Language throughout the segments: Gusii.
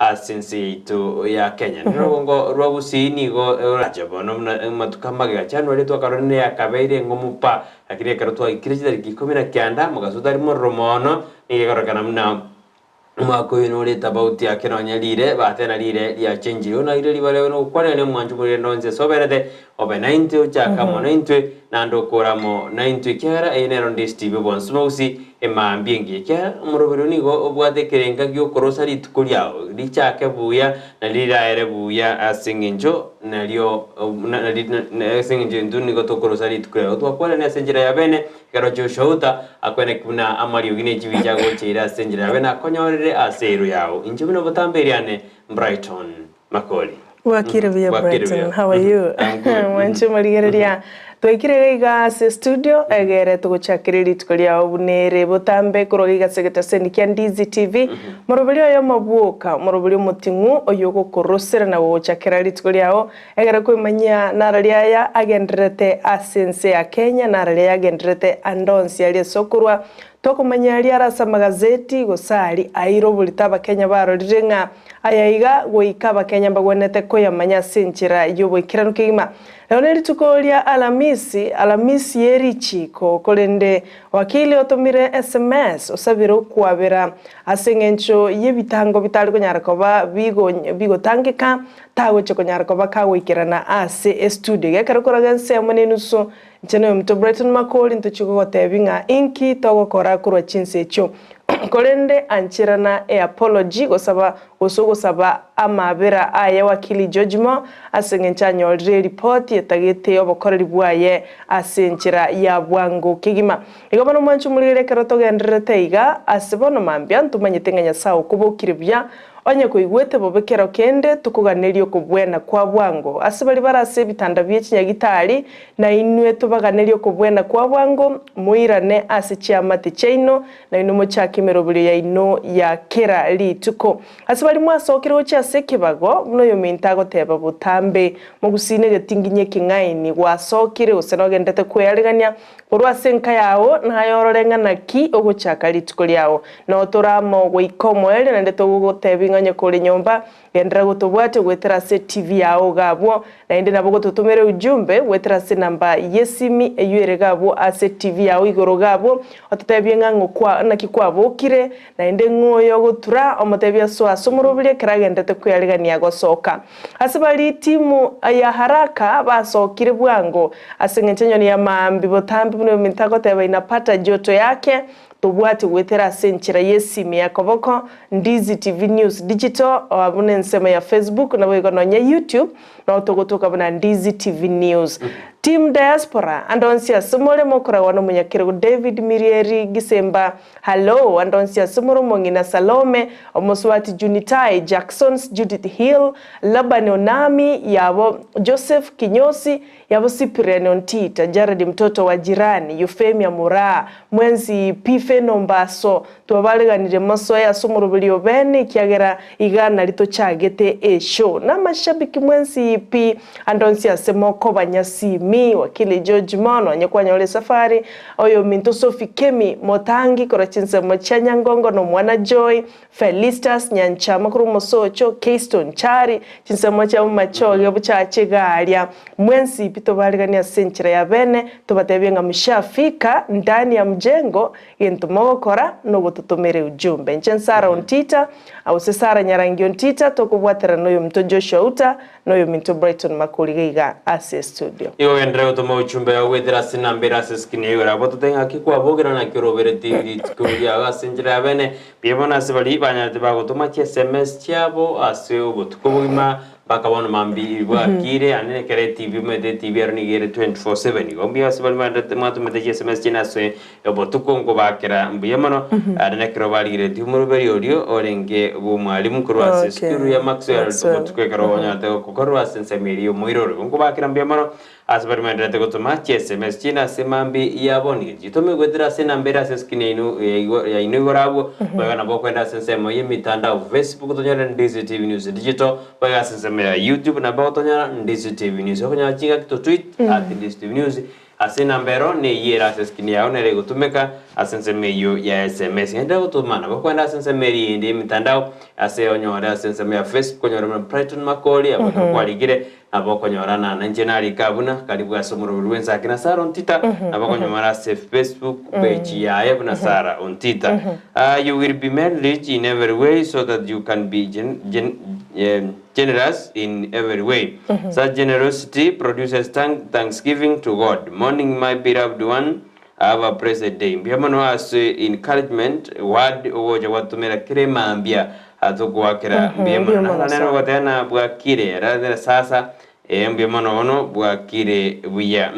Ase ense yaito ya Kenya. Norogongo rwa Gusii nigo rorache bono buna amatuko amagega January twakarora neyakabeire eng'omu pa, lakini ekero twaikire chitariki ikomi na kianda mogaso otari mororo mono, nigo ekororekana buna omwaka oyo nore etabauti ake nonya rire batena rire riachenchire. Bono naire ribaga riago nogokwanera na omwancho omorende onsi ase oberete obe naintwe ochake amo naintwe naende okore amo naintwe ekiagera eye nero Ndizi TV obwansu bwa Gusii Emambia engiya, ekiagera omoroberio nigo obwate ekerenga gi'okorosa rituko riao richake buya na riraere buya ase engencho nario ase engencho intwe nigo tokorosa rituko riao. Twakwanire ase enchera ya bene, ekero Joshua Uta akweneki buna amariogi ne chibicha agocheire ase enchera ya bene akonyorere ase ero yao. Inche buna botambe eriane Brighton Makori. Bwakire buya Bwakire Brighton, buya. how are you? I'm good. Mwanche morigereria, twaikire iga iga ase studio egere togochakere rituko riao buna ere botambe korwa iga ase egetaseni kia Ndizi TV. Moroberi oyo omobwoka, omoroberi omoting'u oyio ogokorosera na gogochakera rituko riao egere koimanyia nararia aya agendererete ase ense ya Kenya nararia aya agendererete ande onsi aria ase okorwa tokomanya aria are ase amagazeti gose aria aire oborito abakenya barorire ng'a Aya iga goika Abakenya mbagwenerete koyamanya ase enchera y'oboikeranu kegima. Rero nerituko ria Alamisi, Alamisi ye richiiko, korende wakili otomire sms osabire okwabera ase eng'encho y'ebitango bitari konyara koba bigotangeka tagochia konyara koba kagoikerana ase estudio. Iga ekero koraga ensemo nenusu inche noyominto Brighton Makori ntochie gogotebia ng'a inki togokora korwa chinsa echio. Korende ancherana eapology gosaba gose ogosaba amabera aye Wakili George Moore ase engencho anyorire eripoti etagete obokoreri bwaye ase enchera ya bwango kegima. Igo bono mwanche omorigereria ekero togendererete iga ase bono mambia ntomanyete ng'a Nyasae okobokire buya Onye koigwete bobe kero kende, tokoganerie okobwena kwa bwango. Ase baria bare ase ebitanda bie chinyagitari, na inwe tobaganerie okobwena kwa bwango, moirane ase chiamate chiaino, na inwe mochake emeroberio yaino ya kera rituko. Ase baria mwasokire gochia ase ekebago, buna oyominto agoteba botambe, mogusii negetinginyi ekeng'aini, gwasokire gose nogenderete kwearegania, Korwa ase enka yao naye orore ng'a naki ogochaka rituko riao. Nao tore amo goika omoerio, naende togogotebia ng'a onye kore nyomba, genderera gotobwatia goetera ase TV yao iga abwo, naende nabo ogototomera ujumbe goetera ase enamba y'esimi eyio ere iga abwo ase TV yao igoro iga abwo, ototebie ng'a ng'o kwa naki kwabokire, naende ng'o oyo ogotura, omotebie asoe ase omoroberio ekero agenderete kwearegania gosoka. Ase baria etimu ya haraka basokire bwango, ase engencho enyoni ya maambia botambe buna oyominto agoteba inapata joto yake, tobwati goetera ase enchera y'esimi ya koboko, Ndizi TV News Digital, oa buna ensemo ya Facebook naboigo nonya YouTube nao togotoka buna Ndizi TV News. Team Diaspora, ande onsi ase more mokoragwa nomonyakerogo David Mirieri Gisemba, Hallo, ande onsi ase more omong'ina Salome, omosubati Junitai, Jacksons, Judith Hill, Labani Onami, yabo Joseph Kinyosi, yabo Cyprian Ontita, Jared mtoto wa jirani, Euphemia Muraa, mwensi pi Feno Mbaso, twabareganire mosoe ase omoroberio obene ekiagera iga nari tochagete eshow. Namashabiki mwensi pi ande onsi ase mokoba Nyasimi, Wakili George mono onye kwanyora esafari, Oyominto Sophie Kemi Motangi korwa chinsemo chia Nyangongo na omwana Joy, Felistus Nyanchama korwa Mosocho, Keyston Chari, chinsemo chia Bomachoge obochache Garia. Mwensi pi tobareganie ase enchera ya bene, tobatebie ng'a mshafika ndani ya mjengo, gento mogokora nogototomera ujumbe. Inche Sarah Ontita, gose Sarah Nyarangi Ontita, tokobwaterana noyominto Joshua Uta, Noyominto Brighton Makori gaiga ase estudio. Igo genderera gotoma ochumbe yao goetera ase enamba ere ase eskrini ya igoro. Abwo tote ng'aki kwabogera naki orobereti rituko riao ase enchera ya bene. Mbuya mono ase baria banyarete bagotoma chi sms chiabo ase obotuko obogima mpaka bono mambia bwakire ande nekero etv omanyete etv ero nigo ere 24/7. Igo mbuya ase baria mwanderete mwatomete chi sms chiaino ase Obotuko nkobakera mbuya mono, aria nekero barigeretie omoroberi oria orenge bw'omwalimu korwa ase esukuru ya Maxwell, Maxwell. obotuko ekero onyarete gokorwa ase ensemo eria y'omoiroro. Igo nkobakera mbuya mono ase baria baendererete gotoma chiSMS chiino ase mambi ya bono. Iga chitome goetera ase enamba ere ase eskrini yaino ya yaino igoro abwo, boigo nabo okoenda ase ensemo y'emitandao Facebook tonyore Ndizi TV News Digital, boigo ase ensemo ya YouTube nabo ogotonyora Ndizi TV News. Okonyora chingaki to tweet at Ndizi TV News. Ase enamba ero neyio ere ase eskrini yao nere egotumeka ase ensemo eyio ya sms. Genda gotoma nabo kwenda ase ensemo eria eyende y'emitandao ase onyore ase ensemo ya Facebook onyore buna Brighton Makori abwo ekero kwarikire nabo okonyorana na inche narike abwo buna karibu ase omoroberi bw'ensaki na Sarah Ontita nabo okonyomora ase Facebook page yaye buna Sarah Ontita. You will be made rich in every way so that you can be gen, gen, generous in every way. Such generosity produces thank, thanksgiving to God. Morning my beloved one, have a blessed day. Mbuya mono ase encouragement word ogocha gwatumera kera emambia atogoakera mbuya Mbuya mono. mono Naro nere sana. ogoteba na bwakire rather sasa eh, mbuya mono bono bwakire buya.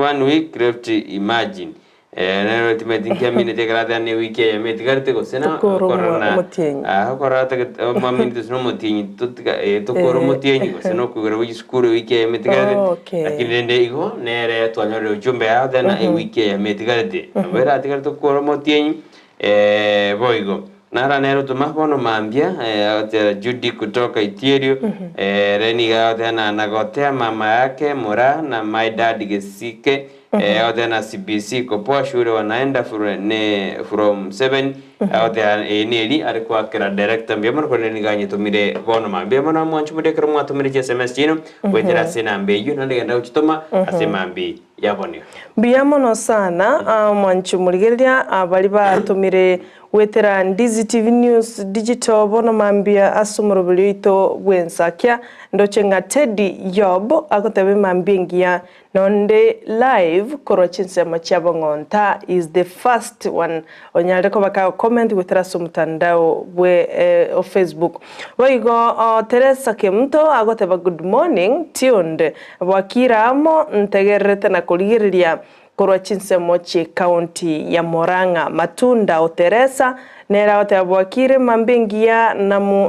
One week left imagine. Eh, nero timanyeti nki amineti ekero ateba ne ewiki eyemo etigarete gose na Tokore okorora omwa- na omotienyi. ah, okorora atagete omoamineti gose na omotienyi totiga eh, tokore Eh. omotienyi gose na okoigora gwa chisukuru ewiki eyemo etigarete Okay. lakini rende igo nere twanyorire ujumbe yao tena ewiki eyemo etigarete nabo eratigare tokore omotienyi eh, boigo. Nara nere otoma bono mambia eh, agotera Judy kutoka Itierio eh, ere nigo agotera na nagotea mama yake Moraa na my dad Gesike Eh, agoteba na CBC iko poa shure wanaenda fro, ne from 7 agoteba eye neri are koakera director mbuya mono korende nigo anyetomire bono ma mbuya mono mwanche moria ekero mwatomire chi sms chiaino goetera ase enamba eyio naende genda gochitoma ase emambi yabonio. Mbuya mono sana ah, mwanche morigereria abari batomire goetera Ndizi TV News Digital bono mambia ase omoroberi oito bw'ensakia ndoche ng'a Teddy Yob agoteba emambia engiya Nonde live korwa chinsemo chia bong'onta is the first one onyare koba kago comment goetera ase omotandao bwe o Facebook. Boigo Teresa Kemunto agoteba good morning tuned bwakire amo ntegererete na korigereria korwa chinsemo chie county ya Murang'a. Matunda o Teresa nere agoteba bwakire mambia engiya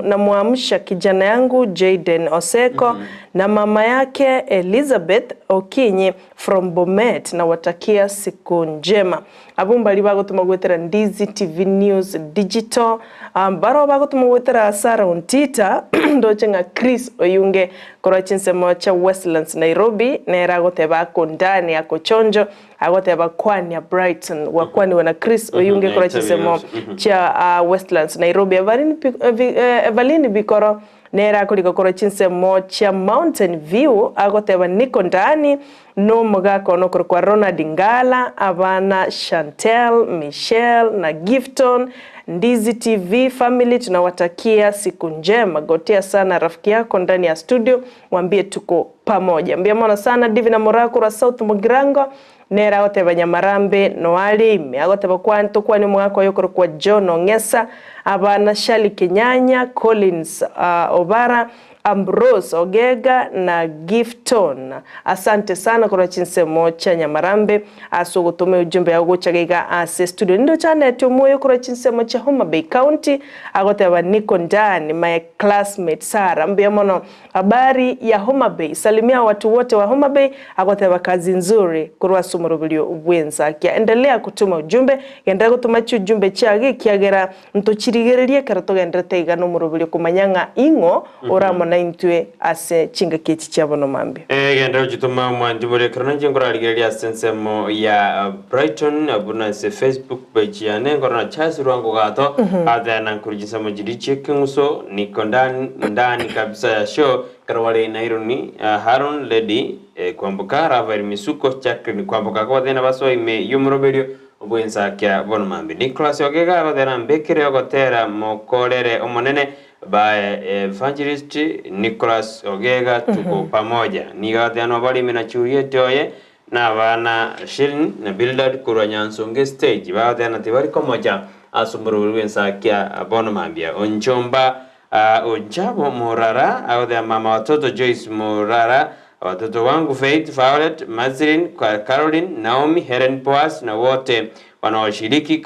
namuamsha kijana yangu Jayden Oseko na mama yake Elizabeth Okinyi from Bomet nawatakia siku njema. Abwo mbaria bagotoma goetera Ndizi TV News Digital, baroo bagotoma goetera Sarah Ontita ndoche ng'a Chris Oyunge korwa chinsemo chia Westlands Nairobi nere agoteba ako ndani ako chonjo Agoteba kwania Brighton gwakwaniwe na Chris Oyunge korwa chinsemo chia Westlands Nairobi. Evaline Bikoro nere akorika korwa chinsemo chia Mountain View agoteba niko ndani nomogaka one okorokwa Ronald Ngala, abana Chantel, Michelle na Gifton, Ndizi TV family tunawatakia siku njema. Gotea sana rafiki yako ndani ya studio mwambie tuko pamoja. Mbuya mono sana Divina Moraa korwa South Mugirango, nere agoteba Nyamarambe noare ime, agoteba kwa ntokwane omogaka oye okorokwa John Ong'esa, abana Shirley Kenyanya, Collins Obara, Ambrose Ogega na Gifton. Asante sana korwa chinsemo chia Nyamarambe ase ogotoma eujumbe yao gocha iga ase estudio. Nindoche Annet Omoyo korwa chinsemo chia Homa Bay County agoteba niko ndani my classmate Sarah mbuya mono Habari ya Homa Bay, salimia watu wote wa Homa Bay, agoteba kazi nzuri korwa ase omoroberio bw'ensakia. Endelea kutuma ujumbe, genderera gotoma chiujumbe chiago ekiagera ntochirigererie ekero togenderete iga nomoroberio komanya ng'a ing'o ore amo naintwe ase chingaki echi chia bono mambia. Genderera gochitoma omwanchi boria ekero nainche nkorarigereria ase ensemo ya Brighton buna ase Facebook page yane nkorora Charles Rwango Gato ateana nkorwa chinsemo chiria chi'ekeng'uso niko ndani ndani kabisa ya show ekero bare Naironi Haron Lady Kwamboka Rafael Misuko Jacqueline Kwamboka akobatebia nabasoe ime y'omoroberio bw'ensakia bono mambia Nicholas Ogega agotera mbekere ogotera mokorere omonene by Evangelist Nicholas Ogega tuko pamoja nigo agoteba nobare ime na Juliet oye Na abana Shilni na Bildad korwa Nyansonga estage bagoteba tibari komocha ase omorobori bw'ensakia bono mambia. Onchomba Onchabo Morara agoteba mama watoto Joyce Morara, watoto wangu Faith, Violet, Marceline, Caroline, Naomi, Helen, Boaz na wote wanaoshiriki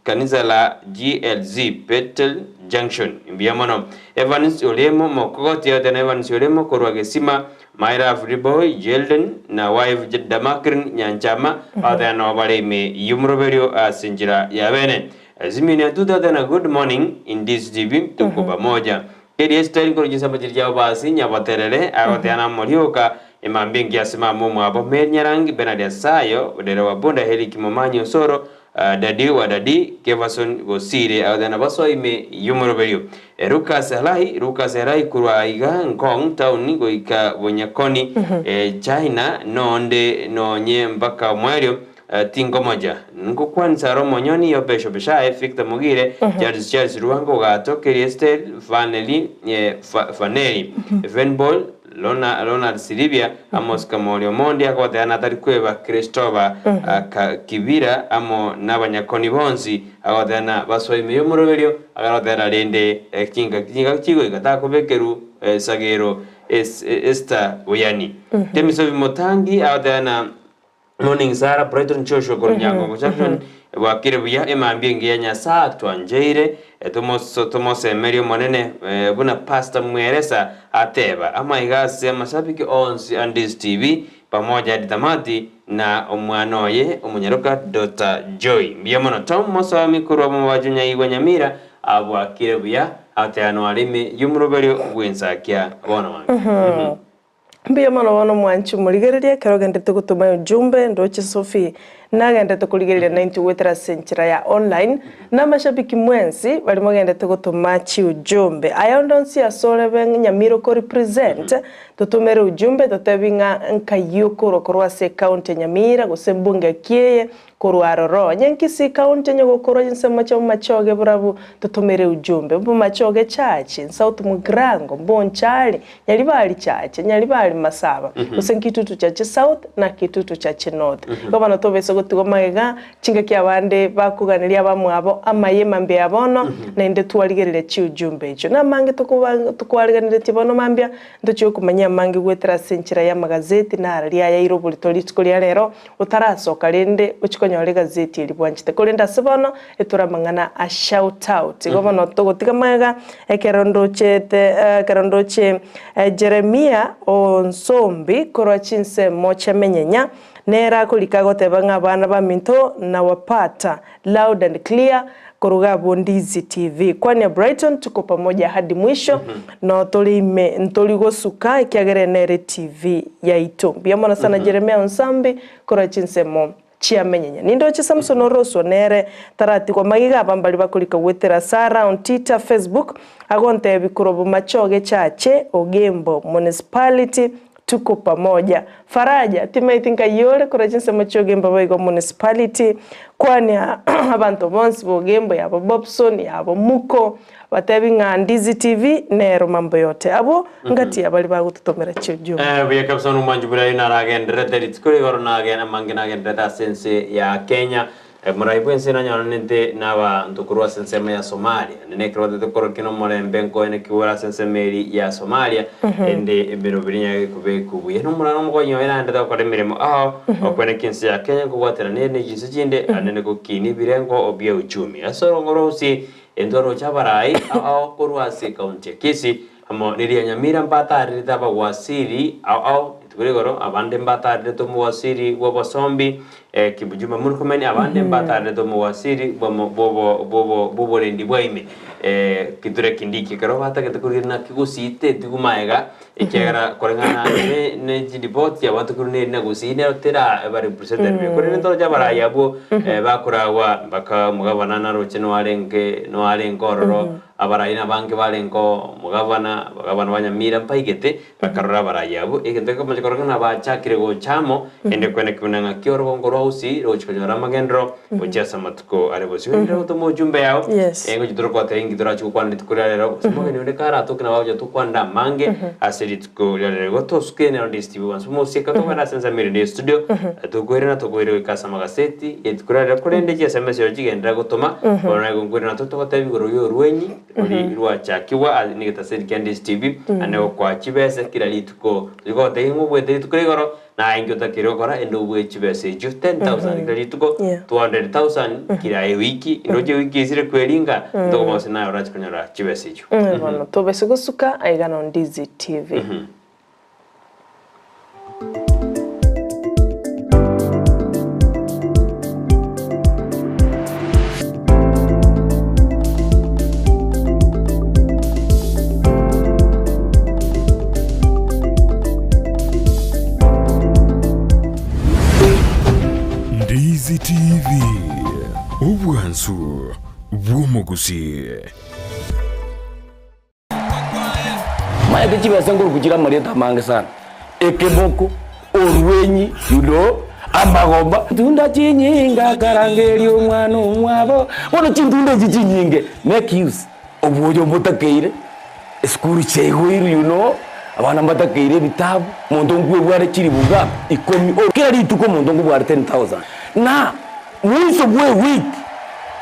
kanisa la GLZ Bethel Junction. Mbuya mono. Evans Olemo Mokogoti agoteba na Evans Olemo korwa Gesima Myra Friboy, Jeldon, na wife Damakrin Nyanchama, bagoteba nabo bare ime y'omoroberio ase enchera ya bene. Simeon Atuta tena good morning in this TV tuko pamoja. Keri esteri nkoro chinsemo chiria chiabo basi nyaboterere agoteba na morioka Emambia engiya ase mama omwabo Mary Nyarangi, Bernard Asayo, Odera wa Bunda, Helick Momanyi Osoro, Dadi wa Dadi, Kevason Bosire, agotebi na basoa ime y'omoroberio. Lucas Halahi, Lucas Halahi korwa aiga Ngong town goika Bonyakoni, China, nonde nonye mpaka omoerio, Tinkomocha. Nkokwanisa aro Omonyoni, Yobesh Obeshae, Victor Mogire, Charles Charles Ruango Ogato, Kerry Estelle, Faneli, Faneli, Venbol, Lona, Ronald Silibia, Amos Kamori Omondi agoteba natari kweba Christopher Kibira amo nabanyakoni bonsi agoteba na basoa ime y'omoroberio agarotera rende chingaki chingaki chigoika takobekerwu sagero Esther Buyani. Temisobi Motangi agoteba na Morning Sarah Brighton Joshua korwa Nyangongo Junction bwakire buya emambia engiya Nyasae atwancheire tomosemerie omonene buna Pastor Mweresa ateba amaiga ase amashabiki onsi a Ndizi TV pamoja hadi tamati na omwana oye omonyaroka Daughter Joy mbuya mono Tom Mosomi korwa Mobacho Nyaigwa Nyamira abwakire buya ateanwa are ime yomoroberio bwensakia bono wange. Mbuya mono bono mwanchi morigereria ekero ogenderete gotoma ujumbe ndoche Sophie nagenderete korigereria naintwe goetera ase enchera ya online na amashabiki mwensi baria mogenderete gotoma chiujumbe. Aya onde onsi ase orebe Nyamira oko represent totomere ujumbe totebi ng'a nkai okorwa korwa ase ecounty ya Nyamira gose mbunge ki eye Korwa aroro, onye nkisii county onye gokorwa chinsemo chia bomachoge borabu, totomere ujumbe, bomachoge church, South Mugirango, Bonchari, Nyaribari church, Nyaribari Masaba, gose Nkitutu church South na Kitutu church North. Igo bono tobese gotigwa magega, chingaki abande bakoganeria abamwabo amaye mambia ya bono, naende twarigereria chiujumbe echio. Namange tokoba tokwariganeretie bono mambia, ntochie gokomanyia amange goetera ase enchera y'amagazeti nararia ayaire oborito rituko ria rero, Otarasoka rende ochie konyora egazeti eria bwanchete. Korende ase bono etore amang'ana a shout out. Igo bono togotiga magega ekero ndochete ekero ndoche Jeremia o Nsombi korwa chinsemo chia Menyenya nere akorika agoteba ng'a abana baminto nawapata loud and clear koruga abwo Ndizi TV. Kwania Brighton tuko pamoja hadi mwisho no tore ime ntori gosuka ekiagera eye nere TV yaito. Mbuya mono sana Jeremia Onsambi korwa chinsemo chia Menyenya. Nindoche Samson Oroswo nere taratigwa magega aba mbari bakorika goetera Sarah on Twitter, Facebook agontebi korwa Bomachoge Chache, Ogembo Municipality Tuko pamoja. Faraja, timaeti nkai ore korwa chinsemo chi'Ogembo boigo Municipality, kwania abanto bonsi b'Ogembo yabo Bobson, yabo Muko, batebi ng'a Ndizi TV nero mambo yote. Abwo ngati ya baria bagototomera chiujumbe. Eh, buya kabisa nomwanchi buna aye naragendererete rituko rigoro nagenda amange nagendererete ase ense ya Kenya. Morai bw'ense nanyoranete nabaanto korwa ase ensemo ya Somalia, naende nekero batete korokia nomorembe nkoenekigwe ore ase ensemo eria ya Somalia, ende emeroberi nigo ekobekwa buya. Nomorano omokonyi oye naendete gokora emeremo ao, okwenekia ense ya Kenya nkobwaterana ere ne chinse chinde, naende gokinia ebirengo bia uchumi. Ase orongo rwa Gusii, intwe roche abarai ao korwa ase ekaunti ya Kisii, amo neria Nyamira mbatarerete abawasiri ao ao rituko rigoro, abande mbatarerete omowasiri bw'obosombi Kipchumba Murkomen, abande mbatarerete omowasiri bw'omo bw'obo bw'obo bw'oborendi bwa ime Kithure Kindiki. Ekero batagete korigereria naki gusii tetigwa magega, ekiagera koreng'ana ne ne chiripoti chiabanto korwa neri na gusii nero tera eba represented buya. Korende ntoroche abarai abwo bakoragwa mpaka omogabana naroche noarenge noarenge ororo. Abarai nabange barengeo omogabana, abagabana ba Nyamira mbaigete, bakarora abarai abwo, egento gekomocha korora ng'a bachakire gocha amo, ende kwene buna ng'aki orogongo rwa Gusii rogochia konyora amagenderero gochia ase amatuko are bosio. Rende gotoma ojumbe yao, Yes. ngochia torokotebia inki torache gokwana rituko ria rero, gose omogeni onde karatoke nabo agocha tokwanere amange ase rituko ria rero. Igo tosuke nero Ndisi TV once mosieke togende ase ensemo ere ya estudio, tokoirana tokoire goika ase amagaseti rituko ria rero korende chiesms ero chigenderera gotoma, bono naye gonkoirana totogotebia igoro ya orwenyi rori rwachakigwa ase negetaseri kia Ndisi TV, naende gokoa chibesa kera rituko. Rigotebia ng'a obwete rituko rigoro, naye inki otakeire gokora ende obue chibesa echio 10,000 kera rituko, Yeah. 200,000 kera ewiki, ndoche ewiki esire kweringa, ntokobua gose naye orache konyora chibesa echio. Bono tobese gosuka aiga no Ndizi TV. Gusii. Maete chibesa nkoruku chire amarieta amange sana, ekeboko, orwenyi, you know, amagomba. Tunda chinyinge akarangeria omwana omwabo, bono chintunda echi chinyinge make use obwoyo mbotakeire, esukuru chiaigoirwe you know, abana mbatakeire ebitabu, omonto nkwebware chilifu ngapi? Ikomi, kera rituko omonto nkobware 10,000 na Mwiso bw'ewiki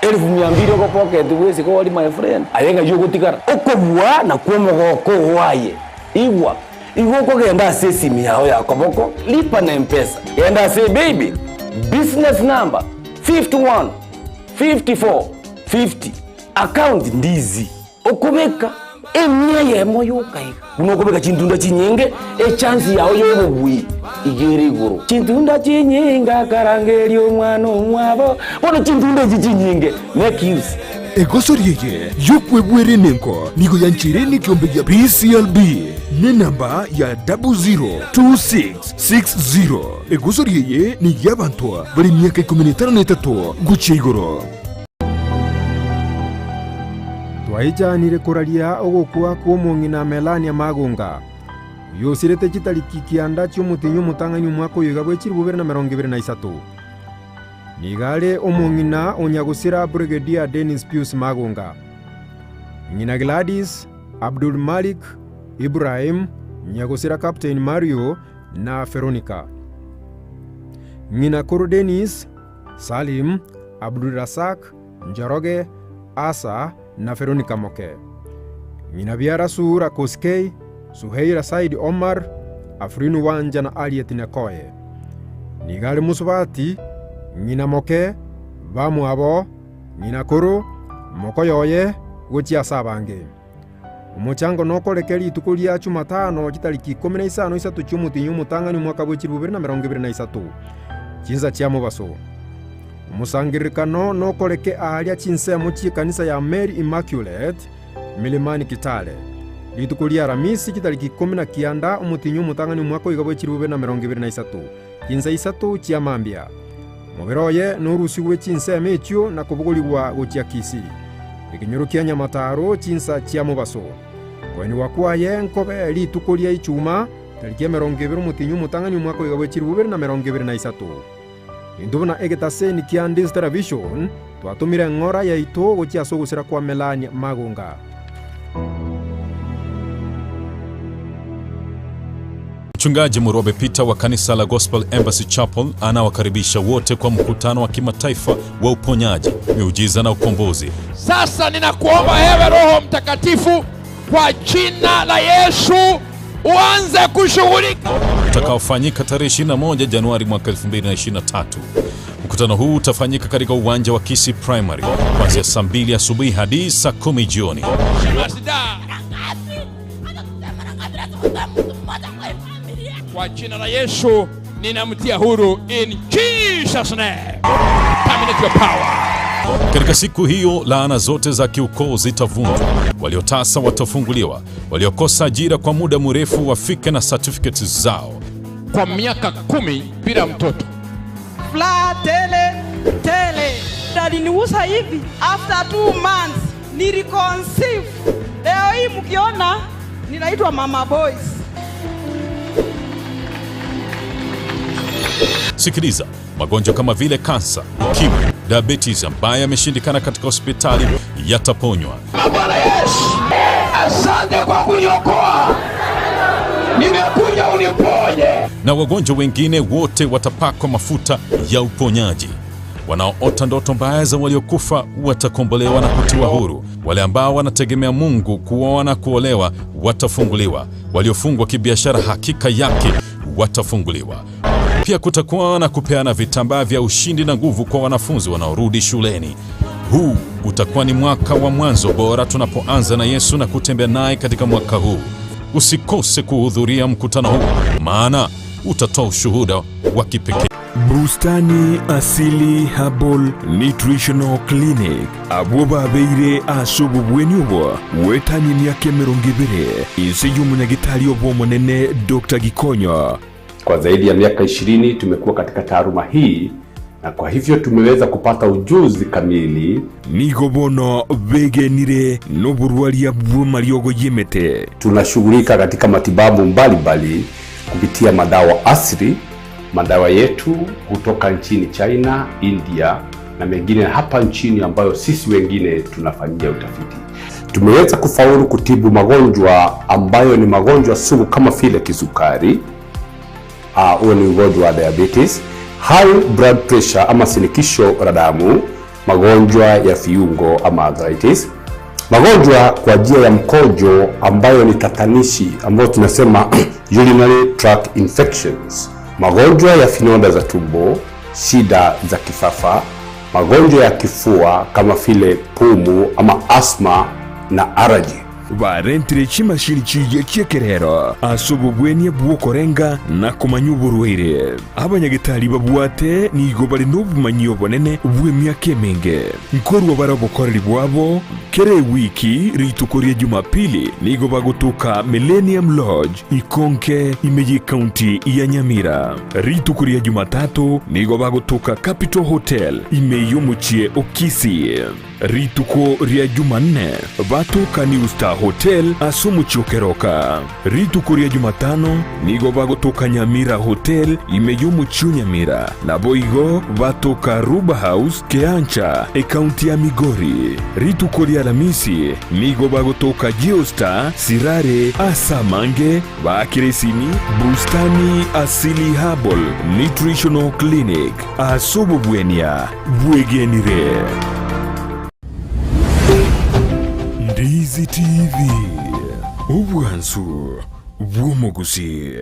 elifu mia mbili ogopocket bw'esiko ori my friend, aye ng'ai ogotigara? Okobua nakwo omogoko oo aye. Igwa, igo okogenda ase esimi yao ya koboko, lipa na mpesa, genda ase paybill, business number 51 54 50, account ndizi. Okobeka emia eyemo yoka iga, buna okobeka chintunda chinyinge, echansi yao y'obobui iga ere igoro. Chintunda chinyinge akarangeria omwana omwabo, bono chintunda echi chinyinge, make use. Egosori eye y'okwebwera emengo nigo yancheire nekiombe gia PCLB nenamba ya 002660. Egosori eye ney'abanto bare emiaka ikomi na etano na etato gochia igoro. Twaichanire koraria ogokwa kw'omong'ina Melania Magonga, oyio osirete chitariki kianda chi'omotienyi omotang'ani omwaka oyo iga bwe chilifu bibere na emerongo ebere na isato. Nigo are omong'ina o nyagosira Brigadier Dennis Pius Magonga, ng'ina Gladys, Abdul Malik, Ibrahim, nyagosira Captain Mario na Veronica. Ng'ina koro Dennis, Salim, Abdulrazak, Njoroge, Asa, na Veronica Moke. Ng'ina biara Suhura Koskei, Suheira Said Omar, Afrin Wanja na Harriet Nekoye. Nigo are mosubati, ng'ina moke, bamwabo, ng'ina koro, mokoyoye, gochia ase abange. Omochango nokoreke rituko ria Chumatano chitariki ikomi na isano isato chi'omotienyi omotang'ani omwaka bwe chilifu bibere na emerongo ebere na isato, chinsa chia mobaso. Omosangererekano nokoreke aaria chinsemo chi'ekanisa ya Mary Immaculate, Milimani Kitale. Rituko ria Aramisi chitariki ikomi na kianda omotienyi omotang'ani omwaka oiga bwe chilifu bibere na emerongo ebere na isato, chinsa isato chia mambia. Omobere oye norusigwe chinsemo echio na kobogorigwa gochia Kisii, ekenyoro kia Nyamataro, chinsa chia mobaso. Koenigwa kwaye nkobe rituko ria Ichuma, tariki emerongo ebere omotienyi omotang'ani omwaka oiga bwe chilifu bibere na emerongo ebere na isato. Intwe buna egetaseni kia Ndis Television twatomire eng'ora yaito gochia ase ogosira kwa Melania Magonga. Mchungaji Murobe Peter wa kanisa la Gospel Embassy Chapel anawakaribisha wote kwa mkutano wa kimataifa wa uponyaji, miujiza na ukombozi. Sasa ninakuomba ewe Roho Mtakatifu, kwa jina la Yesu uanze kushughulika. Utakaofanyika tarehe 21 Januari mwaka 2023. Mkutano huu utafanyika katika uwanja wa Kisii Primary kuanzia saa 2 asubuhi hadi saa 10 jioni. Kwa jina la Yesu ninamtia huru in Jesus name. Terminate your power. Katika siku hiyo laana zote za kiukoo zitavunjwa, waliotasa watafunguliwa, waliokosa ajira kwa muda mrefu wafike na certificates zao. Kwa miaka 10 bila mtoto. Furaha tele tele. Aliniuza hivi after 2 months niliconceive. Leo hii mkiona ninaitwa Mama Boys. Sikiliza, magonjwa kama vile kansa, ukimwi, diabetes ambayo yameshindikana katika hospitali yataponywa. Bwana Yesu, asante kwa kuniokoa. Nimekuja uniponye. Na wagonjwa wengine wote watapakwa mafuta ya uponyaji. Wanaoota ndoto mbaya za waliokufa watakombolewa na kutiwa huru. Wale ambao wanategemea Mungu kuoa na kuolewa watafunguliwa. Waliofungwa kibiashara hakika yake watafunguliwa. Pia kutakuwa na kupeana vitambaa vya ushindi na nguvu kwa wanafunzi wanaorudi shuleni. Huu utakuwa ni mwaka wa mwanzo bora tunapoanza na Yesu na kutembea naye katika mwaka huu. Usikose kuhudhuria mkutano huu, maana utatoa ushuhuda wa kipekee. Bustani Asili Herbal Nutritional Clinic abwo babeire ase obobweni obo gwetania emiaka emerongo ebere inse y'omonyagitari obw'omonene Doctor Gikonyo. Kwa zaidi ya miaka 20 tumekuwa katika taaluma hii Na kwa hivyo tumeweza kupata ujuzi kamili. Nigo bono begenire noborwaria bw'amariogo y'emete. Tunashughulika katika matibabu mbalimbali kupitia madawa asili, madawa yetu kutoka nchini China, India na mengine hapa nchini ambayo sisi wengine tunafanyia utafiti. Tumeweza kufaulu kutibu magonjwa ambayo ni magonjwa sugu kama vile kisukari, huo ni ugonjwa wa diabetes, high blood pressure ama shinikizo la damu, magonjwa ya viungo ama arthritis, magonjwa kwa njia ya mkojo ambayo ni tatanishi ambayo tunasema urinary tract infections, magonjwa ya vinonda za tumbo, shida za kifafa, magonjwa ya kifua kama vile pumu ama asthma na allergy. Barentire chimashini chiria chi'ekerero ase obobwenia bw'okorenga na komanya oborwaire. Abanyagetari babwate nigo bare nobomanyi obonene bw'emiaka emenge. Nkorua bare obokoreri bwabo kera ewiki rituko ria Jumapili nigo bagotoka Millennium Lodge, Ikonke, ime y'ecounty ya Nyamira. Rituko ria Jumatatu nigo bagotoka Capital Hotel ime y'omochie o Kisii. Rituko ria Jumanne batoka New Star Hotel ase omochie o Keroka. Rituko ria Jumatano nigo bagotoka Nyamira Hotel ime y'omochie o Nyamira, naboigo batoka Ruba House Keancha ekaunti ya Migori. Rituko ria Alamisi nigo bagotoka Geostar Sirare ase amange baakire esimi Bustani Asili Herbal Nutritional Clinic ase obobwenia bwegenire. Ndizi TV, obwansu bw'omogusii.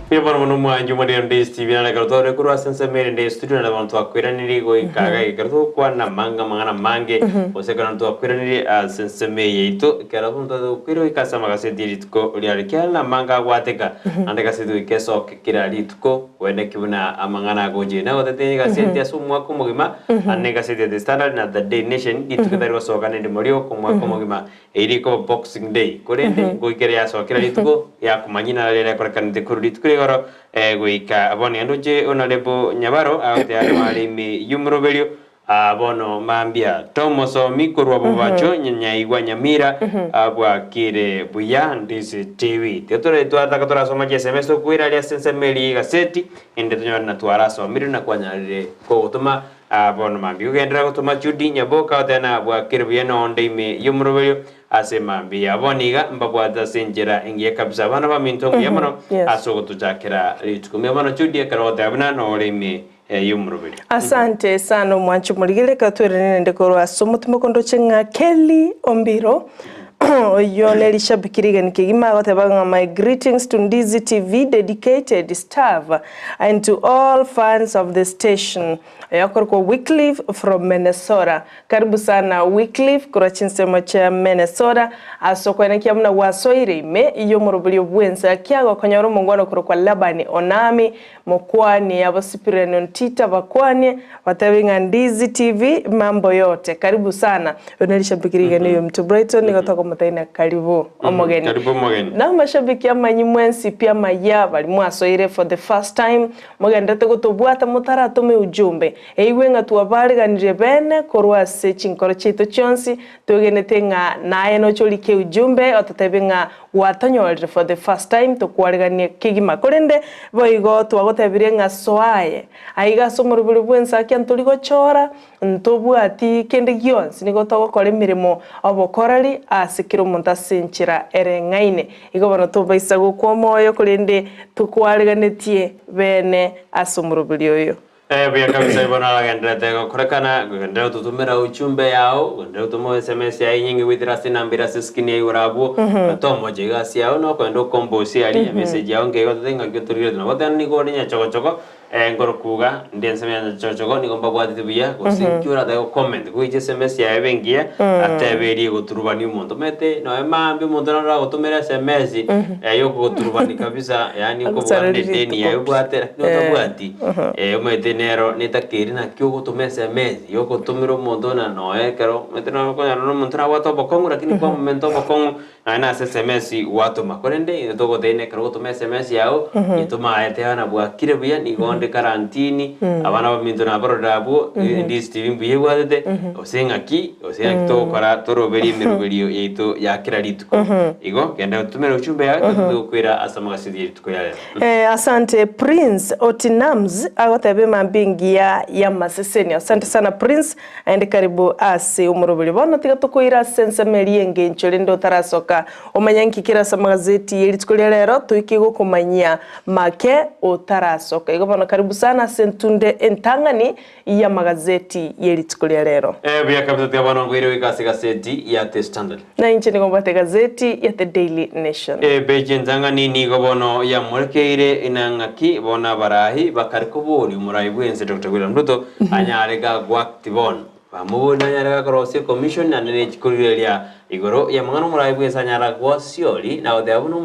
Mbuya mono mono omwanchi omorero Ndezi TV nare ekero tore korwa ase ensemo ere Ndezi Studio nare bono twakweraniri goika iga ekero togokwana amange amang'ana amange gose ekero twakweraniri ase ensemo eye yaito ekero bono twagokwire goika ase amagaseti ya rituko riare kiare na amange agwateka naende egaseti goika esoke kera rituko koeneki buna amang'ana agochire. Nagotete egaseti ase omwaka omogima naende egaseti ya The Standard na The Daily Nation rituko etari gosoka nende morio omwaka omogima. Erio rikoba Boxing Day, korende goika ere yasoa kera rituko, yakomanyia naro riria riakorekanete korwa rituko rigoro goika bono. Naende oche Honourable Nyabaro agoteba are ime y'omoroberio bono mambia tomosomi korwa bobacho nyaigwa Nyamira bwakire buya Ndizi TV. Tiga tore twataka torasoma chiSMS tokoira aria ase ensemo eria y'egaseti ende tonyore na twarasomire na kwanyarire kogotoma Aa bono mambia ogenderera gotoma Judy Nyaboka otebe nabwakire buya nonde ime y'omoroberio ase mambia. Bono iga mbabwate ase enchera engiya kabisa abana baminto mbuya mono ase ogotochakera rituko. Mbuya mono Judy ekero ogoteba buna nore ime y'omoroberio. Asante sana omwanchi omorigeri reka twerane naende korwa ase omotima okondoche ng'a Kelly Ombiro oyio ne rishabiki rigeni kegima agoteba ng'a my greetings to Ndizi TV dedicated staff and to all fans of the station oyo akorokwa Wycliffe from Minnesota karibu sana Wycliffe korwa chinsemo chia Minnesota ase okwenekia buna gwasoire ime y'omoroberio bwensa kiagokonyora omongwana okorokwa Labani Onami Mokwanie abasipirani Ontita bakwanie batebe ng'a Ndizi TV mambo yote karibu sana oyo nere rishabiki rigeni oyominto Brighton nigo tokomotebia karibu omogeni Karibu omogeni. Na amashabiki amanyi mwensi pi amaya baria mwasoire for the first time mogenderete gotobwata motaratome ujumbe eigwe ng'a twabareganirie bene korwa ase chinkoro chiaito chionsi twegenete ng'a naye noche orike ujumbe ototebie ng'a Gwatonyorire for the first time tokwareganie kegima korende boigo twagotebirie ng'a soa aye aiga ase omorobori bw'ensakia ntori gochora ntobwati kende gionsi nigo togokora emeremo obokoreri ase kera omonto ase enchera ereng'aine igo bono tobaisa gokwa omoyo korende tokwareganetie bene ase omorobori oyo. Eh, buya kabisa bono aragenderete gokorekana, genderera gototomera ujumbe yao, genderera gotoma sms yaye enyinge goetera ase enamba ere ase eskrini ya igoro abwo, tomoche egasi yao nokogenda okombosie aria, emessage yao nkeigo totebe ng'aki otorigereti nabo tena nigo ore nyachogochogo. Nkorokuga nde ensemo ya Nyachochogo nigo mbabwatete buya gose inki oratake go comment goicha sms yaye ebe engiya atebe eria egoturubania omonto omanyete nonya mambia omonto naro aragotomera sms yokogoturubani kabisa yaani okobua Agosareri buna edeni yaye rituko. obwate lakini otabwati omanyete nero netakeire naki ogotoma sms yogotomera omonto na nonya ekero omanyete naro okonyora na omonto nabwate obokong'u lakini kwamomenta obokong'u Naye nase sms gwatoma, korende intwe togotebia nekero ogotoma sms yao, yetoma aye teba na bwakire buya, nigo onde karantini, abana baminto nabarorire abwo, Ndizi TV mbuya ebwatete, gose ng'aki, gose ng'aki togokora toroberie emeroberio yaito ya kera rituko. Igo, genda otomere ujumbe yao ekero togokwera ase amagaseti ye rituko ya rero. Asante Prince Otinams agoteba emambia engiya y'amaseseni. Asante sana Prince Naende karibu ase omoroberi. Bono tiga tokoira ase ensemo eria y'engencho rende otarasoka omanye nki kere ase amagazeti ye rituko ria rero toike gokomanyia make otarasoka. Igo bono karibu sana ase entunde entang'ani y'amagazeti ye rituko ria rero. Buya kabisa tiga bono nkoire goika ase egaseti ya The Standard. Na inche nigo mbwate egazeti ya The Daily Nation. Epeji entang'ani nigo bono yamorekeire na ng'aki bono abarahi bakare koboria omorai bw'ense Doctor William Ruto anyare gagoact bono. Bamoboria nanyare gakorosia ecommission naende nechikorigereria igoro y'amang'ana omorai bw'ense anyara gwasiori na goteba buna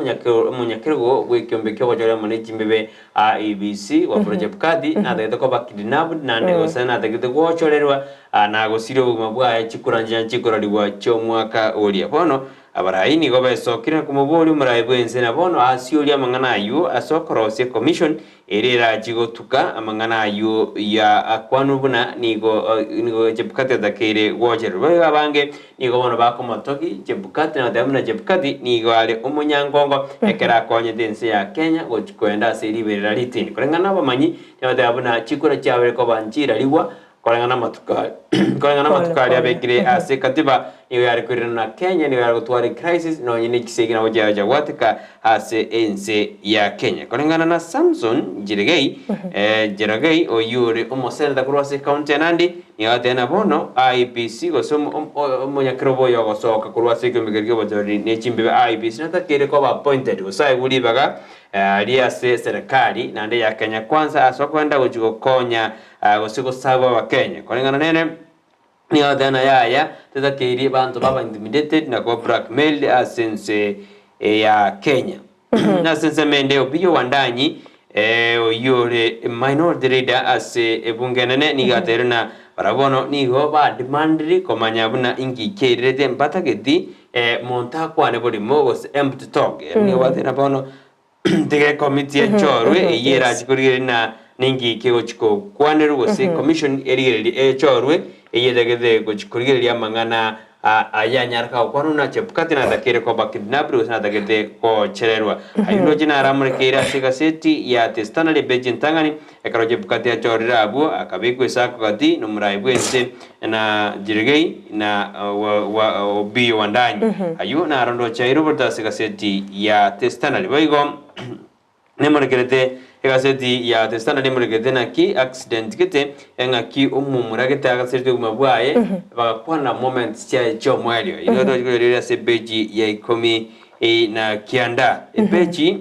omonyakerogo bw'ekiombe ki'ogochora amo nechimbebe IEBC, Wafula Chebukati natagete koba kidnapped naende gose natagete gochorerwa na gosiria obogima bwaye chikura chikorarigwa chi'omwaka oria. Bono abarai nigo besokire na komoboria omorai bw'ense na bono asiorie amang'ana ayio ase okorosia ecommission eria erachie gotuka amang'ana ayio ya akwanwe buna nigo nigo Chebukati atakeire gochererwa. Boigo abange Nigo bono bakomotogia Chebukati na goteba buna Chebukati nigo are omonyangongo ekero akonyete ense ya Kenya gochia koenda ase riberera ritindi. Koreng'ana nabamanyi nigo buna chikura chiabere koba nchirarigwa koreng'ana amatuko koreng'ana amatuko aria abekire ase katiba nigo yare koirana na Kenya nigo yare gotwara ecrisis nonye ne chisegi nabo chiacha gwateka ase ense ya Kenya. Koreng'ana na Samson Njeregei, Njerogei oyio ore omoseneta korwa ase ekaunti ya Nandi, nigo agateba ng'a bono IEBC gose omonyakerobo oyo ogosoka korwa ase ekeombe keria ki'obochori ne chimbebe IEBC natakeire koba appointed gose aegwe ribaga ria ase serikali naende ya Kenya Kwanza ase okogenda gochia gokonya gose gosaba abakenya. Koreng'ana nere. Nigo agoteba ng'a yaya, tetakeiri abanto baba intimidated na koba blackmailed ase ense ya Kenya. Ase ensemo ende Opiyo Wandanyi oyio ore minority leader ase ebunge enene nigo ateire ng'a barabwo bono nigo ba demanded komanya buna inki kiairerete mbatageti monto akwane borimo gose empty talk. Nigo bateire ng'a bono Tiga ekomiti echorwe eyio erache korigereria na ninki kegochi gokwanerwa gose commission erigererie echorwe eyio etagete gochi korigereria amang'ana aya anyareka gokwanwa na Chebukati natakeire koba kidnapped gose natagete gochererwa. Ayio ndoche naramorekeire ase egaseti ya The Standard epeji entang'ani ekero Chebukati achorire abwo akabekwa esako gati nomorai bwense na Jirigei na Obiyo Wandanyi. Ayio naro ndoche aire oborito ase egaseti ya The Standard. Boigo nemorekerete egaseti ya The Standard emorekerete naki accident gete eng'aki omomura gete agaserete obogima bwaye bagakwana moments chiaye chi'omoerio. Igo tochi koyorigereria ase epeji ya ikomi na kianda. Epeji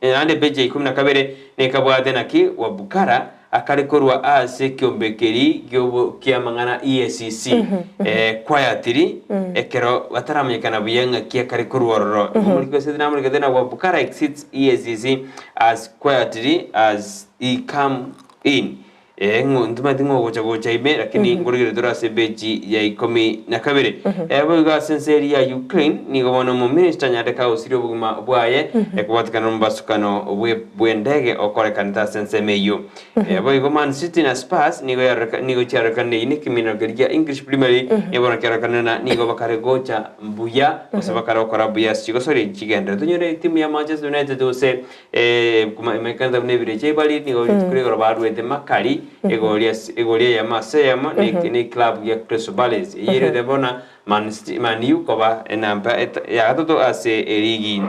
naende epeji ya ikomi na kabere nekabwate naki Wabukara Akare korwa ase ekiombe keria ki'amang'ana EACC quietly, ekero bataramanyekana buya ng'aki akare korwa ororo. Omoriki gose tinamorikete na Wabukara exits EACC as quietly as he come in. Ng'o ntomanyeti ng'o ogocha gocha ime lakini nkorigereria tore ase epeji ya ikomi na kabere. Boigo ase ense eria ya Ukraine nigo bono omominister Nyandeka agosiria obogima bwaye ekobwatekana nomobasukano bw'endege okorekanete ase ensemo eyio. Boigo Man City na Spurs nigo yaroreka nigo chiarorekanire eyio nekeminero keria kia English Premier League nigo bono kiarorekanire na nigo bakare gocha mbuya gose bakare gokora buya ase chigosori chigenderere. Tonyore etimu ya Manchester United gose imekanete buna ebirecha ebari nigo rituko rigoro baruete makari egori ase egori eyemo ase eyemo ne eclub ya Crystal Palace. Eyio erete bono Man City Man U koba enamba ya gatato ase eligi.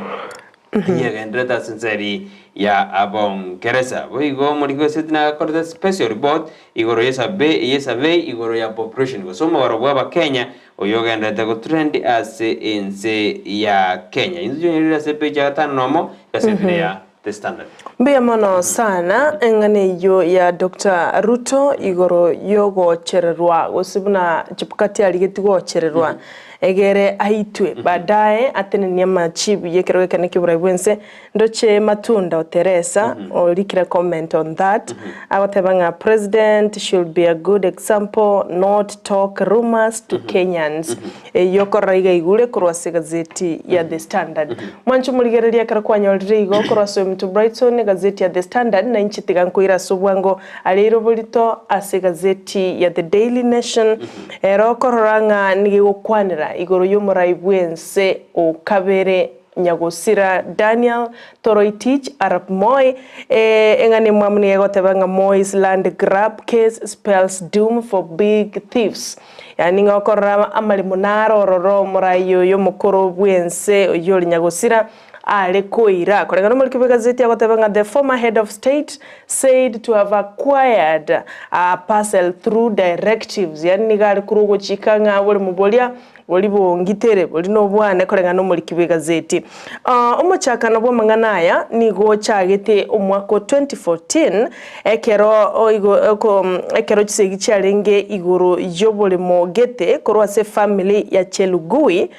Eyegendererete ase ense eria ya Abongeresa. Boigo omoriki bw'eseti nagakorete special report igoro y'esurvey y'esurvey igoro ya population gose omobaro bw'Abakenya oyo ogendererete gotrend ase ense ya Kenya. Inse chionye rire ase page ya gatano nomo egaseti ya. The Standard. Mbuya mono sana eng'ana eyio ya Doctor Ruto igoro yogochererwa gose buna Chebukati arigetie gochererwa egere aitwe baadaye atenenie amachibu y'ekerogo ekenene ki'oborai bw'ense. Ndoche Matunda o Teresa orikire comment on that agoteba ng'a president should be a good example not talk rumours to Kenyans. Eyio okorora iga igure korwa ase egazeti ya The Standard. Mwanche omorigereria ekero kwanyorire igo korwa ase oyominto Brighton egazeti ya The Standard na inche tiga nkoire ase obwango areire oborito ase egazeti ya The Daily Nation ero okorora ng'a nigo egokwanera igoro y'omorai bw'ense o kabere Nyagosira Daniel Toroitich arap Moi eng'ana emwamu nigo egoteba ng'a Moi's land grab case spells doom for big thieves. Yaani ng'a okorora amaremo naro ororo omorai oyo omokoro bw'ense oyio ore Nyagosira are koira. Koreng'ana omoriki bw'egazeti agoteba ng'a the former head of state said to have acquired a parcel through directives yaani nigo are korwa ogochika ng'a oboremo boria Bori bongitere, bori nobwane koreng'ana nomoriki bw'egazeti. Omochakano bw'amang'ana aya nigo ochagete omwaka o 2014 ekero oigo oko ekero chisegi chiarenge igoro y'oboremo gete korwa ase efamiri ya Chelugui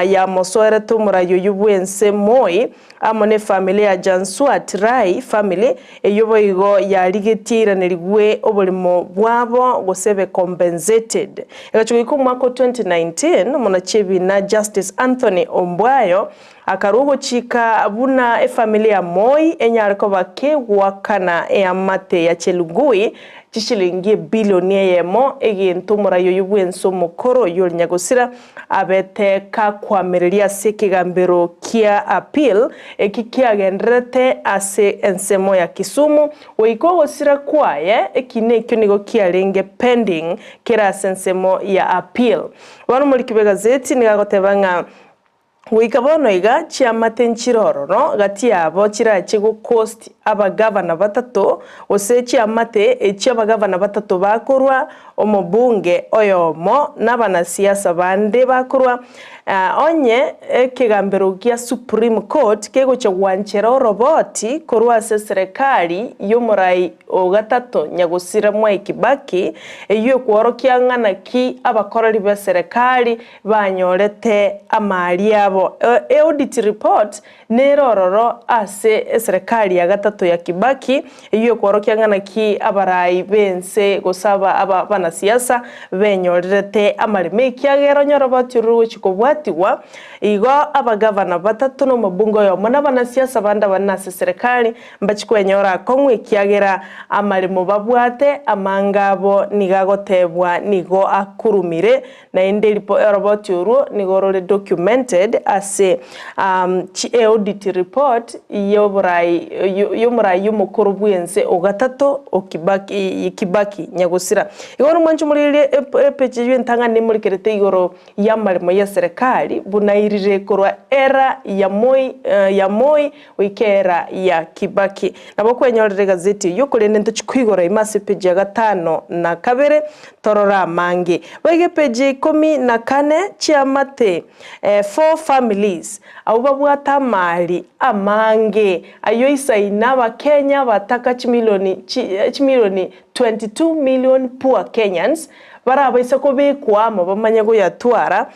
yamosoerete omorai oyio bw'ense Moi amo nefamiri ya Jansuat Rai family eyio boigo yarigetie iranerigwe oboremo bwabo gose ebe compensated. Egachia goika omwaka o 2019 omonachebina Justice Anthony Ombwayo akarua ogochika buna efamiri ya Moi enyare koba kegoakana eamate ya Chelugui chishilingi ebilioni eyemo egento omorai oyio bwense omokoro oyio ore Nyagosira Abete kakoamereria ase ekegambero kia Appeal eki kiagendererete ase ensemo ya Kisumu, goika ogosira kwaye, ekina ekio nigo kiarenge pending kere ase ensemo ya Appeal. Bono omoriki bw'egazeti nigo agoteba ng'a goika bono iga chiamate nchire ororo gati yabo chirache gocost abagavana batato gose chiamate echio abagavana batato bakorwa Omobunge oyomo nabanasiasa bande bakorwa onye ekegambero gia Supreme Court kegochia gwanchera oroboti korwa ase eserekari y'omorai o gatato Nyagosira Mwai Kibaki eyio ekworokia ng'a naki abakoreri b'eserekari banyorete amari abo. Eaudit report Nere ororo ase eserekari ya gatato ya Kibaki, eyio ekworokia ng'a naki abarai b'ense gose aba abanasiasa benyorerete amaremo ekiagera onye oroboti orwo rogochia kobwatigwa, igo abagavana batato na omobunge oyomo na abanasiasa bande abanene ase eserekari Mbachie kwenyora akong'u ekiagera amaremo babwate amange abo nigo agotebwa nigo akurumire, naende ripo oroboti orwo nigo rore documented ase chi audit report y'oborai y'omorai omokoro bw'ense o gatato o Kibaki Kibaki nyagosira. Igo bono mwanche morigererie epeji eywo entang'ani nemorikerete igoro y'amaremo y'eserekari buna irire korwa era ya Moi ya Moi goika era ya Kibaki. Nabo okwenyorera egazeti eyio korende ntochie koigora ime ase epeji ya gatano na kabere torore amange. Boigo epeji ya ikomi na kane chiamate four families abwo babwate amari amange ayio isaine abakenya abataka chimilioni chimilioni 22 million poor Kenyans barabaise kobekwa amo bamanye goyatwara.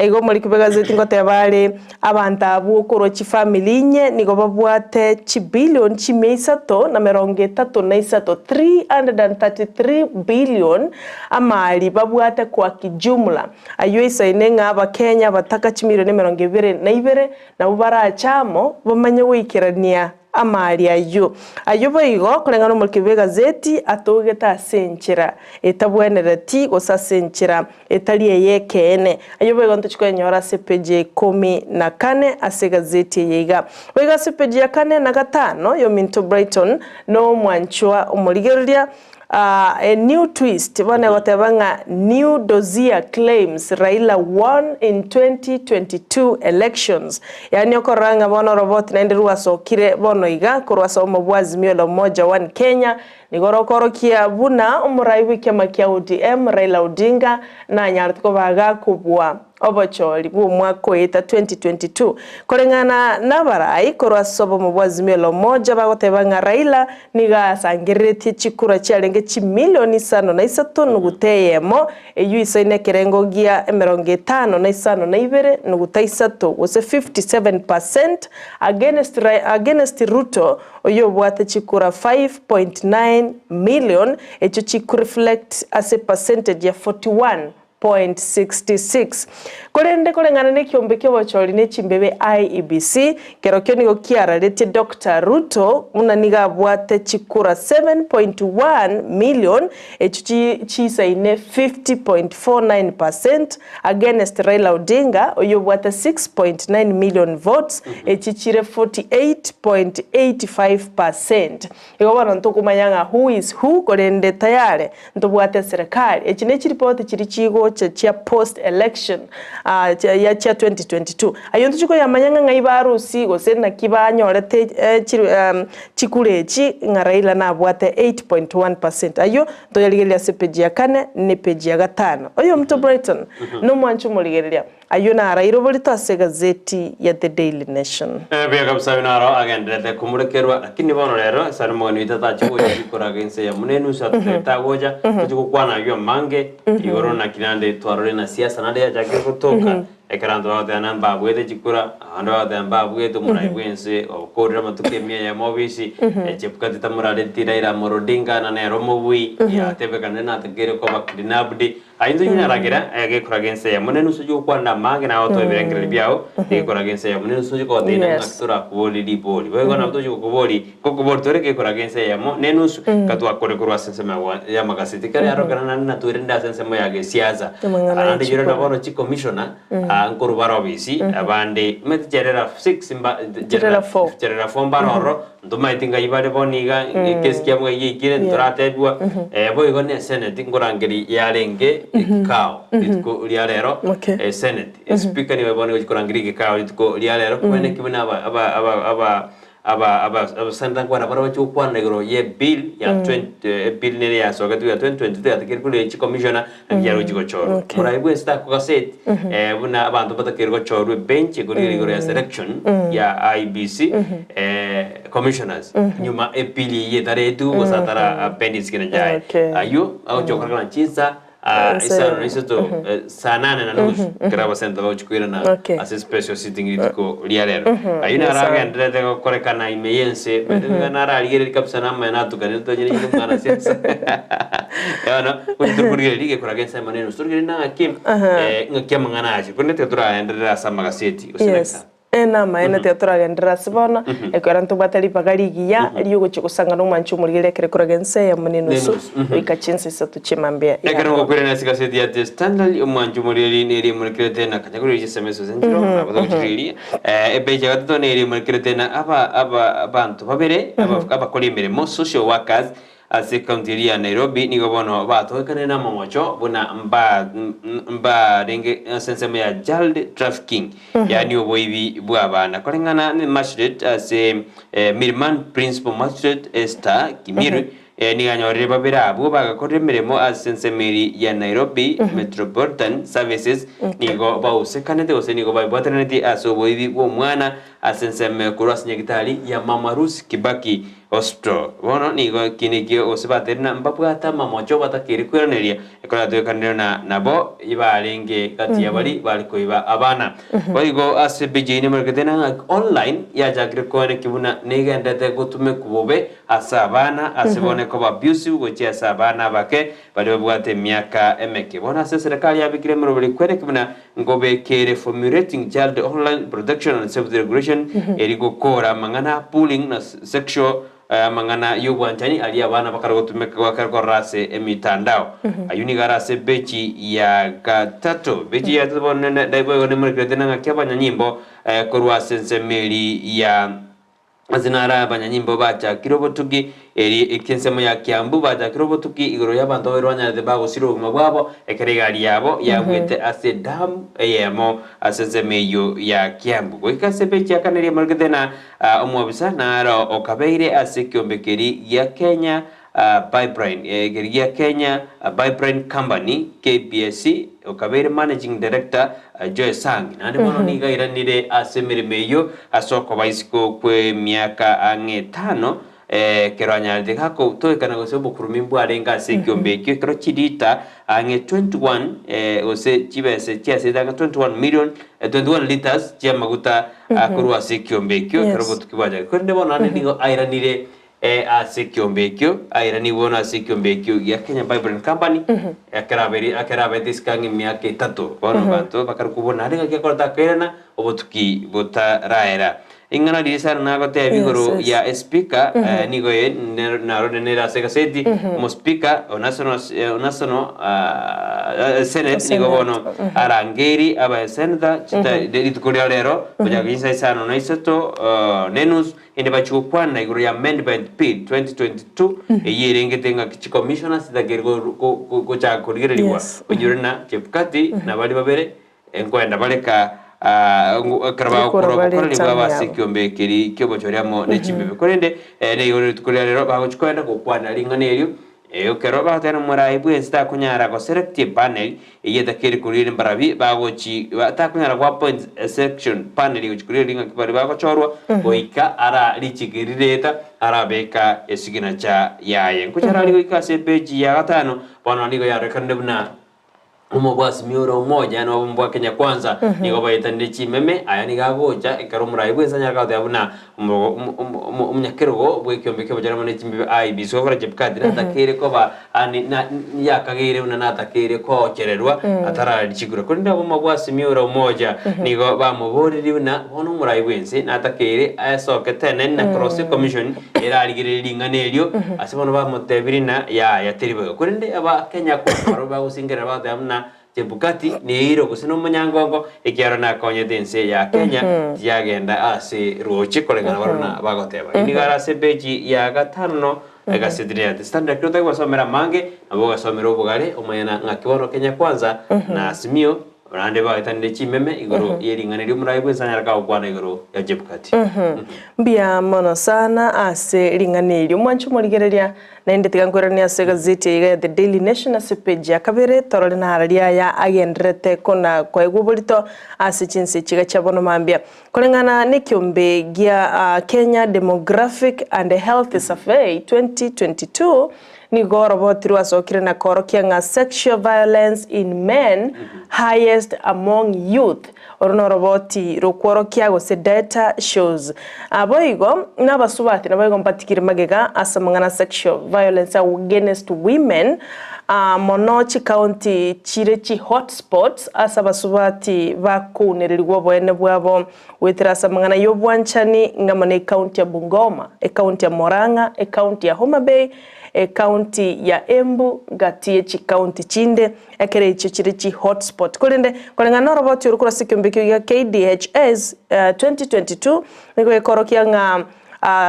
Igo omoriki bw'egazeti ngoteba are, abanto abwo korwa chifamiri inye nigo babwate chibilioni chimia isato na merongo etato na isato, 333 billion, amari babwate kwa kijumla. Ayio isaine ng'a Abakenya abataka chimilioni emerongo ebere na ibere nabwo barache amo bamanye goikerania Amari ayio. Ayio boigo, koreng'ana omoriki bw'egazeti atogete ase enchera etabwenereti gose ase enchera etari ey'ekeene. Ayio boigo ntochia koyenyora ase epeji ya ikomi na kane ase egazeti eye iga. Boigo ase epeji ya kane na gatano y'ominto Brighton nomwanchwa omorigereria A new twist, bono egoteba ng'a New dossier claims Raila won in 2022 elections. Yaani okorora ng'a bono oroboti naende rwasokire bono iga korwa ase omo bwa Azimio la Umoja One Kenya. Nigo rokorokia buna omorai bw'ekiama kia ODM Raila Odinga nanyarete koba gakobua obochori bw'omwaka oeta 2022. Koreng'ana nabarai korwa ase obomo bwa Azimio la Umoja bagoteba ng'a Raila nigo asangereretie chikura chiarenge chimilioni isano na isato nuguta eyemo, eyio isaine ekerengo gia emerongo etano na isano na ibere nuguta isato gose 57 percent against against Ruto oyio obwate chikura 5.9 million echio chikoreflect ase percentage ya 41.66. Korende koreng'ana nekiombe kiobochori ne chimbebe IEBC, kerokio nigo kiararetie Doctor Ruto buna nigo abwate chikura 7.1 million echio chisaine 50.49 percent against Raila Odinga oyio obwate 6.9 million votes echi chire 48.85 percent. Igo bono ntokomanya ng'a who is who korende tayare ntobwate eserekari. Echi ne chiripoti chiria chigocha chia post election ya chia 2022. Ayio ntochi koyamanya ng'a ng'ai barusia gose naki banyorete chikura echi ng'a Raila nabwate 8.1 percent. Ayio ntoyarigereria ase epeji ya kane na epeji ya gatano. Oyominto Brighton nomwanche omorigereria. Ayio naraire oborito ase egazeti ya The Daily Nation. Buya kabisa oyo naro agenderete komorekerwa, lakini bono rero esani omogeni oito atache gocha rikoraga inse ya muna enusu atotebete tagocha, toche gokwana ayio amange igoro naki naende twarorire na siasa naende yachakire gotoka, ekero abanto bagoteba na mbabwete chikura, abande bagoteba mbabwete omorai bwense okorire amatuko emia eyemo obisi, Chebukati tamorareti Raila Amolo Odinga na nere omobui, yatebekanire natakeire koba kidnapped. Aye intwe nyaragera gekoraga ense eyemo na enusu y'ogokwana amange na gotoa ebirengererio biao, gekoraga ense eyemo na enusu y'ogoteena ng'a Yes. torakoborie ribori. Boigo nabo tochia gokobori, ngokoboria tore gekoraga ense eyemo na enusu, iga twakore korwa ase ensemo ya y'amagaseti. Kare arokera naende natwerende ase ensemo ya gesiasa. Amang'ana Naende ya yore na chikura. bono chicommissioner, nkorwa bare obisi, abande, omanyete cherera six mba, Cherera four. cherera four mbare ororo, Ntomaeti ng'ai bare bono iga, ekesi kiabo ng'ai giaikire, ntoratebigwa. Boigo ne senate nkorangeria yarenge ekikao rituko ria rero, Okay. senate, espeaker nigo bono egochia korangeria ekikao rituko ria rero, kwene ki buna aba aba aba aba aba aba abasenator nkwana bare bachie gokwana igoro ye bill ya twen- ebill nere yasogetwe ya 2022 yatakeire korwa chicommissioner naki yarochia gochorwa. Okay. Moraai bwensi takogaseti buna abanto mbatakeire gochorwa ebench ekorigereria igoro ya selection ya IEBC commissioners nyuma ebill eyio etaretwe gose atara appendix kende jaye. Okay. Ayio agochia gokorekana chinsa Nse- isano na isato saa nane na nusu ekero abasenator bagochia koirana Okay. ase special sitting rituko ria rero. Ayio naro Yes, sir. agendererete gokorekana ime y'ense nararigereria kabisa namanya natukanire tonyene omwana siasa. Bono, gochi torikorigereria rigekora ria ense amo nere, torigererie na ng'aki, ng'aki amang'ana aye, korende tiga toraenderere ase amagaseti, gose Yes. naki? Namaene tiga toragenderere ase bono, ekero ntobwate ribaga rigiya riogochia gosanga na omwanchi omorigereria ekero ekoraga ense eyemo na enusu, Nenusu, mhm. goika chinsa isato chi'emambia ya Ekero bono. ngokwirana ase egaseti ya The Standard, omwanchi omorigereria nere emorekerete na kanya korigereria chisemi ase enchera, nabo togochirigereria. Epeji ya gatato nere emorekerete na aba aba abanto babere, aba abakori emeremo, social workers, Ase ekaunti eria ya Nairobi nigo bono batogekanire namomocho buna mbarenge ase ensemo ya child trafficking yaani oboibi bw'abana. Koreng'ana ne magistrate ase Milimani Principal Magistrate Esther Kimirwi nigo anyorire babere abwo bagakorire emeremo ase ensemo eria ya Nairobi Metropolitan Services nigo bausekanete gose nigo baibwatanetie ase oboibi bw'omwana ase ensemo korwa ase nyagitari ya Mama Ruth Kibaki Hospital. Bono nigo eki nekio gose bateire na mbabwate amamocho batakeire kweraneria ekero yatwekanire na nabo ibarenge gati ya baria bare koiba abana. Boigo ase page eyio nemorekete ng'a online yachakire koenekia buna negenderete gotumekwa bobe ase abana ase bono ekoba abusive gochia ase abana abake baria babwate emiaka emeke. Bono ase eserekari yabekire emeroberi kwenekia buna Nkobekere Formulating Child Online Protection and Safety Regulation eri gokora amang'ana a bullying na sexual amang'ana y'obwanchani aria abana bakare gotumeka bakare korora ase emitandao. Ayio nigo are ase epeji ya gatato. Epeji ya gatato bono nende boigo nemorekerete na ng'aki abanyanyimbo korwa ase ensemo eri ya Ase naro abanyanyimbo bachakire obotuki, eri ensemo ya Kiambu bachakire obotuki igoro y'abanto babere banyarete bagosira obogima bwabo ekero egari yabo yagwete ase edamu eyemo ase ensemo eyio ya Kiambu. Goika ase epeji ya kane riamorekete na omwobisa naro okabeire ase ekiombe keria gia Kenya. Pipeline ekeri gia Kenya Pipeline Company, KPC, okabeire Managing Director Joe Sang naende bono nigo airanire ase emeremo eyio ase okoba isiko kw'emiaka ang'e etano ekero anyarete gakotoekana gose obokurumi mbwarenge ase ekiombe ekio ekero chilita ang'e 21 gose chibese chiasete ang'e 21 million 21 litres chi'amaguta akorwa ase ekiombe ekio ekero obotuki bwachakire. Korende bono naende nigo airanire Ase ekiombe ekio, airanigwe bono ase ekiombe ekio gia Kenya Pipeline Company, ekero abeire ekero abete isiko ang'e emiaka etato. Bono abanto bakare kobua naende ng'aki akorete akairana, obotuki botaraera. Ing'ana riria sana nagotebia igoro Yes, yes. ya espika, nigo eye nero narorire nere ase egaseti, omospeaker o national o national senate nigo Senate, bono arangeiri abaesenator chita rituko ria rero, gochaka chinsa isano na isato nenusu, Inde bachia gokwana igoro ya Amendment Bill 2022 eyio erengete ng'a chicommissioners chitakeire gochaka korigererigwa Yes. onyore na Chebukati na baria babere nkoenda bareka ekero bagokora Ekero bare obokoreri etamu bwabo ase yabo. ekiombe keria ki'obochori amo ne chimbibe. Korende nigo rituko ria rero bagochia koenda gokwana ring'ana erio Ekero bagoteba nomorai bwensi takonyara goselect epanel eyio etakeire korigereria mbarabi bagochi takonyara go appoint a selection panel egochi korigereria ng'aki baria bagochorwa goika ara richiko eri rireta arabeka esignature yaye. Nkochara aria goika ase epage ya gatano bono nigo yarorekanire buna Omobwasimi ore omoja, yaani obomo bwa Kenya Kwanza, nigo baetanire chimeme, aya nigo agocha ekero omorai bwensi anyare goteba buna omonyakerogo bw'ekiombe ki'obochenu amo ne chimbibe IEBC Wafula Chebukati natakeire koba yaani yakageire buna natakeire koochererwa atarari chikura. Korende obomo bwa Azimio la Umoja nigo bamoboririe buna bono omorai bwensi natakeire asoke tenene na korosia ecommission erarigererie ring'ana erio, ase bono bamotebirie ng'a yaya teri boigo. Korende Abakenya kwanza barabwo bagosingerera bagoteba buna Chebukati neiro gose nomonyangongo, ekiagera nakonyete ense ya Kenya tiyagenda ase roche koreng'ana barabwo buna bagoteba. Eye nigo are ase epeji ya gatano egaseti ya The Standard. Ekero otari gosomera amange nabo ogasomera obogare omanye ng'aki bono Kenya Kwanza na Azimio Naende baetanire chimeme igoro ye ring'ana ri'omorai bw'ense anyare kagokwana igoro ya Chebukati. Mbuya mono sana ase ring'ana erio mwanche omorigereria, naende tiga nkoiranie ase egazeti eye iga ya The Daily Nation ase page ya kabere torore nararia aya agendererete kona koegwa oborito ase chinse chiga chia bono mambia. Koreng'ana nekiombe gia Kenya Demographic and Health Survey 2022, Nigo oroboti rwasokire na koorokia ng'a sexual violence in men highest among youth. Oro noroboti rokworokia gose data shows. Boigo nabasubati naboigo mbatigire magega ase amang'ana a sexual violence against women mono chikaunti chire chi hotspots ase abasubati bakounererigwa oboene bwabo Goetera ase amang'ana y'obwanchani ng'amo na ecounty ya Bungoma, ecounty ya Murang'a, ecounty ya Homa Bay, ecounty ya Embu gati ye chicounty chinde ekero echio chire chi hotspot. Korende koreng'ana noroboti oro korwa ase ekeombe ekio gia KDHS 2022 nigo gekorokia ng'a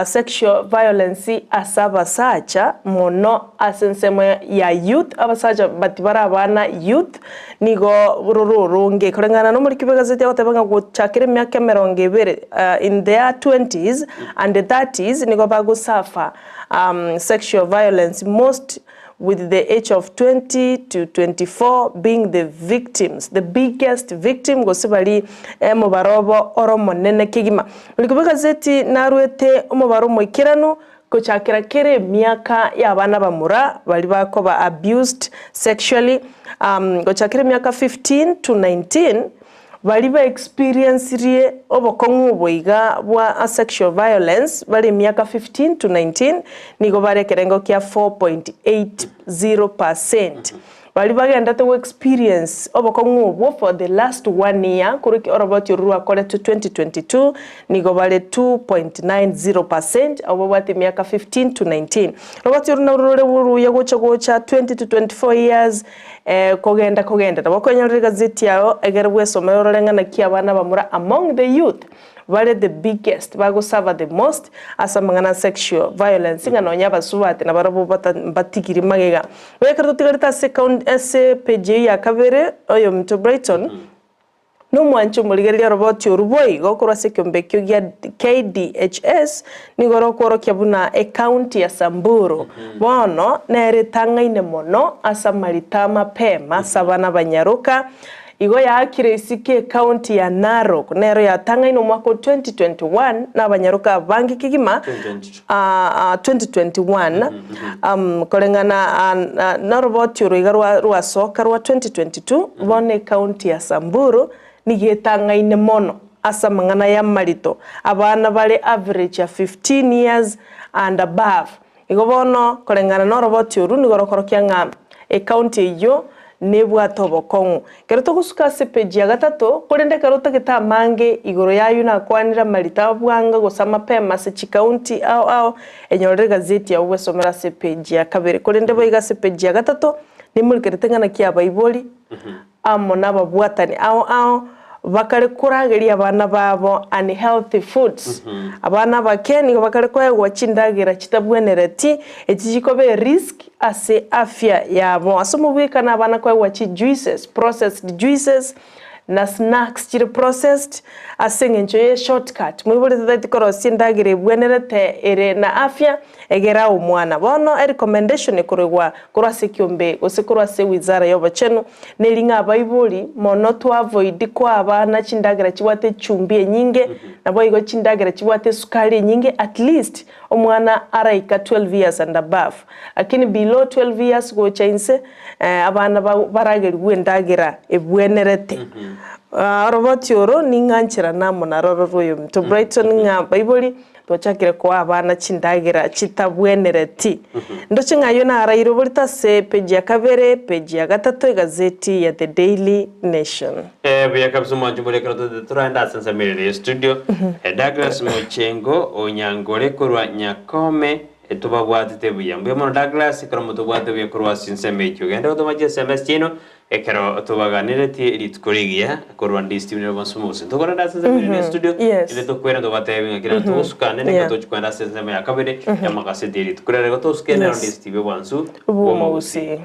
Sexual violence ase abasacha mono ase ensemo ya youth, abasacha but bare abana youth nigo rore oronge koreng'ana na omoriki bw'egazeti agoteba ng'a gochakera emiaka emerongo ebere in their twenties and thirties nigo bago suffer sexual violence most with the age of 20 to 24 being the victims, the biggest victim gose bari omobaro obo ore omonene kegima. Riko bw'egazeti narwete omobaro omoikeranu gochakera kera emiaka y'abana bamura baria bakoba abused sexually gochakera emiaka 15 to 19 Baria ba experiencerie obokong'u obo iga bwa sexual violence bare emiaka 15 to 19 nigo bare ekerengo kia 4.80 percent. Baria bagendete go experience obokong'u obwo for the last one year korwa oroboti orwo rwakoretwe 2022 nigo bare 2.90 percent abwo babwate emiaka 15 to 19. Roboti orwo narwo rore oruya gocha gocha 20 to 24 years Kogenda kogenda nabo okwenyorera egazeti yao egere bwesomere orore ng'a naki abana abamura among the youth bare the biggest bagosuffer the most ase amang'ana a sexual violence ng'a nonya abasubati nabarabwo bata mbatigiri magega. Bono ekero totigarete ase ekaun ase page eyio ya kabere oyominto Brighton. Nomwanche omorigereria oroboti orwo boigo korwa ase ekeombe ekio gia KDHS nigo rokworokia buna ecounty ya Samburu bono nere etang'aine mono ase amarito amapema ase abana abanyaroka. Igo yaakire isiko ecounty ya Narok nero yatang'aine omwaka o 2021 na abanyaroka abange kegima 2021 koreng'ana noroboti oro iga rwasoka rwa 2022, bono ecounty ya Samburu nigo etang'aine mono ase amang'ana y'amarito, abana bare average ya 15 years and above. Igo bono koreng'ana noroboti oru nigo rokorokia ng'a ecounty eyio nebwate obokong'u. Ekero togosuka ase epeji ya gatato, korende ekero otagete amange igoro y'ayio nakwanire amarito a bwanga gose amapema ase chikaunti ao ao, enyorere egazeti yao bwesomere ase epeji ya kabere. Korende boigo ase epeji ya gatato, nimorikerete ng'a naki abaibori amo nababwatani ao ao bakare korageria abana babo unhealthy foods. Abana abake nigo bakare koegwa chindagera chitabwenereti, echi chikoba erisk ase afya yabo. Ase omobwekano abana koegwa chi juices, processed juices, na snacks chire processed, ase eng'encho ye shortcut. Moibori tataeti korosia endagera ebwenerete ere na afya, egere ae omwana. Bono erecommendation ekoregwa korwa ase ekiombe gose korwa ase ewizara y'obochenu, neri ng'a abaibori mono to avoid koa abana chindagera chibwate echumbi enyinge, naboigo chindagera chibwate esukari enyinge at least omwana araika 12 years and above. Lakini below 12 years gocha inse, abana baragerigwe endagera ebwenerete. Oroboti oro ning'ancherane amo naroro rw'oyominto Brighton ng'a abaibori Twachakire koa abana chindagera chitabwenereti. Ndoche ng'a ayio naraire oborito ase epeji ya kabere, epeji ya gatato egazeti ya The Daily Nation. Buya kabisa omwancho bore ekero totete toraende ase ensemo ere ya studio. Douglas Mochengo Onyangore korwa Nyakome tobabwatete buya. Mbuya mono Douglas ekero motobwate buya korwa ase ensemo eyio. Genda gotoma chi sms chiaino Ekero tobaganeretie rituko rigiya korwa ndi Stephen na bonsi omogusii ntokorenda ase ensemo ere ya studio Yes. ere tokwere tobatebi ng'a kera togosuka nene Yeah. ekero tochi kwenda ase ensemo ya kabere y'amagaseti ya rituko riria igo tosuke nero Yes. ndi Steve obwansu Bw'omogusii.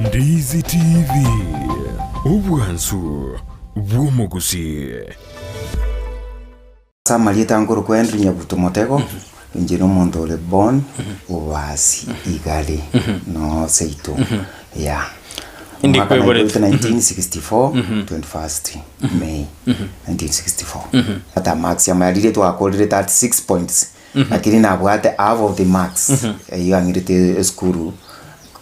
Ndizi TV, obwansu bw'omogusii. Ase amarieta nkorokwa Henry Nyabuto Motego, inche nomonto ore born Bobasi Igare, noo seito, yeah. Indi Omwaka kwaiboretwe? naiboretwe 1964, 21st May 1964. Ata marks amaya riria twakorire 36 points, lakini nabwate half of the marks, eyio ang'irete esukuru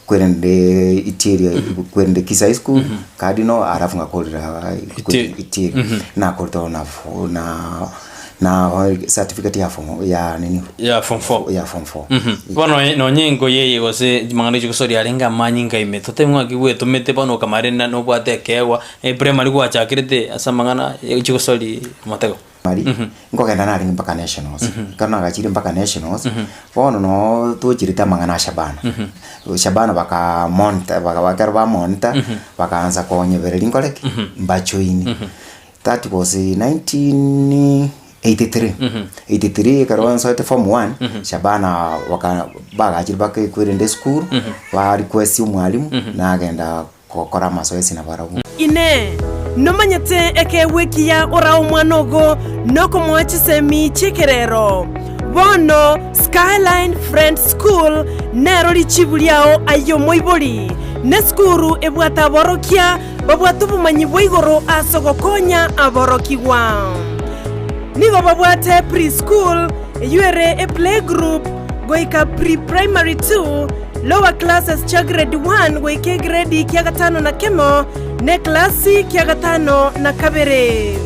kwerende itieri kwerende Kisii High School, Cardinal alafu ngakorera Itieri. itieri nakorete na na na certificate ya form ya nini Ya form four. ya form 4 Bono nonye engoyi eye gose mang'ana chigosori arenge amanyinga ime totebe ng'aki gwetomete bono okamara na nobwate ekeegwa eprimary gwachakerete ase amang'ana chigosori motego. Mari, nkogenda narenge mpaka nationals, ekero nagachire mpaka nationals, bono noo tochirete amang'ana a Shabana. Shabana baka monitor baka ekero ba monitor, bakaansa konyebereria nkore ki? Mbajoini. That was 1983, 83 ekero nsoete form one, Shabana baka bagachire mpaka ekwerende esukuru, ba request omwalimu, nagenda gokora amasoesi nabarabwo. Inee! Nomanyete ekeegwa ekiya orae omwana ogo nokomoa chisemi chi'ekerero? Bono Skyline Friends School nero richibu riao aye omoibori. Nesukuru ebwate aborokia babwate obomanyi bwa igoro ase ogokonya aborokigwa. Nigo babwate pre-school, eyio ere eplaygroup, goika pre-primary two, Lower classes chia grade one goika egredi kia gatano na kemo, na eklasi kia gatano na kabere.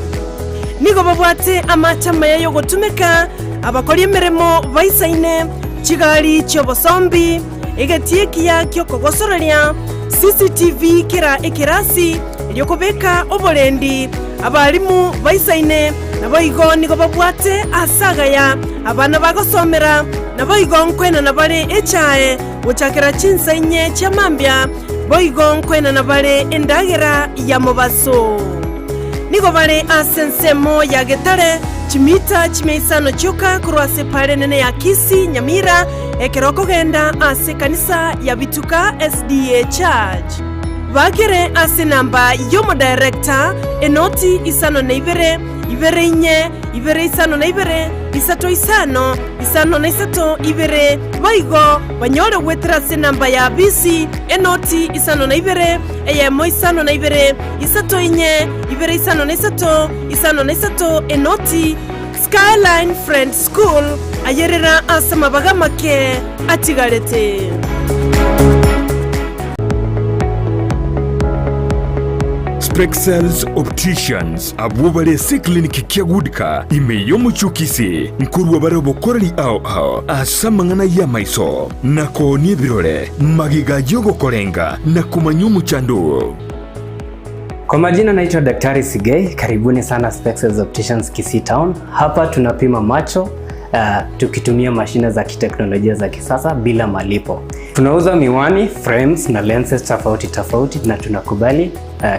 Nigo babwate amache amaya y'ogotumeka, abakori emeremo baisaine, chigari chi'obosombi, egetii ekiya gi'okogosoreria, CCTV kera ekerasi, erio kobeka oborendi abarimu baisaine, naboigo nigo babwate aase agaya abana bagosomera, naboigo nkoenana bare echae gochakera chinsa inye chia mambia, boigo nkoenana bare endagera ya mobaso. Nigo bare ase ensemo ya Getare, chimita chimia isano chioka korwa ase epaara enene ya Kisii, Nyamira, ekero okogenda ase ekanisa ya Bituka SDA Church. Bakere ase enamba y'omodirector, enoti 52, 2 4, ibere isano na ibere, isato isano, isano na isato, ibere, boigo banyore goetera ase enamba ya bisi, enoti isano na ibere, eyemo isano na ibere, isato inye, ibere isano na isato, isano na isato, enoti. Skyline Friends School, ayerera ase amabaga amake atigarete. Spexels Opticians abwo bare ase eclinic kia Goodcar ime y'omochie o Kisii nkorwa bare obokoreri ao ao ase amang'ana y'amaiso na koonia ebirore, magega y'ogokorenga na komanya omochando oo. Kwa majina naitwa Daktari Sigei, karibuni sana Spexels Opticians Kisii Town. Hapa tunapima macho tukitumia mashine za kiteknolojia za kisasa bila malipo. Tunauza miwani, frames na lenses tofauti tofauti na tunakubali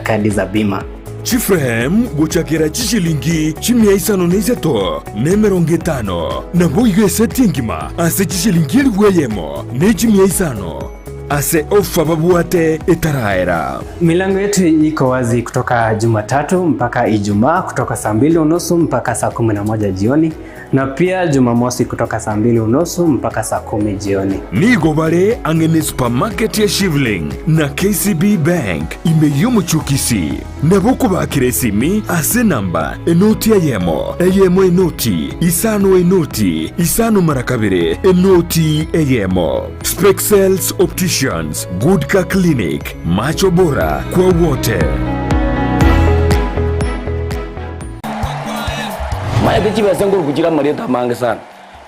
kadi za bima. Chiframe gochakera chishilingi chimia isano na isato na emerongo etano, naboigo eseti engima ase chishilingi elifu eyemo ne chimia isano ase ofa babwate etaraera. Milango yetu iko wazi kutoka Jumatatu mpaka Ijumaa kutoka saa mbili unusu mpaka saa 11 jioni na pia Jumamosi kutoka saa mbili unusu mpaka saa 10 jioni. Nigo bare ang'e ne supermarket ya Shivling na KCB Bank ime y'omochie o Kisii. Nabo okobakera esimi ase enamba enoti eyemo, eyemo enoti, isano enoti, isano mara kabere, enoti eyemo. Spexels Opticians, Goodcar Clinic, macho bora kwa wote. Maete chibesa nkoruku chire amarieta amange sana,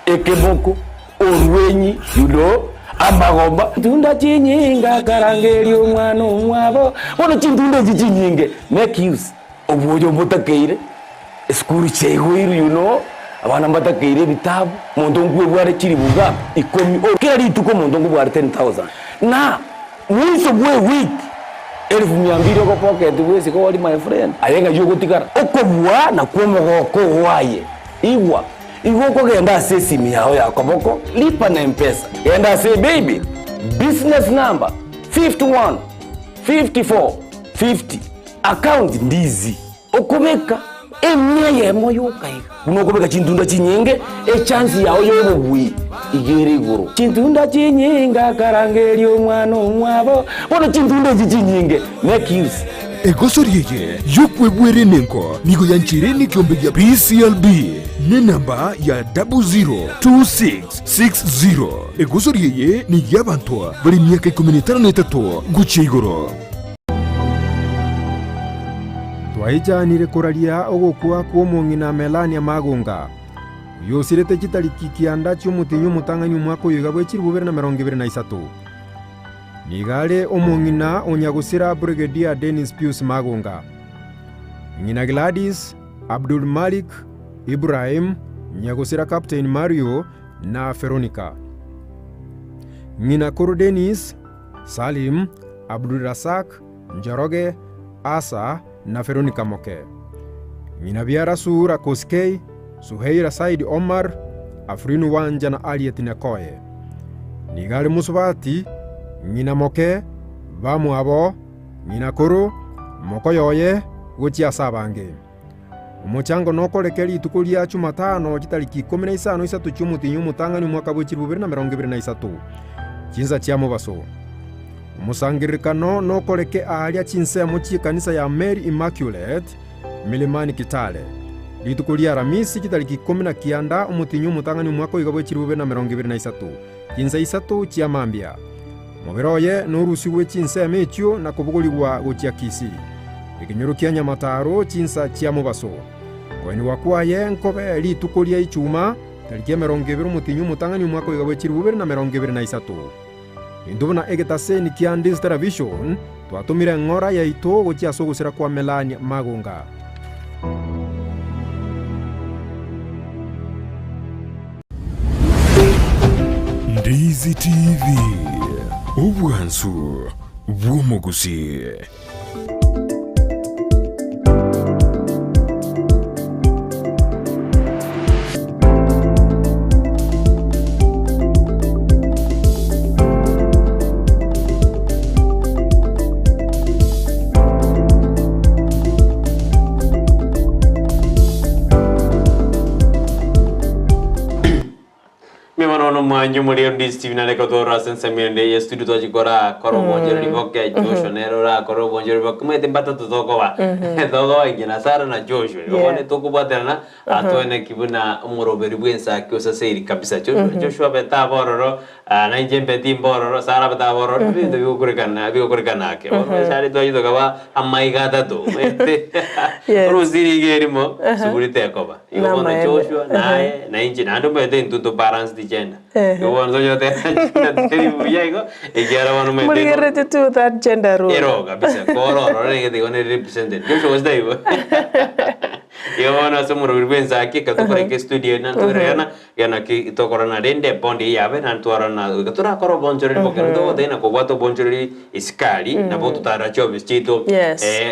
ekeboko, orwenyi, you know, amagomba. Tunda chinyinga akarangeria omwana omwabo, bono chintunda echi chinyinge make use obwoyo mbotakeire, esukuru chiaigoirwe you know, abana mbatakeire ebitabu, monto nkwebware chiribuga ikomi, kera rituko omonto nkobware 10,000 na Mwiso bwe ewiki elifu mia mbili ogopocket bwesike ori my friend, aye ng'ai ogotigara? Okobua nakwo omogoko oo aye. Igwa, igo okogenda ase esimi yao ya koboko, lipa na mpesa, genda ase paybill, business number 51 54 50, account ndizi. Okobeka emia eyemo yoka iga, buna okobeka chintunda chinyinge, echansi yao y'obobui iga ere igoro. Chintunda chinyinge akarangeria omwana omwabo, bono chintunda echi chinyinge make use. Egosori eye y'okwebwera enengo nigo yancheire nekiombe gia PCLB nenamba ya 002660. Egosori eye ney'abanto bare emiaka ikomi na etano na etato gochia igoro. Twaichanire koraria ogokwa kw'omong'ina Melania Magunga, oyio osirete chitariki kianda chi'omotienyi omotang'ani omwaka oyo iga bwe 2023. Nigo are omong'ina o nyagosira Brigadier Dennis Pius Magunga, ng'ina Gladys, Abdul Malik, Ibrahim, nyagosira Captain Mario na Veronica. Ng'ina koro Dennis, Salim, Abdulrazak, Njoroge, Asa, na Veronica Moke. Ng'ina biara Suhura Koskei, Suheira Said Omar, Afrin Wanja na Harriet Nekoye. Nigo are mosubati, ng'ina moke, bamwabo, ng'ina koro, mokoyoye, gochia ase abange. Omochango nokoreke rituko ria Chumatano chitariki ikomi na isano isato chi'omotienyi omotang'ani omwaka bwe chilifu bibere na emerongo ebere na isato, chinsa chia mobaso. Omosangererekano nokoreke aaria chinsemo chi'ekanisa ya Mary Immaculate, Milimani Kitale. Rituko ria Aramisi chitariki ikomi na kianda omotienyi omotang'ani omwaka oiga bwe chilifu bibere na emerongo ebere na isato, chinsa isato chia mambia. Omobere oye norusigwe chinsemo echio na kobogorigwa gochia Kisii, ekenyoro kia Nyamataro, chinsa chia mobaso. Koenigwa kwaye nkobe rituko ria Ichuma, tariki emerongo ebere omotienyi omotang'ani omwaka oiga bwe chilifu bibere na emerongo ebere na isato. Intwe buna egetaseni kia Ndizi Television twatomire eng'ora yaito gochia ase ogosira kwa Melania Magonga. Ndizi TV, obwansu bw'omogusii. Mbuya mono bono mwanche omorero ndi Stephen are kotorora ase ensemo ende ye studio twachikora kora obonchereri boke Joshua nere orakore obonchereri boke omanyete mbatato tokoba tokoba inche na Sarah na Joshua igo bono tokobwaterana atoene ki buna omoroberi bwa ensaki osaseiri kabisa Joshua Joshua abete abe ororo na inche mbe timbe ororo Sarah abete abe ororo ebinto bigokorekana bigokorekana ake bono ase aria twachia tokaba amaiga atato omanyete orosiri iga erimo suguri tekoba. Igo bono Namaene. Joshua, naye, na inche, naende omanyete intwe nto balance the gender. Igo bono tonya goteba gender teri buya igo, ekiagera bono omanyete igo Morigereretie tu that gender role. ero kabisa, koro ororo egete igo nere represented. Joshua gose taibo? Igo bono ase omoroberi bwa ensaki, ekero tokoreka estudio eye natoererana, iga naki tokorana rende ebondi eye yabe naende twarorana goika torakore obonchoreri boke. Nabo togoteba ng'a kobwate obonchoreri isiko aria, nabo totarera chiofisi chiaito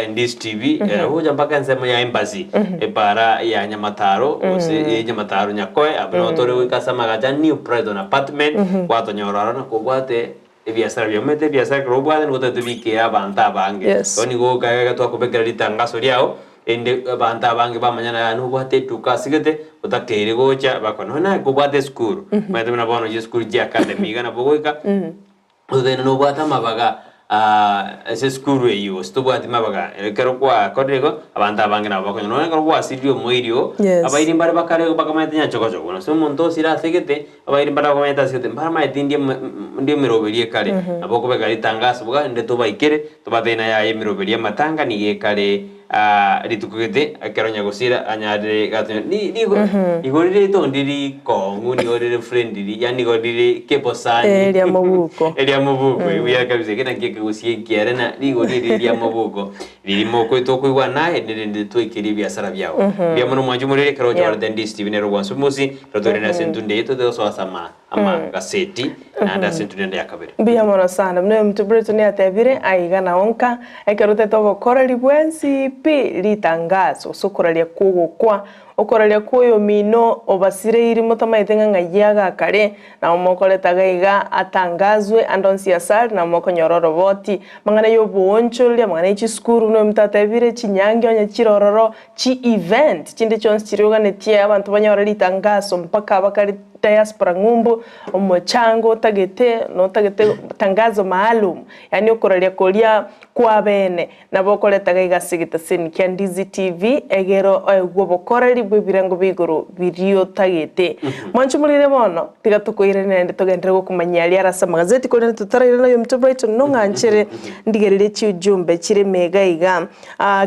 Ndizi TV, gocha mpaka ensemo ya embassy, epara ya Nyamataro, gose Nyamataro Nyakoe, abwo nabo tore goika ase amagacho a New Brighton Apartment, gwatonyora ororo na kobwate ebiasara biao. Omanyete ebiasara ekero obwate nigo otagete obikere abanto abange. Igo nigo goika iga twakobekera ritangaso riao, erinde abanto abange bamanye ng'a yaani nobwate eduka asigete, otakeire gocha bakore. Nonya naye kobwate esukuru, omanyete buna bono chisukuru chia academy iga nabo ogoika, Ototebia nobwate amabaga ase esukuru eyio gose tobwati mabaga, ekero gwakorire igo, abanto abange nabo bakonyora. Nonya ekero gwasiririe omoiri oo, abairi mbare bakare bakamanyete nyachogochogo. Gose omonto osire ase egete, abairi mbare bakamanyete ase egete, mbaramanyeti ndie ndie emeroberi ekare. Nabo okobeka ritangaso iga rinde tobaikere, tobatebie naye aye emeroberi y'amatanga nigo ekare rituko gete, ekero nyagosira anyarire gatonya ni nigo igo rire etondi rikong'u nigo rire friendly yaani nigo rire kebosani Eh, ria mobuko. eria mobuko buya kabisa eke nakio ekegusia ekiare na rigori eri ria mobuko riri moko tokoigwa naye nerende twaikerie ebiasara biao mbuya mono mwanche omoriri ekero ocha orete Ndisi TV nere ogwansa omosi ekero tore ase entunde eye tote gosoa ase ama amagaseti naende ase entunde ende ya kabere. Mbuya mono sana. Buna omonto Breton atebire, Aiga nao nka, ekero otete obokoreri bwensi pi ritangaso, gose okoraria kw'ogokwa, okoraria kw'oyomino obasireiri motamaete ng'a ng'ai agakare, nabo mokoreta iga iga atangazwe ande onsi asare, nabo mokonyora oroboti. Amang'ana y'oboonchoreria, amang'ana ye chisukuru, buna omonto atebire, chinyangi onye chire ororo, Chi event chinde chionsi chiria oganetie abanto banyore ritangaso mpaka bakare diaspora ng'umbu, omochango otagete notagete tangazo maalum yaani okoraria koria kwabene nabo okoreta iga iga ase egetaseni kia Ndizi TV egere oegwe obokoreri bwa ebirengo bia igoro biria otagete. Mwanche morire bono tiga tokoirane naende togenderere gokomanyia aria are ase amagazeti korende totarairana oyominto Brighton nong'anchere ndigererie chiujumbe chire ime iga iga.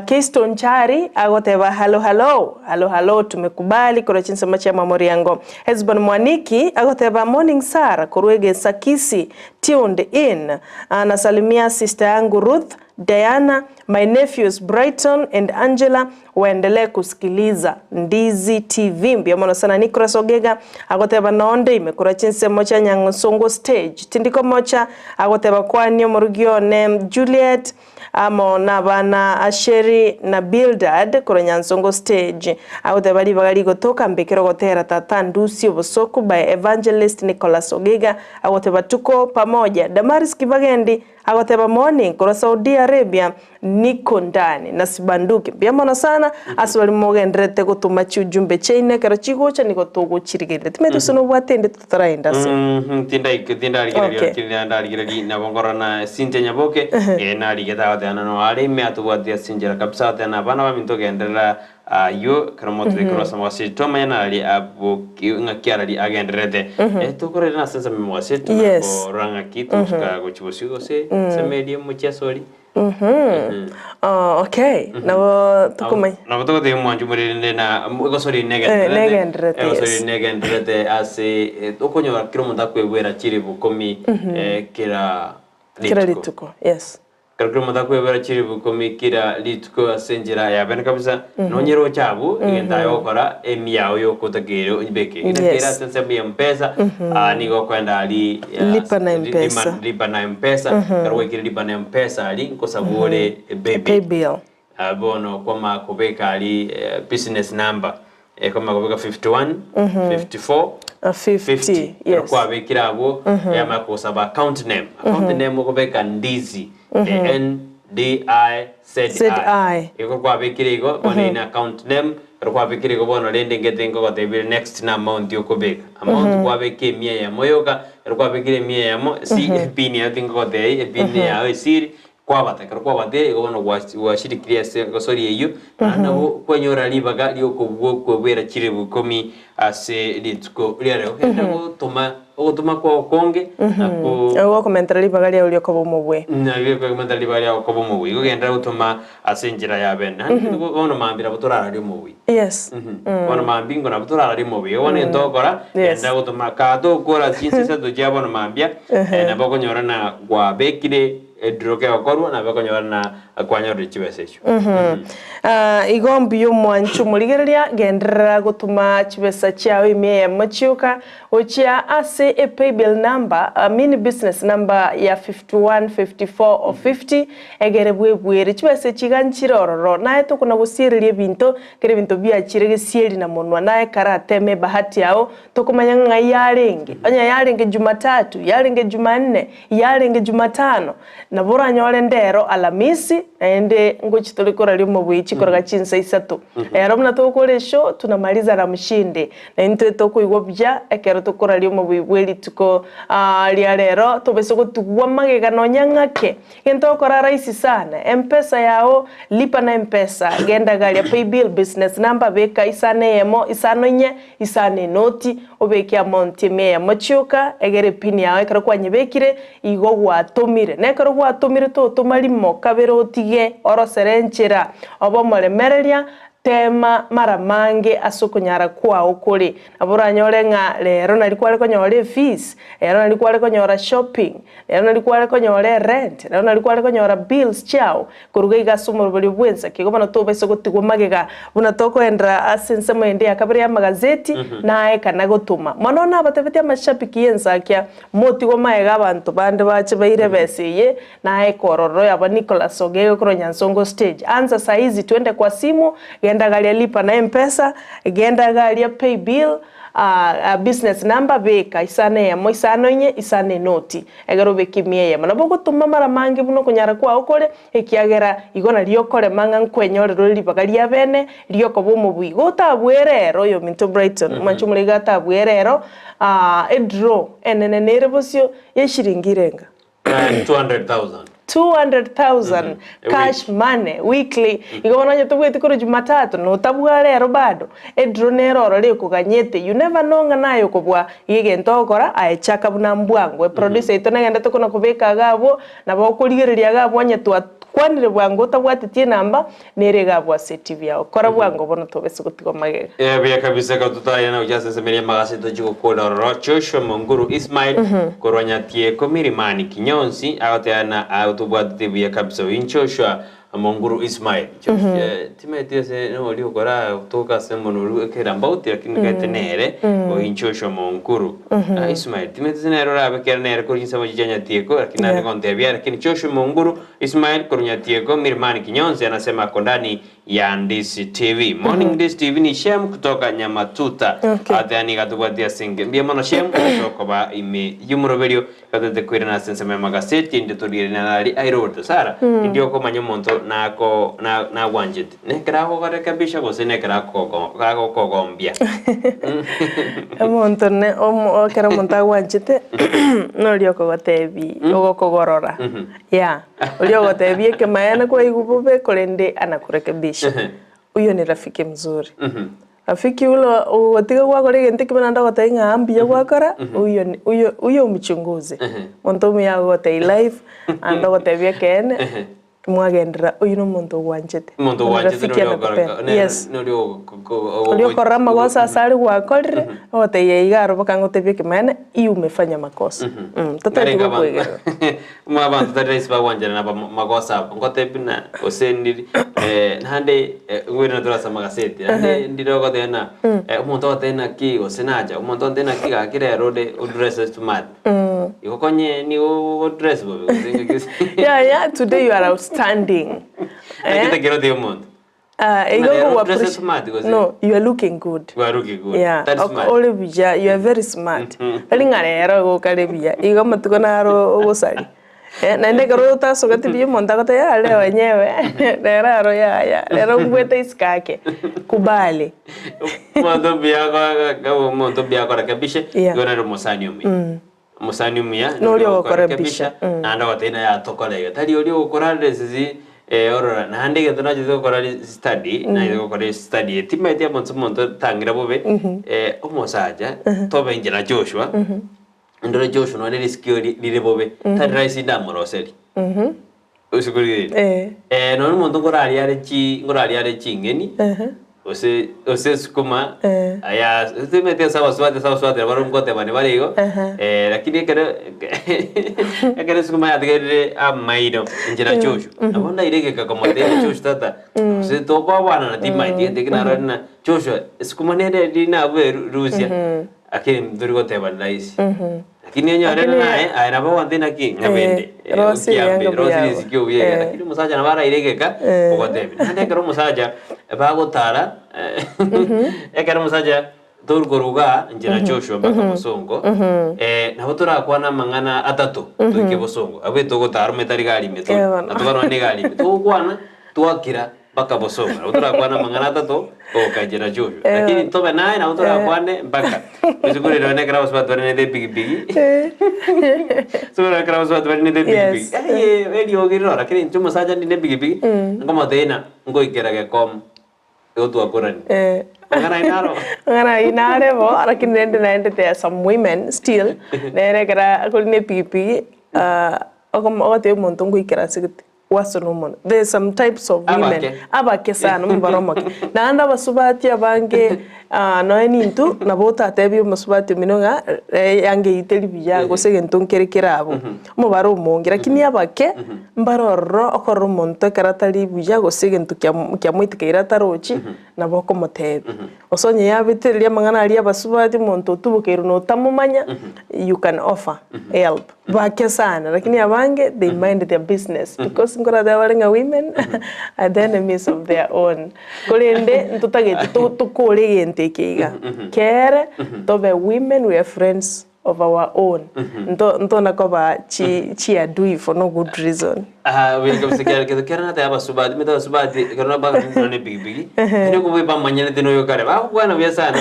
Keystone Chari agoteba halo halo, halo halo tumekubali korwa chinsemo chia Mwamoriango. Hesbon Mwaniki agoteba morning sir korwa Egesa Kisii tuned in. Nasalimia sister yangu Ruth, Diana, my nephews Brighton and Angela waendelee kusikiliza Ndizi TV. Mbuya mono sana Nicholas Ogega agoteba nonde ime korwa chinsemo chia Nyang'osongo stage. Tindikomocha agoteba kwani omorugi one Juliet Amo nabana Asheri na Bildad korwa Nyansongo stage, agoteba ribaga rigotoka mbekere ogotera Tata ndusie obosoku by Evangelist Nicholas Ogega, agoteba tuko pamoja. Damaris Kibagendi agoteba morning korwa Saudi Arabia niko ndani na sibanduki. Mbuya mono sana ase baria mogendererete gotoma chiujumbe chiaino ekero chigocha nigo togochirigereria. Timanyeti gose nobwate ende Toraenda ase. Tindaik tindarigereria Okay. lakini ndarigereria nabo nkorora na Cynthia Nyaboke eh narigete agoteba no are ime atobwati ase enchera kabisa agoteba na abana baminto genderera aywo ekero motobekire ase omogasi twamanya nari aboki ng'aki arari agendererete eh tokorera ase ensemo ya omogasi Yes. tunakorora ng'aki togosuka gochia bosio gose ase emeeri omochie ase oria. Mhm. Oh, okay. Nabo tokomanya. Nabo togotebia omwanchi omorerende na egosori Eh, negendererete negendererete, egosori yes. negendererete ase eh, okonyora kera omonto akwebwera chiribu ikomi eh, kera Kera rituko. rituko. Yes. Ekero kera omonto akwebwera chiribu ikomi kera rituko ase enchera ya bene kabisa, nonye roche abwo, egento aye ogokora, emi yao yokotakeire oyebeke. Egento Yes. kere ase ensemo ya mpesa, ah, nigo okoenda aria Lipa na M-Pesa. Lipa na mpesa, ekero gwaikire lipa na mpesa aria, nkosaba ore paybill. Paybill. Ah, bono kwamanya kobeka aria eh, business number, eh, kwamanya kobeka 51, 54, 50, 50. Ekero yes. kwabekire abwo, yamanya kogosaba account name. Account name okobeka Ndizi, N D I Z Z I. I. Igo kwabekire igo, bono eye ne account name, ekero kwabekire igo bono rende ngete ngogotebirie next na amount okobeka. Amount kwabeka emia eyemo yoka, ekero kwabekire emia eyemo, si epin yago tingogotebia, epin yao esiri, kwabata. Ekero kwabatire igo bono gwashirikirie ase egosori eyio, naende nabo kwanyora ribaga riokobwo kwebwera chiribu ikomi ase rituko ria rero. Ogende gotoma ogotoma kwao okonge nakwo Ogokomentera ribaga riao riokoba omobwe. Nario ribaga riao koba omobui. Igo genderera gotoma ase enchera ya bene. Naende bono mambia nabo torararie omobui. Yes. Bono mambia ingo nabo torararie omobui. Igo bono egento ogokora, genderera gotoma kaa tokora chinsa isato chia bono mambia, nabo okonyora na kwabekire ediro kegokorwa nabo okonyora na kwanyorire chibesa echio. Ah, igo mbuya omwancho omorigereria, genderera gotoma chibesa chiao ime eyemo chioka gochia ase epaybill number, I mean business number ya 51 54 o 50, egere bwebwere chibesa echi iga nchire ororo. Naye tokona gosiereria ebinto, kera ebinto biachire gesieri na monwa, naye karateme ebahati yao, tokomanya ng'a yarenge. Onye yarenge Jumatatu, yarenge Jumanne, yarenge Jumatano, nabo oranyore ndero Alamisi, naende ngochia tore koraria omobui chikoroga chinsa isato. Ero buna togokora eshow, tunamaliza na mshindi. Na intwe tokoigwa buya ekero tokoraria omobui bwe rituko ria rero, tobase gotigwa magega nonya ng'ake. Egento ogokora rahisi sana, Mpesa yao, lipa na Mpesa, genda garia paybill, business number, beka isano eyemo, isano inye, isano enoti, obeke amount emia eyemo chioka, egere epin yao ekero kwanyebekire, igo gwatomire. Na ekero gwatomire totoma rimo kabere otige, orosere enchera, obe omoremereria, tema mara mange ase okonyara kwao kore. Nabo oranyore ng'a rero nari kware konyora efees, rero nari kware konyora shopping, rero nari kware konyora erent, rero nari kware konyora bills chiao, koruga iga ase omoroberio bw'ensa. Igo bono tobaisa gotigwa magega buna tokoenderera ase ensemo ende ya kabere y'amagazeti, naye kana gotoma. Mono nabatebetie amashabiki y'ensakia, motigwe magega abanto bande bache baire ebesa eye, naye kororo yaba Nicholas Ogege korwa Nyansongo stage. Anza saizi twende kwa simu, genda garia lipa na Mpesa, genda garia pay bill, business number beka isano eyemo isano inye isano enoti, egere obeke emia eyemo. Nabo ogotoma mara mange buna okonyara kwao kore, ekiagera igo nario okorema ng'a nkwenyorera ore ribaga ria bene riokoba omobui. Igo otabwere ero oyominto Brighton, omwanche omore iga atabwere ero, edraw enene nere bosio ya eshiringi irenga? 200,000. 200,000 cash money weekly. Igo bono onye tobweti korwa Jumatatu notabua rero bado, edraw nere ororo ekoganyete, you never know ng'a naye okobua iga egento ogokora aye chaka buna mbwango. Eproducer yaito negenderete kona kobeka iga abwo, nabo okorigereria iga abwo onye twakwanire bwango otabwatetie enamba, nere iga abwo ase etv yago. Kora bwango bono tobese gotigwa magega. Eh, buya kabisa ekero totarairana gochia ase ensemo eria y'amagasi tochie gokora ororo Joshua Monguru Ismail korwa Nyatieko Milimani Kinyonsi agoteba na agotobwatete buya kabisa oyo Joshua Monguru Ismail Joshua timaeti ase noria okora gotoka ase omonwa oria ekerambauti lakini kaete nere oyo Joshua Monguru Ismail timaeti ase nere orabe kere nere korwa chinsemo chia Nyatieko lakini naende gontebia lakini Joshua Monguru Ismail korwa Nyatieko Milimani Kinyonsi anasema ako ndani ya Ndisi TV. Morning Ndisi TV ni Shem kutoka Nyamatuta. Okay. Ate ani gatobwatia ase mbuya mono Shem ase ime y'omoroberio gatete koirana ase ensemo y'amagaseti inde torigereria nari airorete Sara indi okomanya omonto nako nagwanchete nekero agokorekebisha gose nekero agokogombia. Omonto ne omo ekero omonto agwanchete noria okogotebi ogokogorora yeah oria ogotebia ekemaene kwaigwa bobe korende anakurekebisha. Huyo ni rafiki mzuri. Rafiki ule ogotiga gwakora egento ekebe naende ogotebia ng'a mbuya gwakora, huyo ni huyo huyo mchunguze. Omonto omuya agogotebia live, naende ogotebia ekeene. Mwagenderera, oyio nomonto ogwanchete. Omonto ogwanchete Rafiki noria okora anakupenda. ne- Yes. noria Oria okorora amagoso ase aria gwakorire, ogotebia iga aro boka ngotebie ekemanene, iwe umefanya makosa. Totari Narenge abanto gokoegerera. mwa abanto tari rahisi bagwanchana na bamo- magoso abo ngotebi buna gose ndiri naende ngwere tore ase amagaseti naende ndire ogoteba ng'a omonto ogoteba naki gose nacha omonto onte naki gaki rero ore odresse smart Igo konye nigo ogodress bobe gose ng'aki gose. Yaya today you are outstanding. Naki tekero tee omonto. Ah, igo Ng'a rero ngogo dress appreciate. smart gose. No, you are looking good. You are looking good. Yeah, Tari ok- smart. ore buya, you are very smart. Tari ng'a rero igo okare buya, igo amatuko naro ogosari. Eh, naende ekero otasogeti buya omonto agoteba yaya leo enyewe, rero aro yaya, rero mbwete isiko ake, kubali. Omonto mbuya ako- omonto mbuya akorekebishe, Yeah. igo nere omosani omuya. Omosani omuya Noria ogokorebisha. naende ogotebia naye atokore iga. Tari oria ogokorarera esisi orora naende egento nachete gokora study, nachete gokora estudy eye timaeti amo ase omonto tang'ira bobe, omosacha tobe inche na Joshua, ndore Joshua nonye risikio rire bobe, tari rahisi ndamoroserie. Osukuriire. Eh. Nonye omonto nkoraria are chi nkoraria are ching'eni, gose gose esukuma, aya timanyeti ase abasubati ase abasubati nabo ngotebani bare igo, lakini ekero ekero esukuma yatigarire amaino inche na Joshua, nabo ndaire egeka komotebia Joshua tata, gose tokobana timanyeti gento eke narorire ng'a Joshua esukuma nere riria nabue rusia, lakini ntori gotebani rahisi. Lakini onyore Lakini- naye aye nabo ogoteba naki ng'a bende Eh, rosi okiambe, riango rosi biabo. risiki obuya iga. Eh. Lakini omosacha nabo araire egeka Eh. ogotebia. Naende ekero omosacha bagotara ekero omosacha torukorwa igaa inche na Joshua mpaka bosongo nabo torakwane amang'ana atato toike bosongo. Abwo etogotara omanyete tari gari ime tore, Eh, bono. na tokarwana na egari ime. Togokwana twakira Mpaka bosongo nabo torakwane amang'ana atato goka inche na Joshua. Eh. Lakini tobe naye nabo torakwane mpaka. Rituko riria nonye ekero abasubati barinete epikipiki. Rituko riria ekero abasubati barinete epikipiki. Yes. Eye eriogi rire lakini inche omosacha ndine epikipiki, nkomotebia ng'a ngoikera gekomo, igo twakorani. Eh. Amang'ana ayio naro. Amang'ana ayio nare bo, lakini rende naende there are some women still, nere ekero akorina epikipiki, ogotebia omonto ngoikera ase gete. Gwasona omonwe. There is some types of women Abake. abake sana omobaro omoke. Naende abasubati abange ah, nonya nintwe nabo otatebie omosubati omino ng'a eanga eyio teri buya gose egento nkere kere abwo, omobaro omonge. Lakini abake mbare ororo okorora omonto ekero atari buya gose egento kia kiamoitikeire atarochi, nabo okomotebia. Gose onye yabetereria amang'ana aria abasubati omonto otubokeirwe na otamomanya, you can offer help. Bake sana lakini abange they mind their business because nkoratebe bare ng'a women are the enemies of their own. Korende ntotagete to tokore egento eke iga, kere tobe women we are friends of our own nto ntona koba chi chiadui for no good reason. Aha, buya kabisa kiaro kero kero nateba abasubati, omanyete abasubati ekero nabagatenenire na epikipiki, yaani okobua bamanyerete na oyo kare, bagokwana buya sana,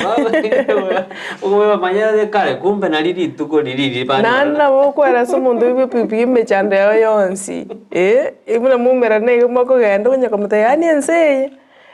okobua bamanyerete kare, kumbe nari rituko riria riria Naende banyorana. nabo okweresa omonto oyo bwa epikipiki emechando yao yonsi, eh, buna mwaumerana iga mokogenda okonya komotebia yaani ense eye.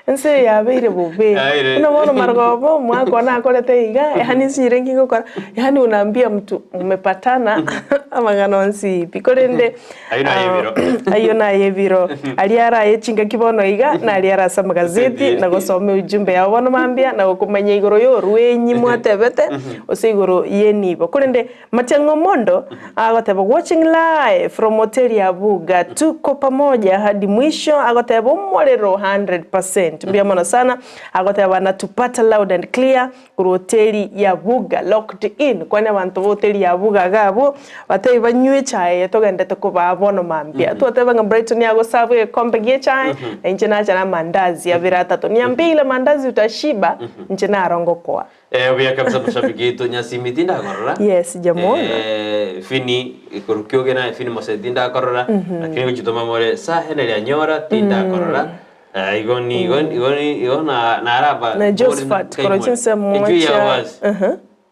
Ense eye yabeire bobe. Yabeire. Buna bono marogoba omwaka one nakorete iga, yaani nsinyire nki ngokora, yaani unaambia mtu mmepatana amang'ana onsi pi. Korende Ayio naye ebiro. ayio naye ebiro. Aria araye chingaki bono iga, naria are ase amagazeti, na gosoma ujumbe yao bono mambia, na gokomanya igoro ya orwenyi mwatebete, gose igoro y'enibo. Korende Matiang'i Omondo agoteba watching live from hoteli ya Buga tuko pamoja hadi mwisho agoteba omorero 100% mbuya mono sana agoteba anatupata loud and clear korwa hoteli ya Buga locked in kwani abanto ba hoteli ya Buga iga abwo batebi banywe echae eye togendete kobaa bono mambia twateba ng'a Brighton agoserve egekombe gie echae na inche nacha na amandazi abere atato niambie ile mandazi utashiba inche naro ngokoa. Eh, buya kabisa mashabiki aito Nyasimi tindakorora. Yes, sijamuona. Eh, Fini korwa kioge naye Fini Mose tindakorora. Lakini gochitoma more sa Henry Anyora tindakorora. Eh, igo ni igo igo ni igo na naraba Na Josephat korwa chinsemo Echui ya chia basi.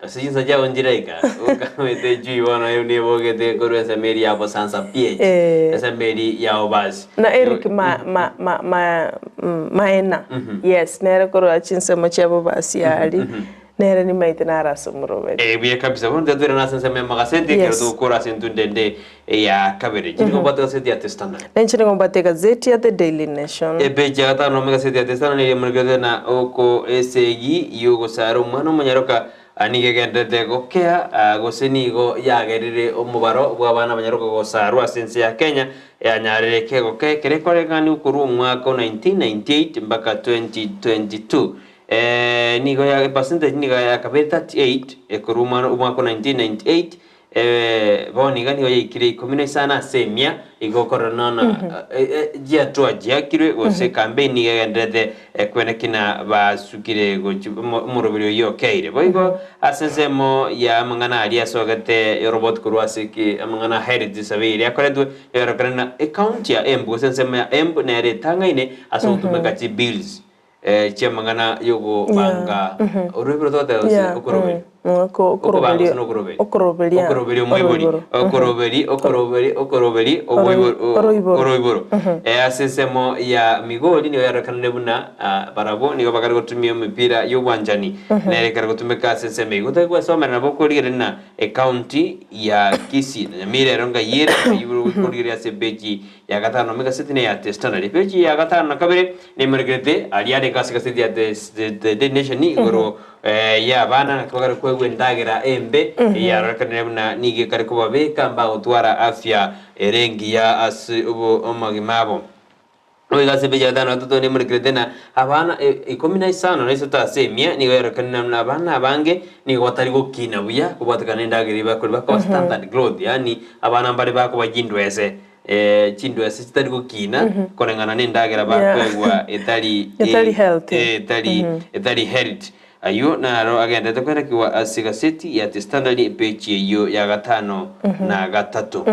Ase chinsa chiabo nchiraika okamete echui bono eye nebogete korwa ase emeri yabo Sansa PH. Eh. Ase emeri yabo basi. Na Eric ma ma ma ma Maena yes nere korwa chinsemo chiabo basi aria. Nere nimaete naro ase omoroberi. Eh, buya kabisa. Bono tiga toirane ase ensemo ya magaseti ekero Yes. togokora ase entunda ende ya kabere. Inche nigo mbwate egaseti ya The Standard. Na inche nigo mbwate egazeti ya The Daily Nation. Epeji ya gatano nomo egaseti ya The Standard nigo emonekerete na oko esegi yogosara omwana omonyaroka ah, nigo egendererete gokea ah, gose nigo yagerire omobaro bw'abana abanyaroka gosarwa ase ense ya Kenya yanyarire kegokea ekero ekorekaniwa korwa omwaka o 1998 mpaka 2022. Eh, nigo ya epercentage nigo yakabere 38 ekorwa omwana omwaka o 1998 eh, bono iga nigo yaikire ikomi na isano ase emia igo okorora nono eh, eh, chiatua chiakirwe gose campaign nigo egenderete ekwene kina basukire gochi omo- omoroberi oyio okeire. Boigo ase ensemo ya amang'ana aria asogete yoroboti korwa ase ki amang'ana a Heritage Survey eria akoretwe, egorekana na ecounty ya Embu gose ensemo ya Embu nere etang'aine ase ogotumeka chibills eh, chi'amang'ana y'okobanga oroiboro togoteba gose okoroberi okobanga gose nokoroberia Okoroberia. okoroberia omoibori Oroiboro. okoroberi okoroberi okoroberi oboiboro Oroiboro. oroiboro Eh, ase ensemo ya Migori nigo yarorekanire buna ah, barabwo nigo bakare gotumia emepira y'obwanchani nere ekare gotumeka ase ensemo eyio. Gotari gwesomera nabo okorigereria na ecounty ya Kisii na Nyamira ero ng'ai ere eyio okorigereria ase epeji ya gatano na egaseti neya The Standard. Epeji ya gatano na kabere nemorekerete aria arenge ase egaseti ya The, The, The Daily Nation igoro eh, ya abana naki bagare koegwa endagera embe eyarorekanire buna nigo ekare kobabeka mbagotwara afya ere engiya ase obo omogima abo. Boigo ase epeji ya gatano na gatato nemorekerete na abana e- ikomi na isano na isato ase emia nigo yarorekanire buna abana abange nigo batari gokina buya kobwatekana na endagera eyio bakoria bakoba stunted growth yaani abana mbare bakoba chindwese eh, chindwese chitari gokina koreng'ana na endagera bakoegwa etari Etari healthy. eh, etari etari health ayio naro agenderete kwerekiwa ase egaseti ya The Standard epeji eyio ya gatano na gatato.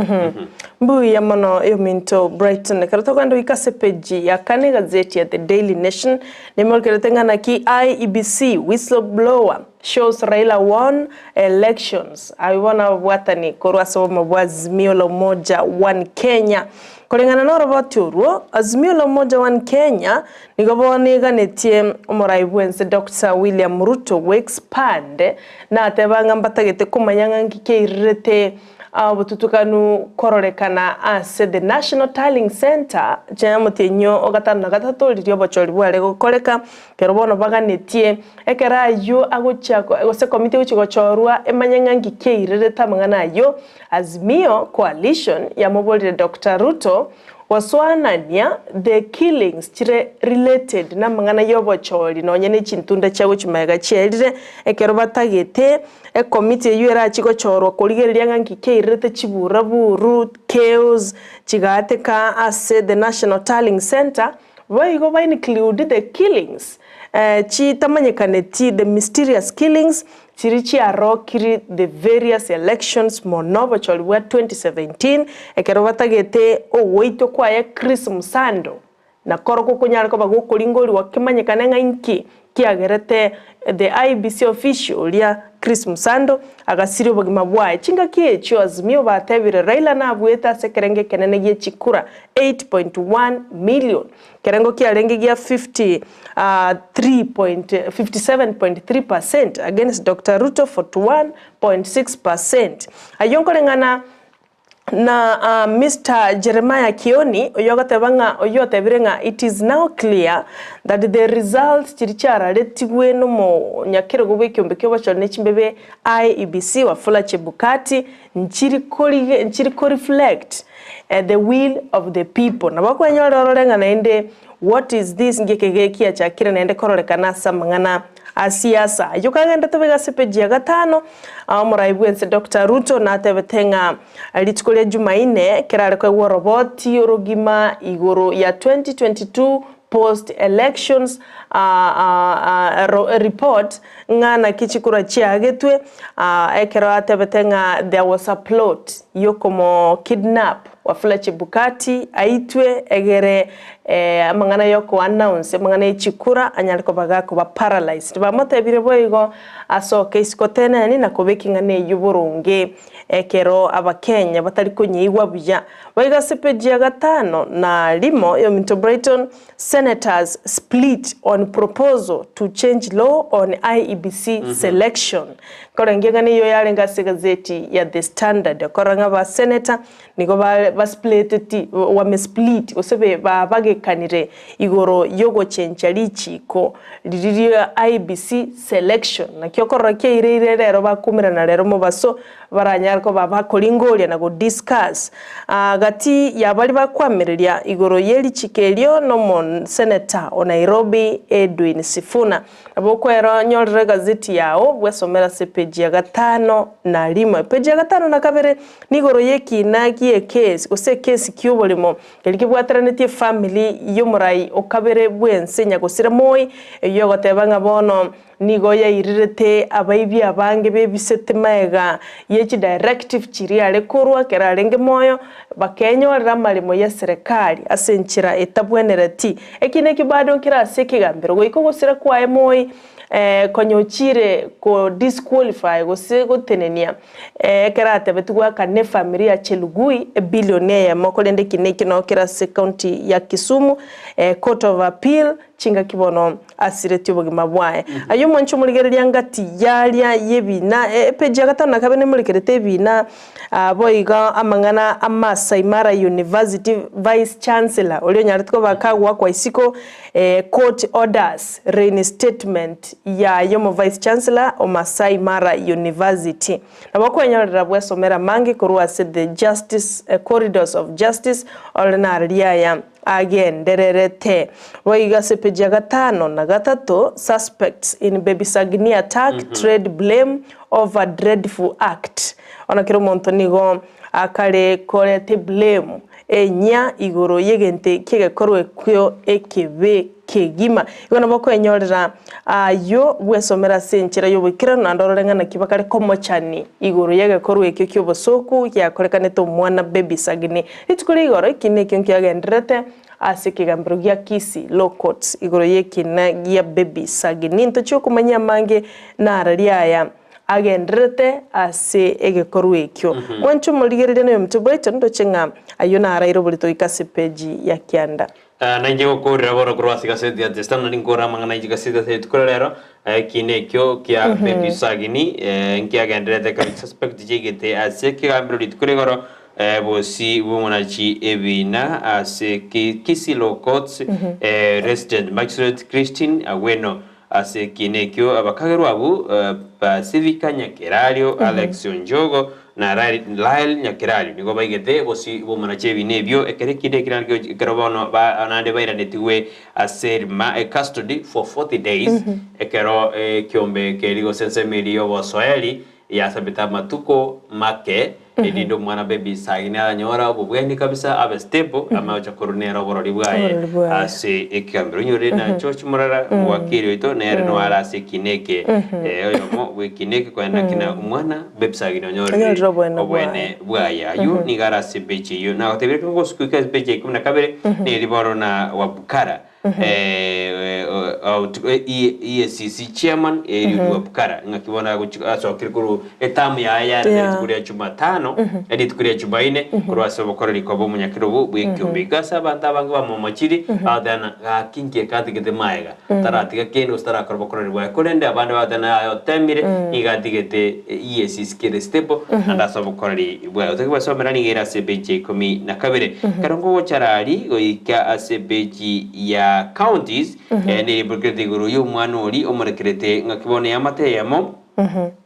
Mbuya mono yominto Brighton. Ekero tokogenda goika ase epeji ya kane egazeti ya The Daily Nation nemorekerete ng'a naki IEBC whistleblower shows Raila won elections. Abwo bono ababwatani korwa ase obomo bwa Azimio la Umoja One Kenya. Koreng'ana na oroboti orwo, Azimio la Umoja One Kenya nigo bono eganetie omorai bwense Doctor William Ruto goexpand nateba ng'a mbatagete komanya ng'a nki keirirete obotutukanu kororekana ase the National Tallying Centre chia omotienyi o gatano na gatato riria obochori bware gokoreka ekero bono baganetie ekero ayio agochia gose committee egochia gochorwa emanye ng'a nki keirirete amang'ana ayio. Azimio Coalition yamoborire Doctor Ruto gosoanania the killings chire related namang'ana yobochori nonye ne chintunda chia gochia magega chiaerire ekero batagete ecommittee eyio erachie gochorwa korigereria ng'a nki kiairerete chiburaburu, chaos, chigaateka ase the National Tallying Centre boigo ba include the killings chitamanyekaneti the mysterious killings Chiria chiarokiri the various elections mono obochori bwa 2017 ekero batagete ogoitwa kwaye Chris Msando na korokwo konyare koba gokoringoriwa kemanyekane ng'a inki kiagerete the IEBC official oria Chris Msando agasiria obogima bwaye. Chingaki echio Azimio batebire Raila nabuete ase ekerengo ekenene gie chikura 8.1 million Ekerengo kiarenge gia 53.57.3 percent against Doctor Ruto 41.6 percent. Ayio nkoreng'ana na Mister Jeremiah Kioni oyio ogoteba ng'a oyio otebire ng'a it is now clear that the results chiria chiararetigwe nomonyakerogo bw'ekeombe ki'obochori ne chimbebe IEBC Wafula Chebukati nchiri korige nchiri ko reflect the will of the people. Nabo okwenyora orore ng'a naende what is this ngeke gekiachakire naende kororekana ase amang'ana a siasa. Ayio kagende tobe ase page ya gatano, omorai bwense Doctor Ruto natebete ng'a rituko ria Jumaine kerare koegwa oroboti orogima igoro ya 2022 post elections report ng'a naki chikura chiagetwe ekero atebete ng'a there was a plot yokomo kidnap. Wafula Chebukati aitwe egere amang'ana yoko announce amang'ana ye chikura anyare koba gakoba paralysed. Bamotebire boigo asoke isiko teneni na kobeka ing'ana eyio boronge ekero abakenya batari konyeigwa buya. Boigo ase page ya gatano na rimo yominto Brighton Senators split on proposal to change law on IEBC selection. Nkorengia ng'a niyo yarenge ase egazeti ya The Standard okorora ng'a abaseneta nigo ba baspliteti wamesplit gose be babagekanire igoro yogochencha richiko riria ria IEBC selection. Naki okorora kiaireire rero bakumerana rero mobaso Baranyare koba bakoringoria na godiscuss gati ya baria bakwamireria igoro ye richiko erio nomoseneta o Nairobi Edwin Sifuna. Nabo okweronyorera egazeti yao bwesomera ase epeji ya gatano na rimo. Epeji ya gatano na kabere nigoro y'ekina gi'ekesi gose ekesi ki'oboremo keria kebwateranetie efamiri y'omorai o kabere bw'ense Nyagosira Moi eyio egoteba ng'a bono Nigo yairirete abaibi abange b'ebisete magega ye chidirective chiria are korwa ekero arenge moyo, bakenyorera amaremo y'eserekari ase enchera etabwenereti. Eki nekio bado nkere ase ekegambero goika ogosira kwaye moi konya ochire ko disqualify gose gotenenia ekero atebetigwe akane efamiri ya Chelugui ebilioni eyemo korende eki nekio noo kere ase county ya Kisumu court of appeal Chingaki bono asiretie obogima bwaye. Ayio mwanche omorigereria ngati yaria y'ebiina, epeji ya gatano na kabere nemorekerete ebiina, boigo amang'ana a Maasai Mara University Vice Chancellor oria onyarete koba kagoakwa isiko, court orders reinstatement yaye omo Vice Chancellor o Maasai Mara University. Nabo okwenyorera bwesomera amange korwa ase the justice corridors of justice ore nariria aya. Agendererete. Boigo ase epeji ya gatano na gatato, Suspects in Baby Sagini attack trade blame over dreadful act. Bono kera omonto nigo akare koreta eblame enyia igoro y'egento ki'egekorwa ekio ekebe kegima. Igo nabo okwenyorera ayio bwesomera ase enchera y'oboikeranu naende orore ng'a naki bakare komochani igoro y'egekorwa ekio ki'obosooku giakorekanete omwana baby Sagini. Rituko ria igoro ekina ekio nkiagendererete ase ekegambero gia Kisii Law Courts igoro y'ekina gia baby Sagini. Ntochie okomanyia amange nararia aya agendererete ase egekorwa ekio. Mwanche omorigereria na oyominto Brighton ndoche ng'a ayio naraire oborito goika ase epeji ya kianda. Nainche gokoorera bono korwa ase egaseti ya The Standard nkore amang'ana aye chigaseti ase rituko ria rero, ekina ekio kia Baby Sagini nkiagendererete ekero chisuspect chiaigete ase ekegambero rituko ria igoro bosi bw'omonachi ebina ase Kisii Law Courts Resident Magistrate Christine Aweno Ase ekiina ekio abakagerwa abwo Pacifica Nyakerario, Alex Onjogo, na Lyle Nyakerario nigo baigete bosio bw'omonachi ebiina ebio ekero ekiina ekio naende ekero bono naende bairanetigwe ase rima custody for 40 days ekero ekiombe keria gose ensemo eria y'obosoeri Yasabete amatuko make, erinde omwana baby Isaki aranyore obobweni kabisa abe stable, amanye gocha korwa nere oborori bwaye Oborori bwaye. ase ekegambero. Onyore na George Murara omowakiri oito nere noyo are ase ekina eke oyomo bw'ekina eke koenda kina omwana baby Isaki onyorire Onyorire obwene obwene bwaye. bwaye. Aywo nigo are ase epeji eyio. Nagotebire ekero ngosukika ase epeji ya ikomi na kabere, neri bono na Wabukara EACC chairman Eliud Wabukala ng'aki bono agochi asokire korwa etamu yaye yarenge rituko ria Jumatano rituko ria Jumaine korwa ase obokoreri koba omonyakerogo bw'ekiombe. Igo ase abanto abange bamomochiri bagoteba gaki nki eke atigete maega taratiga kende gose tarakora obokoreri bwaye korende abande bagoteba naye otemire nigo atigete EACC kere stable naende ase obokoreri bwaye. Otake gwesomera nigo ere ase epeji ya ikomi na kabere. Ekero ngogochara aria goika ase epeji ya counties, neribokerete igoro y'omwana oria omorekerete ng'aki bono eamate eyemo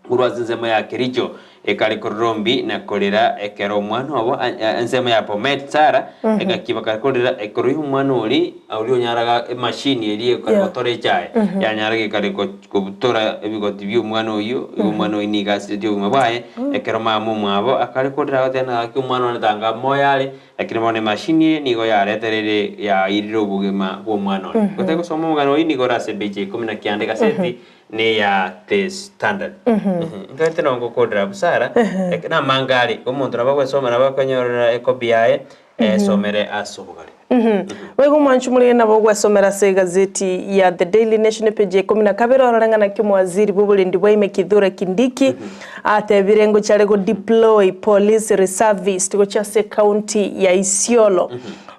korwa ase ensemo ya Kericho ekare kororombi na korera ekero omwana obo ensemo ya Bomet Sarah engaki bakare korera ekero y'omwana oria oria onyaraga emashini eria ekare gotora echae yanyaraga ekare Kobutora ebigoti bi'omwana oyio, igo omwana oyio nigo asiretie obogima bwaye. Ekero mama omwabo akare korera agoteba ng'a gaki omwana one tanga moyo are, lakini bono emashini eye nigo yaretereire yairire obogima bw'omwana one. Gotari gosoma omogano oyio nigo ore ase epeji ya ikomi na kianda egaseti. Neya The Standard. Nkaete nongo gokodera busara, namange are, omonto nabo agwesoma nabo akonyorera ekopi yaye, esomere ase obogare. Boigo omwanchi omorege nabo ogwesomera ase egazeti ya The Daily Nation epeji ya ikomi na kabere orore ng'a naki omowaziri bw'oborendi bwa ime Kithure Kindiki atebire ngochia are go deploy police reservist gochia ase ecounty ya Isiolo.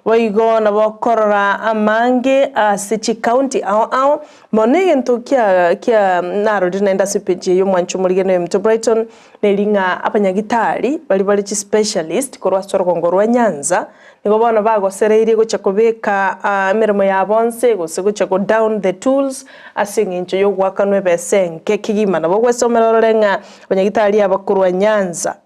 Boigo nabo okorora amange ase chicounty ao ao Mono egento kia kia narorire naende ase epeji eye omwancho omorigeni oyominto Brighton, neri ng'a abanyagitari baria bare chispecialist korwa ase orogongo rwa Nyanza, nigo bono bagosereirie gocha kobeka emeremo yabo nse gose gocha go down the tools ase eng'encho ya ogoakanwa ebesa enke kegima. Nabo ogwesomera orore ng'a abanyagitari aba korwa Nyanza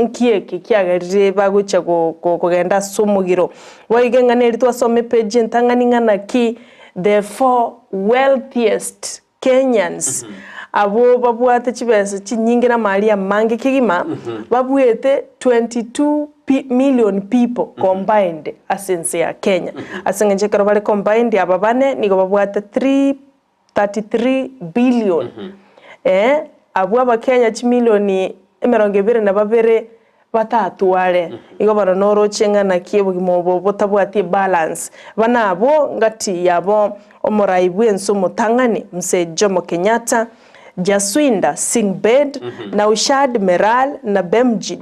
Nki eke kiagerire bagochia kogenda ase omogiro? Boigo eng'ana eria twasoma epeji entang'ani ng'a naki the four wealthiest Kenyans abwo babwate chibesa chinyinge na amari amange kegima babuete 22 million people combined ase ense ya Kenya. Ase eng'encho ekero bare combined aba bane nigo babwate 3 33 billion eh, abwo abakenya chimilioni emerongo ebere na babere batatware. Igo bono noroche ng'a naki obogima obo botabwati ebalance. Bana abwo ngati yabo omorai bw'ense omotang'ani Mzee Jomo Kenyatta, Jaswinder Singh Bed, Naushad Meral na Bhemji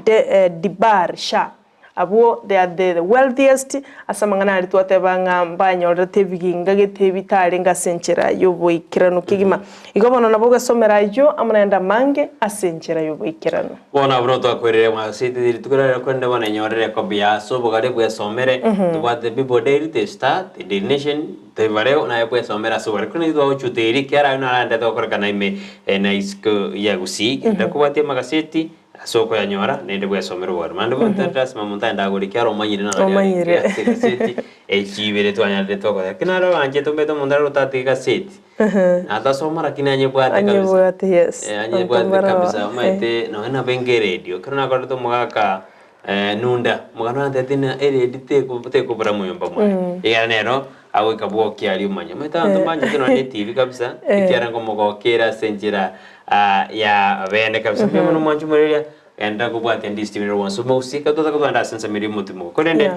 Dibar Shah. Abwo they are the wealthiest, ase amang'ana aria twateba ng'a mbanyorerete ebiginga gete bitarenge ase enchera y'oboikeranu kegima. Igo bono nabo ogesomera ayio amo naende amange ase enchera y'oboikeranu. Bono abwo notwakwerire mwasete rituko riria korende bono enyorere ekobi ya ase obogare bwesomere tobwate The People Daily, The Star, The Daily Nation, Taifa Leo naye bwesomere ase obogare korende twagochuta eria ekiara ayio narandete gokorekana ime na isiko ya Gusii ndakobwatia amagaseti Ase okoyanyora, naende bwesomere obogare. Naende bono tari lasima omonto aende agore ekiagera omanyire naro aria Omanyire. arenge ase egaseti, echi ibere twanyarire tokora. Lakini naro oranchete omanyete omonto are otatigi gaseti, natasoma lakini anyebwate kabisa. Anyebwate, yes. Eh, anyebwate Abanto mbaro, kabisa, eh. omanyete nonye nabo enga eredio, ekero nakorete omogaka Nunda, omogaka nantebeti ng'a eredio teko tekobura moyomba mwaye. Ekiagera nero agoika bwokia aria omanye. Omanyete abanto mbanchete nonye na etibi kabisa, ekiagera nkomogokera ase enchera ya bene kabisa. Mbuya mono mwanche omoreria, genda kobwatia ndisitimi rire bonsi omogusii, ekero twataka kogenda ase ensemo eria omotimogo. Korende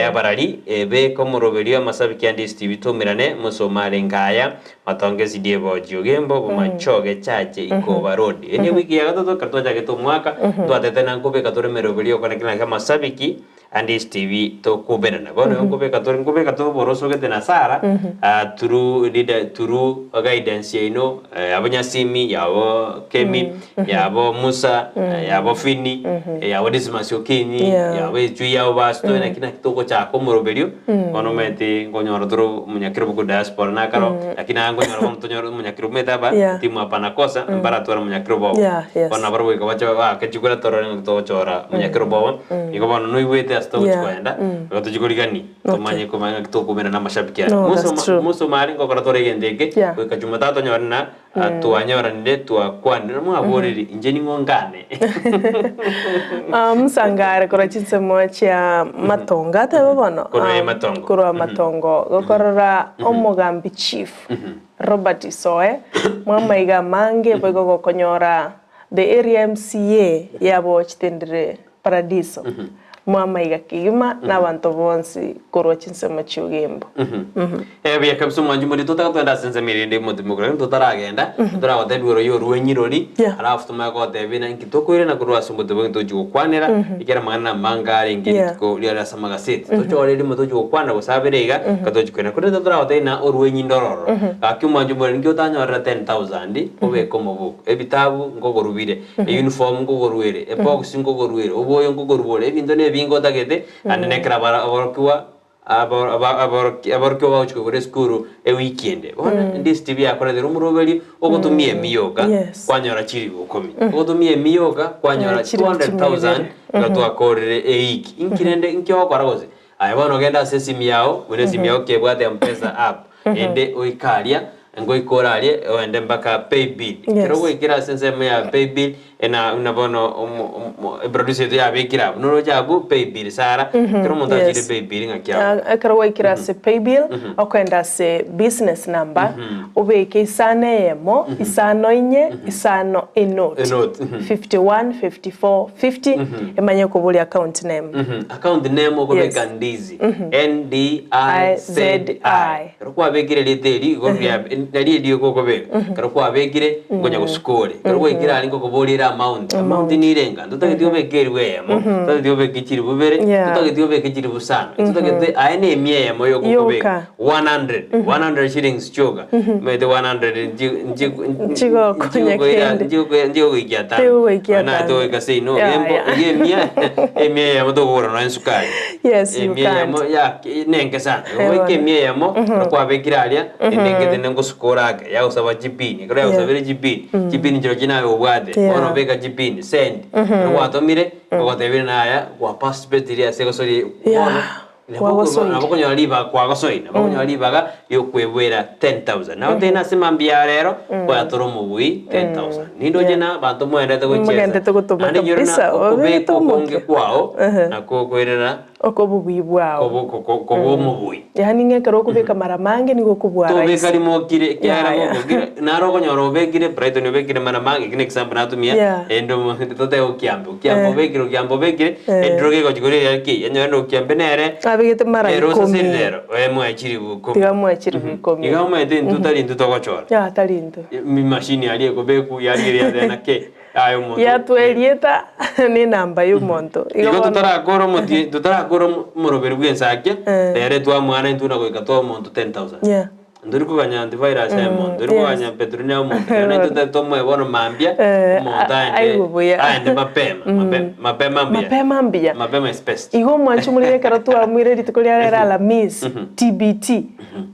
abarari beka omoroberio amasabiki a ndisitibi toumerane mosome arenge aya, Matonge SDA Boji Ogembo, Bomachoge Chache Ikoba Road. Eye ne ewiki ya gatato ekero twachagete omwaka, ntwatete na nkobeka tore emeroberio okore kera naki amasabiki a ndisitibi tokoberana. Bono igo nkobeka tore nkobeka tore oboroso gete na Sarah through leader through guidance yaino yabo Nyasimi, yabo Kemi, yabo Musa, yabo Fini, yabo Dismas Okinyi, yabo echui yabo Basto naki naki togochaka omoroberio bono omanyete nkonyora tore omonyakerobo korwa diaspora nakaro lakini aye nkonyora bono tonyore omonyakerobo omanyete aba timu hapana kosa mbaratware omonyakerobo obo bono nabarabwo goika bache baake chikura torore ng'aki togochora omonyakerobo obo igo bono noigwete ase togochi koenda igo tochi korigani tomanye komanya ng'aki tokoumera na amashabiki aya. No, that's true. Mosoma aria ngokora tore egento eke goika jumatatu onyore na Twanyoranire, twakwanire, mwaborire, Inche ning'o ngane? Msangare korwa chinsemo chia Matongo atebe bono Korwa e Matongo. korwa Matongo gokorora omogambi chief Robert Isoe mwamaiga amange boigo gokonyora the area MCA yabo chitendire Paradiso mwamaiga kegima na abanto bonsi korwa chinsemo chi'ogembo. Eh, buya kabisa omwanchi moria totaka togende ase ensemo eria ende omotimo okore lakini totaragenda toragotebi igoro ya orwenyi rori alafu tomanye kogotebia ng'a inki tokoirana korwa ase omotimo oyo tochi gokwanera ekero amang'ana namange arenge rituko riare ase amagaseti tochore rimo tochi gokwana gose abere iga nka tochi koirana korende toragotebi ng'a orwenyi ndororo gaki omwanchi moria ninki otanyorera 10,000 obeke omobuko ebitabu nkogorwa bire Eyunifomu nkogorwa ere, ebox nkogorwa ere, oboyo nkogorwa ore, ebinto nebinge otagete, naende nekero abara aborokigwa abo aba aboroki aborokigwa bagochia kogora esukuru ewiki ende. Bono ndisiti biakoretire omoroberio, ogotumia emiyoka, Yes. kwanyora chiribu ikomi, ogotumia emiyoka kwanyora Chiribu 200,000 chimia iga twakorire eiki. Inki rende inki ogokora gose? Aye bono genda ase esimu yao, buna esimu yao kebwate mpesa app, ende oike aria, ngoika ore aria, ogende mpaka paybill. Ekero Yes. gwaikire ase ensemo ya paybill, Ena buna bono omo omo eproducer yaito yabekire abwo, noroche abwo paybill Sarah, ekero omonto achire paybill ng'aki abwo? Ah, ekero gwaikire ase paybill, okoenda ase business number, obeke isano eyemo, isano inye, isano enoti. Enoti, 51 54 50, emanye koboria account name. Account name okobeka Ndizi, N D I Z I. Ekero kwabekire erieta eri igo ria nari erioka okobeka. Ekero kwabekire nkonya gosuka ore. Ekero gwaikire aria nkokoboria ere amount, amount nire enga? Ntotageti obeke eribu eyemo, ntotageti obeke chiribu ibere, ntotageti obeke chiribu isano, ntotagete aye na emia eyemo yoka okobeka, 100, 100 shillings chioka. Omanyete 100 nchi nchi Nchigokonya kende. nchigogoikia tano. Tigogoikia Nonya naye tano. togoika seino Yeah, ogembo, yeah. iga emia, emia eyemo tokogora nonya esukari. Yes, you Emia eyemo can't. ya nenke sana. Goika emia eyemo, ekero kwabekire aria, enengete nengosukora ake, yagosaba chipini. Ekero yagosabire chipini, chipini chirochio naye obwate. Bono beka chipini, send. Ekero gwatomire, ogotebire naya, gwa participatire ase egosori bono, Kwagosoire. nabo okonyora ribaga kwagosoire, nabo okonyora ribaga riokweboera 10,000. Nabo tari nase mambia ya rero, kwayatore omobui 10,000. Nindoche na abanto moendete gochiesa. Mogendete gotoma Naende inyore na kabisa, obegete okobeka okonge omokia. kwao, nakwo okoirera Okobobui bwao. Koba omobui. Yaani ng'a ekero okobeka mara mange nigo okobua Tobeka rahisi. rimo okire, ekiagera Yaya. gokokira, naro okonyora obekire, Brighton obekire mara mange, eki ne example natumia, Yeah. ende omo totebe okiambe, okiambe Eh. obekire, okiambe obekire, Eh. ediro gegochi koria eria ki, enyore na okiambe nere, Abegete mara nere ikomi. osaseri rero, oye chiribu ikomi. Tiga moe chiribu ikomi. Iga omanyete intwe tari intwe togochora. Yeah, tari intwe. Mashini aria ekobekwa, yarigeria yateba naki. Aye omonto. Yatwa erieta nenamba y'omonto. Igo Igo bono. totarakora omoti totarakora omoroberi bw'ensakia, rero twamwana intwe na goika twae omonto 10,000. Yeah. Ntori koganya antivirus aye omonto, ntori yes. koganya petroni aye omonto, kero naintwe tari tomoe bono mambia, omonto aende aigwe buya. aende mapema, mape mapema mbuya. Mapema mbuya. Mapema is best. Igo omwanchi omoriri ekero twamuire rituko ria rero Alhamisi, TBT,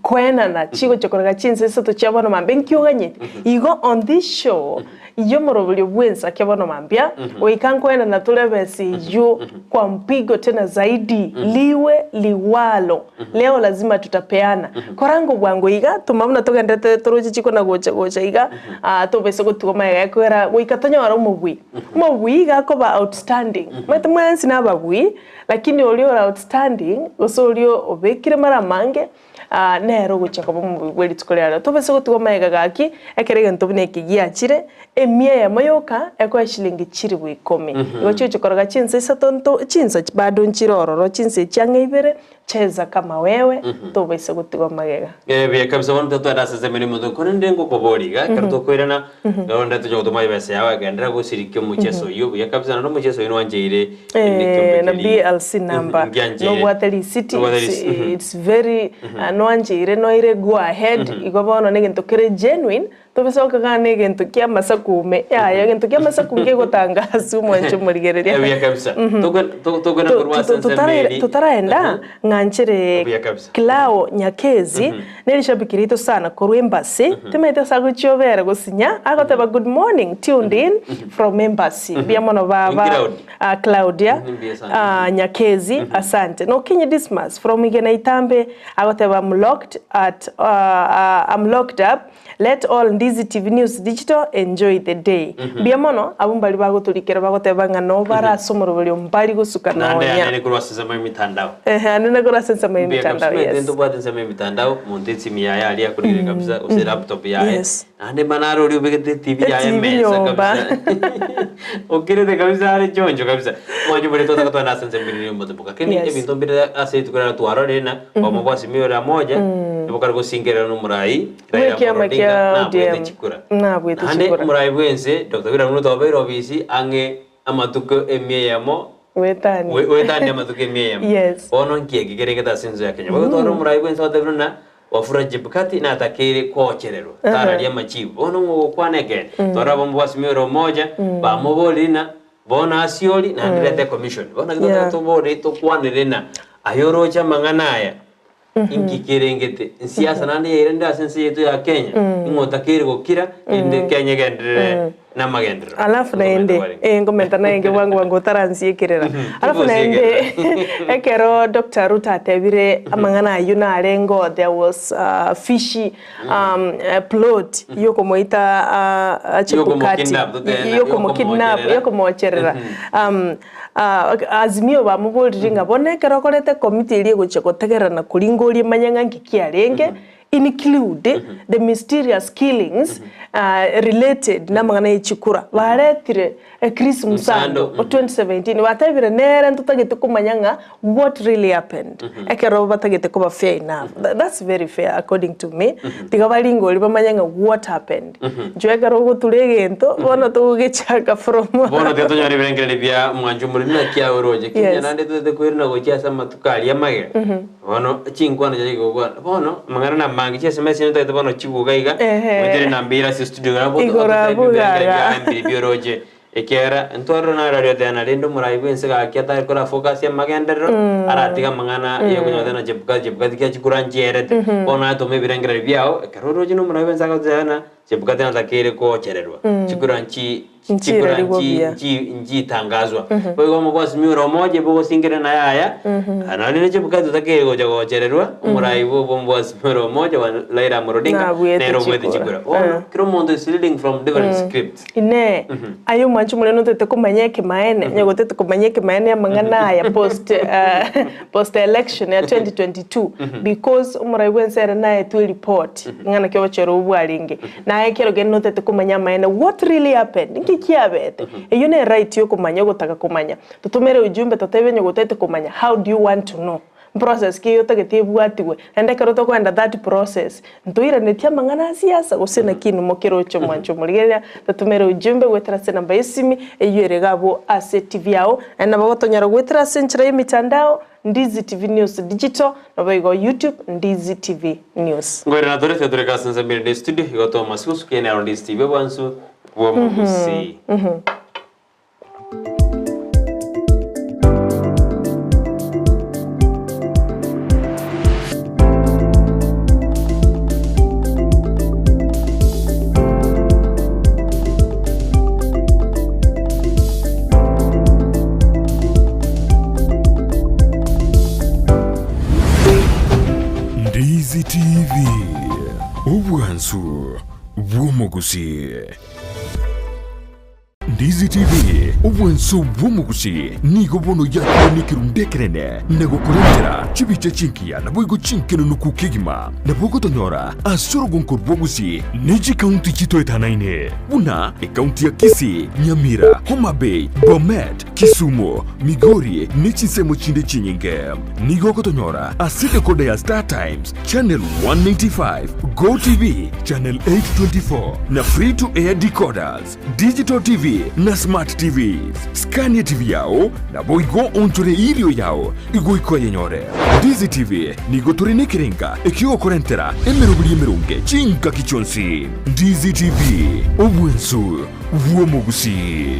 koenana chigochia korega chinsa isato chia bono mambia nki oganyete? Igo on this show, Iyio omoroberio bw'ensake bono mambia, goika nkoenana tore ebesa eyio kwa mpigo tena zaidi, liwe liwalo, leo lazima tutapeana. Koranga obwango iga, toma buna togenderete toroche chikona gocha gocha iga, ah, tobaisa gotigwa magega ekiagera goika tonyore omobui. Omobui iga akoba outstanding, omanyete mwensi nababui, lakini oria ore outstanding, gose oria obekire mara amange, Aa, nere ogochia koba omobe bwe rituko ria rero. Tobaisa gotigwa magega gaki, ekero egento buna eke giachire, emia eyemo yoka ekoe chilingi chilifu ikomi. Igo chigochia koroga chinsa isato nto chinsa bado nchire ororo, chinsa echi ang'e ibere, cheza kama wewe, tobaisa gotigwa magega. Eh, buya kabisa bono totwende ase ase emeremo korende ngokoboria iga ekero tokoirana rende toche gotoma ebesa yao egenderera gosirikia omocheso oyio buya kabisa naende omocheso oyio nwancheire Eh, na BLC number Ngiancheire. nobwate risiti Nobwate it's, risi- mhm. it's very ah, nwancheire noire go ahead igo bono na egento kere genuine tobisa gokagana na egento kia amasaku ime yaya egento kia amasaku nkegotangaswa omwanche omorigereria Eh, buya kabisa. Tokwe- to- tokwenda korwa ase ensemo eri. Totaraenda ng'anchere Buya kabisa. Clau Nyakezi nerishabiki riaito sana korwa embassy timaete ase agochia obere gosinya agoteba good morning tuned in from embassy mbuya mono baba Cloud. Ah, Claudia Mbuya sana. ah, Nyakezi asante Nokinyi Dismas from Igena Itambe agoteba I'm locked at uh, uh, I'm locked up let all Ndizi TV News Digital enjoy the day mbuya mono abwo mbari bagotorikera bagoteba ng'a no bare ase omoroberio mbari gosuka Naende nonya anene korwa ase ensemo y'emitandao. Ehe, anene korwa ase ensemo Mbuya y'emitandao kabisa, yes ntobwate ensemo y'emitandao, monto esimi yaye aria akorire kabisa, gose laptop yaye. Yes. Naende mana are oria obegete etibi yaye Etibi emesa nyomba. kabisa. Okirete kabisa are choncho kabisa. Mwanche bore totaka twende ase ensemo ere y'omotembo. Lakini Yes. ebinto mbire ase rituko riria twarorire na omo bwa Azimio la Umoja, nigo kare gosingerera na omorai Raila Amolo Bw'ekiama Odinga kia nabwete ODM. chikura. Nabwete Naende chikura. omorai bwense Dr. William Ruto obeire obisi ang'e amatuko emia eyemo Wetani. We- wetanie amatuko emia eyemo. Yes. Bono nki eke kerengete ase ense ya Kenya. Bono twarora omorai bwense otebire buna Wafula Chebukati natakeire koochererwa, tararia amachibu. Bono ng'ogokwana ekeene, twarora abamo bwa Azimio la Umoja, bamoborie ng'a bono asiori naende reta ecommission. Bono naki totaka tobore tokwanere ng'a aye oroche amang'ana aya, inki kerengete? Nsiasa naende yairende ase ense yaito ya Kenya, ing'o otakeire gokira, erinde Kenya egenderere. Namagenderero. Alafu naende, eh, nkomenta naende bwango bwango otaransiekera. Alafu naende ekero Doctor Ruto atebire amang'ana ayio narengeo there was a fishy um, plot yokomoita uh, Chebukati Yokomokidnap, totebe na- yokomokidnap yokomocherera. yokomocherera um, uh, Azimio bamoborire ng'a bono ekero okorete committee eria egochia gotegerana koringoria manye ng'a nki kiarenge include the mysterious killings related namang'ana ye chikura baretire Chris Msando o 2017 batebire nere ntotagete komanya ng'a what really happened ekero batagete koba fair enough that's very fair according to me tiga baringori bamanye ng'a what happened inchuo ekero ogotura egento bono togogechaka from Bono tiga tonyore ebirengererio bia mwancho omoremi naki aoroche Kenya Yes. naende totagete koirana gochia ase amatuko aria amagega Bono chinkwana chiaye chigokwana, bono amang'ana namange, chieseme chinde ntagete bono chiguga iga, Ehe. goetera enamba ere ase estudio iga nabo Igoro ototebie abwo ebirengererio iga. biaye mbiri bioroche, ekiagera ntwarora nararia oteba rende omorai bwa ense gaki atari kora focus amagenderero, aratige amang'ana ya okonyora na chebukati chebukati kia chikura nchierete. Bono naye toma ebirengererio biago, ekero oroche na omorai bwa ense agoteba ng'a chebukati natakeire kochererwa, chikura nchi chikura Nchirarigwe nchi buya. nchi nchitangazwa. Boigo omobwasimi ore omoche bogosingera naye aya, nonye ne chebukati otakeire gocha gochererwa, omorai bwo omobwasimi ore omoche wa Raila Amolo Odinga, Nabwete nere obwete chikura. chikura. Bono, kera omonto is reading from different scripts. Inee, aye omwanchi omonene otagete komanya ekemaene, onye gotete komanya ekemaene amang'ana aya post post election ya 2022 because omorai bwense ere naetwe ereport ng'a naki obochore obwo bwarenge. Naye ekero kende notagete komanya amaene what really happened, nki kiabete? Eyio ne right yokomanya ogotaka komanya. Totomere ujumbe totebe onye gotagete komanya how do you want to know? Process ki otagete ebwatigwe? Naende ekero tokoenda that process, ntoiranetie amang'ana a siasa gose naki inwe mokeroche omwancho omorigereria? Totomere ujumbe goetera ase enamba ya esimi eyio ere iga abwo ase TV yao, naende nabo gotonyora goetera ase enchera ya emitandao, Ndizi TV News Digital, naboigo YouTube Ndizi TV News. Ngoirana tore ase tore ase ensemo ere studio igo Thomas Gusuke nero Ndizi TV obwansu bw'omogusii. Ndizi TV, obwansu bw'omogusii. Ndizi TV, obwansu bw'omogusii nigo bono yakire nekerundu ekenene na gokorentera chibicha chingiya naboigo chinkenunuku kegima. Nabo ogotonyora ase orogonko rw'ogusii ne chikaunti chitoetanaine buna ekaunti ya Kisii, Nyamira, Homa Bay, Bomet, Kisumu, Migori ne chinsemo chinde chinyinge. Nigo ogotonyora ase decoder ya Star Times, Channel 195, Go TV, Channel 824 na Free to Air decoders, Digital TV na Smart TVs. Skania TV yao naboigo onchore irio yao igoika oyenyore. Ndizi TV nigo tore nekerenga ekiogokorentera emeroberi emeronge chingaki chionsi. Ndizi TV, obwensu bw'omogusii.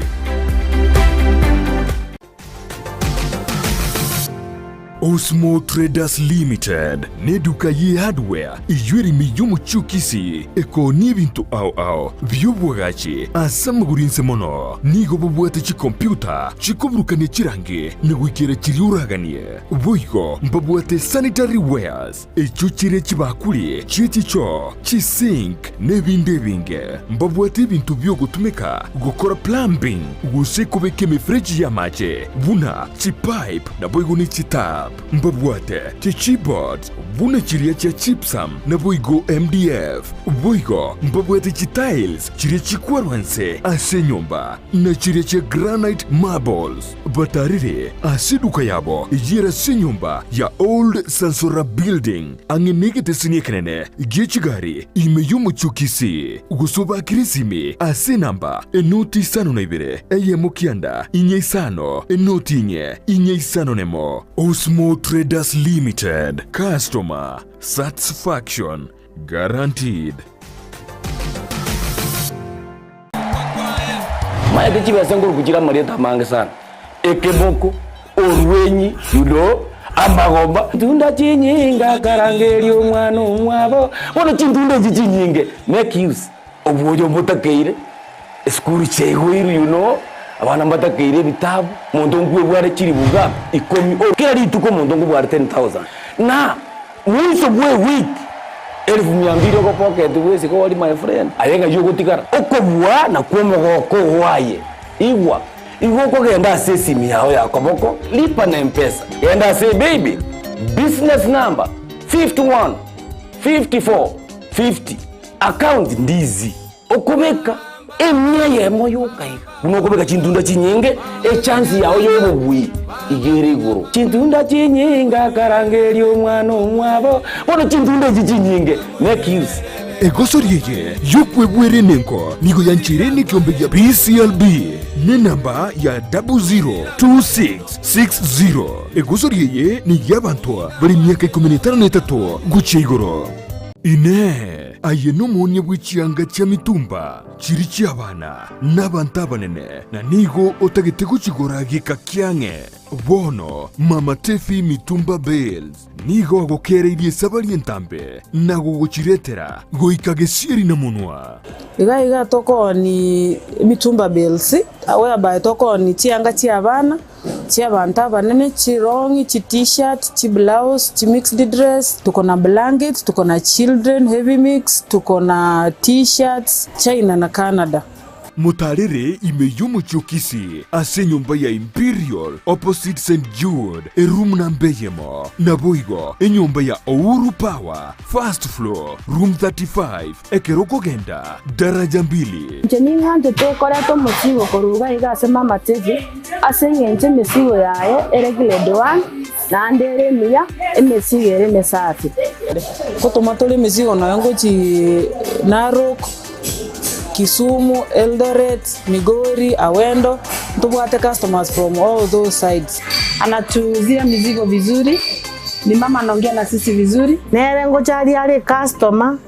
Osmo Traders Limited neduka ye hardware eyio ere ime y'omochie o Kisii ekoonia ebinto ao ao bi'obwagachi ase amagoro inse mono. Nigo bobwate chikompyuta chikoburukania chirangi na goikera chiria oraganie. Boigo mbabwate sanitary wares echio chire chibakuri chie chichoo, chisink na ebinde ebinge. Mbabwate ebinto bi'ogotumeka gokora plumbing gose kobeka emefereji y'amache buna chipipe naboigo ne chitap. Mbabwate chichipboards buna chiria chia gypsum naboigo MDF. Boigo mbabwate chitiles chiria chikwarwa nse ase enyomba na chiria chia granite marbles. Batarire ase eduka yabo eyio ere ase enyomba ya Old Sansora Building ang'e negeteseni ekenene gie chigari ime y'omochie o Kisii, gose obakire esimi ase enamba enoti isano na ibere eyemo kianda inye isano enoti inye inye isano nemo. Osmo Traders Limited, Customer Satisfaction Guaranteed. Maete chibesa nkoruku chire amarieta amange sana, ekeboko, orwenyi, you know, amagomba. Tunda chinyinga karangeria omwana omwabo, bono chintunda echi chinyinge make use obwoyo mbotakeire. Esukuru chiaigoirwe you know, abana mbatakeire ebitabu, omonto nkwebware chilifu ngapi? Ikomi, o kera rituko omonto nkobware 10,000. Na mwiso bwa ewiki, elfu mia mbili ogopocket bwesike ori my friend, aye ng'ai ogotigara? Okobua nakwo omogoko oo aye. Igwa, igo okogenda ase esimi yao ya koboko, lipa na mpesa, genda ase ebaybill, business number 51 54 50, account ndizi. Okobeka emia eyemo yoka iga, buna okobeka chintunda chinyinge, echansi yao y'obobui iga ere igoro. Chintunda chinyinge akarangeria omwana omwabo, bono chintunda echi chinyinge, make use. Egosori eye y'okwebwera enengo nigo yancheire nekiombe gia BCLB nenamba ya 002660. Egosori eye ney'abanto bare emiaka ikomi na etano na etato gochia igoro. Inee! Aye nomoonia bwe chianga chia mitumba chiri chi'abana na abanto abanene, na nigo otagete gochigora geka kiang'e. Bono Mama Tefi Mitumba Bales nigo agokereirie esabari entambe na gogochiretera goika gesieri na monwa. Iga iga tokooni emitumba bales, whereby tokooni chianga chi'abana. Chi'abanto abanene, chirong'i, chi-t-shirt, chiblouse, chi-mixed dress, tuko na blankets, tuko na children heavy mix, tuko na t-shirts, China na Canada. Motaarere ime y'omochie o Kisii ase enyomba ya Imperial opposite St Jude eroom namba eyemo. Naboigo enyomba ya Ouru Power first floor room 35 Ekero okogenda daraja mbili. Inche ning'anchete koreta omosigo korwa iga iga ase mama Tevye, ase engencho emesigo yaye ere grade one, naende ere emiya, emesigo ere emesafi. Ngotoma tore emesigo nonya ngochii Narok, Kisumu, Eldoret, Migori, Awendo, ntobwate customers from all those sides. Anatuuzia mizigo vizuri, ni mama anaongea na sisi vizuri. Nere ngocha aria are ecustomer,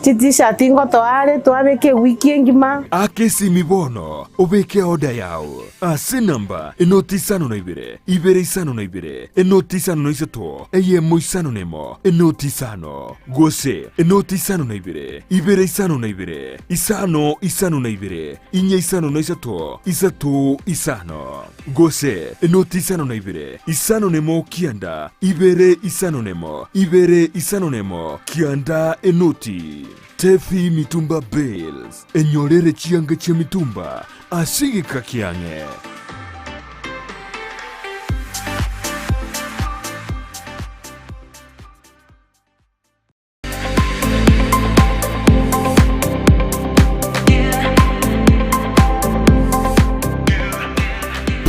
Chi-t-shirt ngotoa are twabeka ewiki engima. Aka esimi bono obeke order yao ase enamba enoti isano na ibere, ibere isano na ibere, enoti isano na isato, eyemo isano na emo, enoti isano, gose enoti isano na ibere, ibere isano na ibere, isano isano na ibere, inye isano na isato, isato isano, gose enoti isano na ibere, isano na emo kianda, ibere isano na emo, ibere isano na emo, kianda enoti. Tefi Mitumba Bales, enyorere chianga chia mitumba ase egeka kiang'e.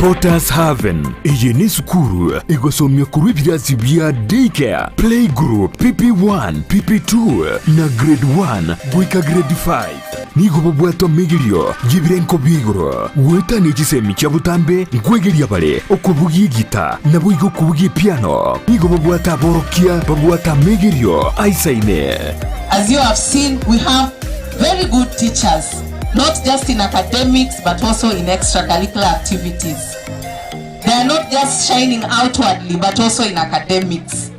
Potters Haven eye nesukuru egosomia korwa ebirasi bia Daycare, Playgroup, PP1, PP2 na Grade 1 goika Grade 5. Nigo babwate amegerio y'ebirengo bia igoro goetania chisemi chia botambe nkwegeria bare okobugia egita naboigo okobugia epiano. Nigo babwate aborokia babwate amegerio aisaine. As you have seen, we have very good teachers, not just in academics but also in extracurricular activities. They are not just shining outwardly but also in academics.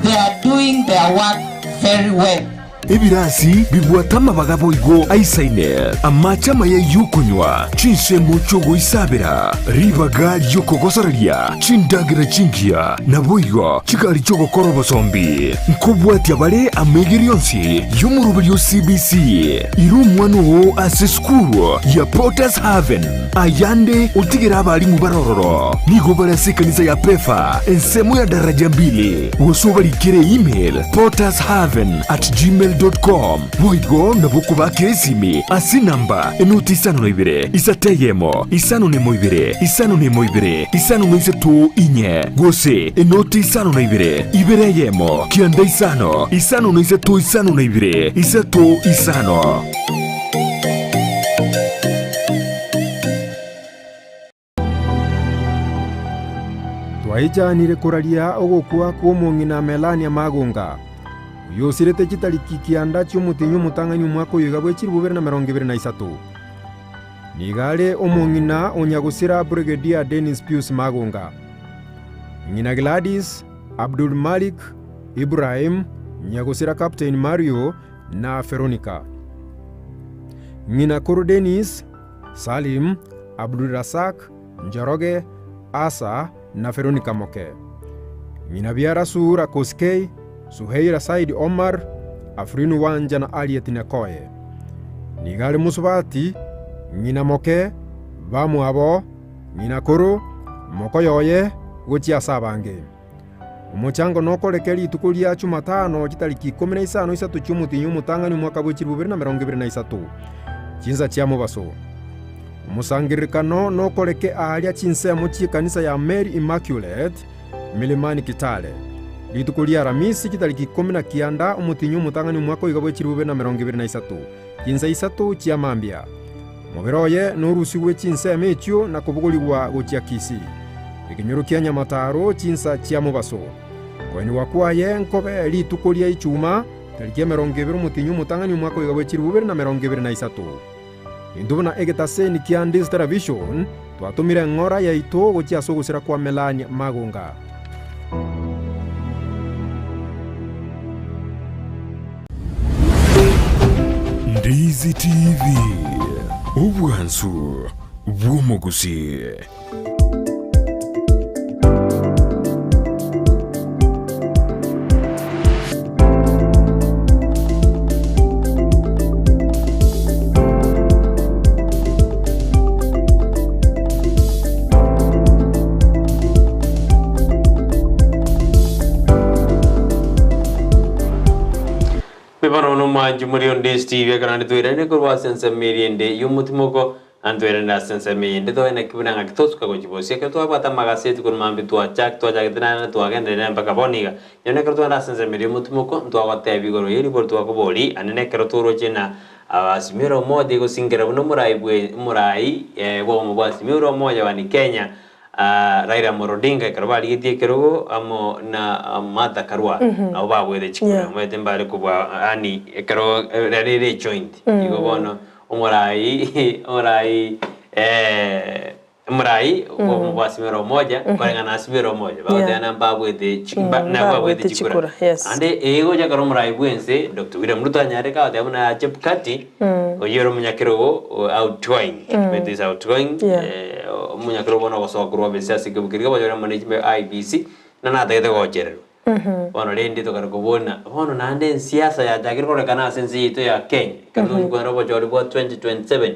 They are doing their work very well. Ebirasi bibwate amabaga boigo aisaine, amache amaya y'okonywa, chinsemo chi'ogoisabera, ribaga ri'okogosoreria, chindagera chingiya, naboigo chigari chi'ogokora obosombi. Nkobwatia bare amaigerio onsi y'omoroberio o CBC. Ira omwana oo ase esukuru ya Potter's Haven, ayande otigere abalimu bare ororo. Nigo bare ase ekanisa ya Pefa, ensemo ya daraja mbili, gose obarikere email pottershaven at gmail dot com. Boigo nabo okobakera esimi ase enamba enoti isano na ibere, isato eyemo, isano na emo ibere, isano na emo ibere, isano na isato inye, gose enoti isano na ibere, ibere eyemo, kianda isano, isano na isato isano na ibere, isato isano. Twaichanire koraria ogokwa kw'omong'ina Melania Magonga, oyio osirete chitariki kianda chi'omotienyi omotang'ani omwaka oyo iga bwe 2023. Nigo are omong'ina o nyagosira Brigadier Dennis Pius Magonga. Ng'ina Gladys, Abdul Malik, Ibrahim, nyagosira Captain Mario na Veronica. Ng'ina koro Dennis. Salim, Abdulrasak, Njoroge, Asa, na Veronica Moke. Ng'ina biara Suhura Koskei, Suheira Said Omar, Afrin Wanja na Harriet Nyakoye. Nigo are mosubati, ng'ina moke, bamwabo, ng'ina koro, mokoyoye, gochia ase abange. Omochango nokoreke rituko ria Chumatano chitariki ikomi na isano isato chi'omotienyi omotang'ani omwaka bwe chilifu bibere na emerongo ebere na isato, chinsa chia mobaso. Omosangererekano nokoreke aaria chinsemo chi'ekanisa ya Mary Immaculate, Milimani Kitale. Rituko ria Aramisi chitariki ikomi na kianda omotienyi omotang'ani omwaka oiga bwe chilifu bibere na emerongo ebere na isato, chinsa isato chia mambia. Omobere oye norusigwe chinsemo echio na kobogorigwa gochia Kisii, ekenyoro kia Nyamataro, chinsa chia mobaso. Koenigwa kwaye nkobe rituko ria Ichuma, tariki emerongo ebere omotienyi omotang'ani omwaka oiga bwe chilifu bibere na emerongo ebere na isato. Intwe buna egetaseni kia Ndis Television twatomire eng'ora yaito gochia ase ogosira kwa Melania Magonga. Ndizi TV, obwansu bw'omogusii. Bono nomwanchi muri onde Steve ekero naende twairane korwa ase ensemo eria ende y'omotimoko, naende twairane ase ensemo eyende toe naki buna ng'aki tosuka gochia bosio. Ekero twabwate amagaseti korwa mambia twachak twachagete naende twagenderera mpaka bono iga. Nonye ekero twaenda ase ensemo eria y'omotimoko, ntwagotebia igoro ye ribori twakoboria, ande nekero toroche na Azimio la Umoja egosingera buna omorai bwe omorai bw'obomo bwa Azimio la Umoja One Kenya, Raila Amolo Odinga ekero barigetie ekerogo amo na Martha Karua nabo babwete chikura omanyete mbare kobua yaani ekero rero ere ejoint igo bono omorai omorai omorai bwomo bwa Azimio la Umoja koreng'ana na Azimio la Umoja bagoteba ng'a mbabwete chi mba nabo babwete chikura naende egocha ekero omorai bwense Doctor William Ruto anyareke agoteba buna Chebukati Oyio ore omonyakerogo outgoing, it is outgoing, omonyakerogo bono ogosoka korwa ofisi ase ekebuku keria kebachore amo ne chimbe IEBC, na natagete gochererwa. Bono rende tokare kobuna, bono naende ensiasa yachakire kororekana ase ense yaito ya Kenya, ekero togochia kogenda obochori bwa 2027,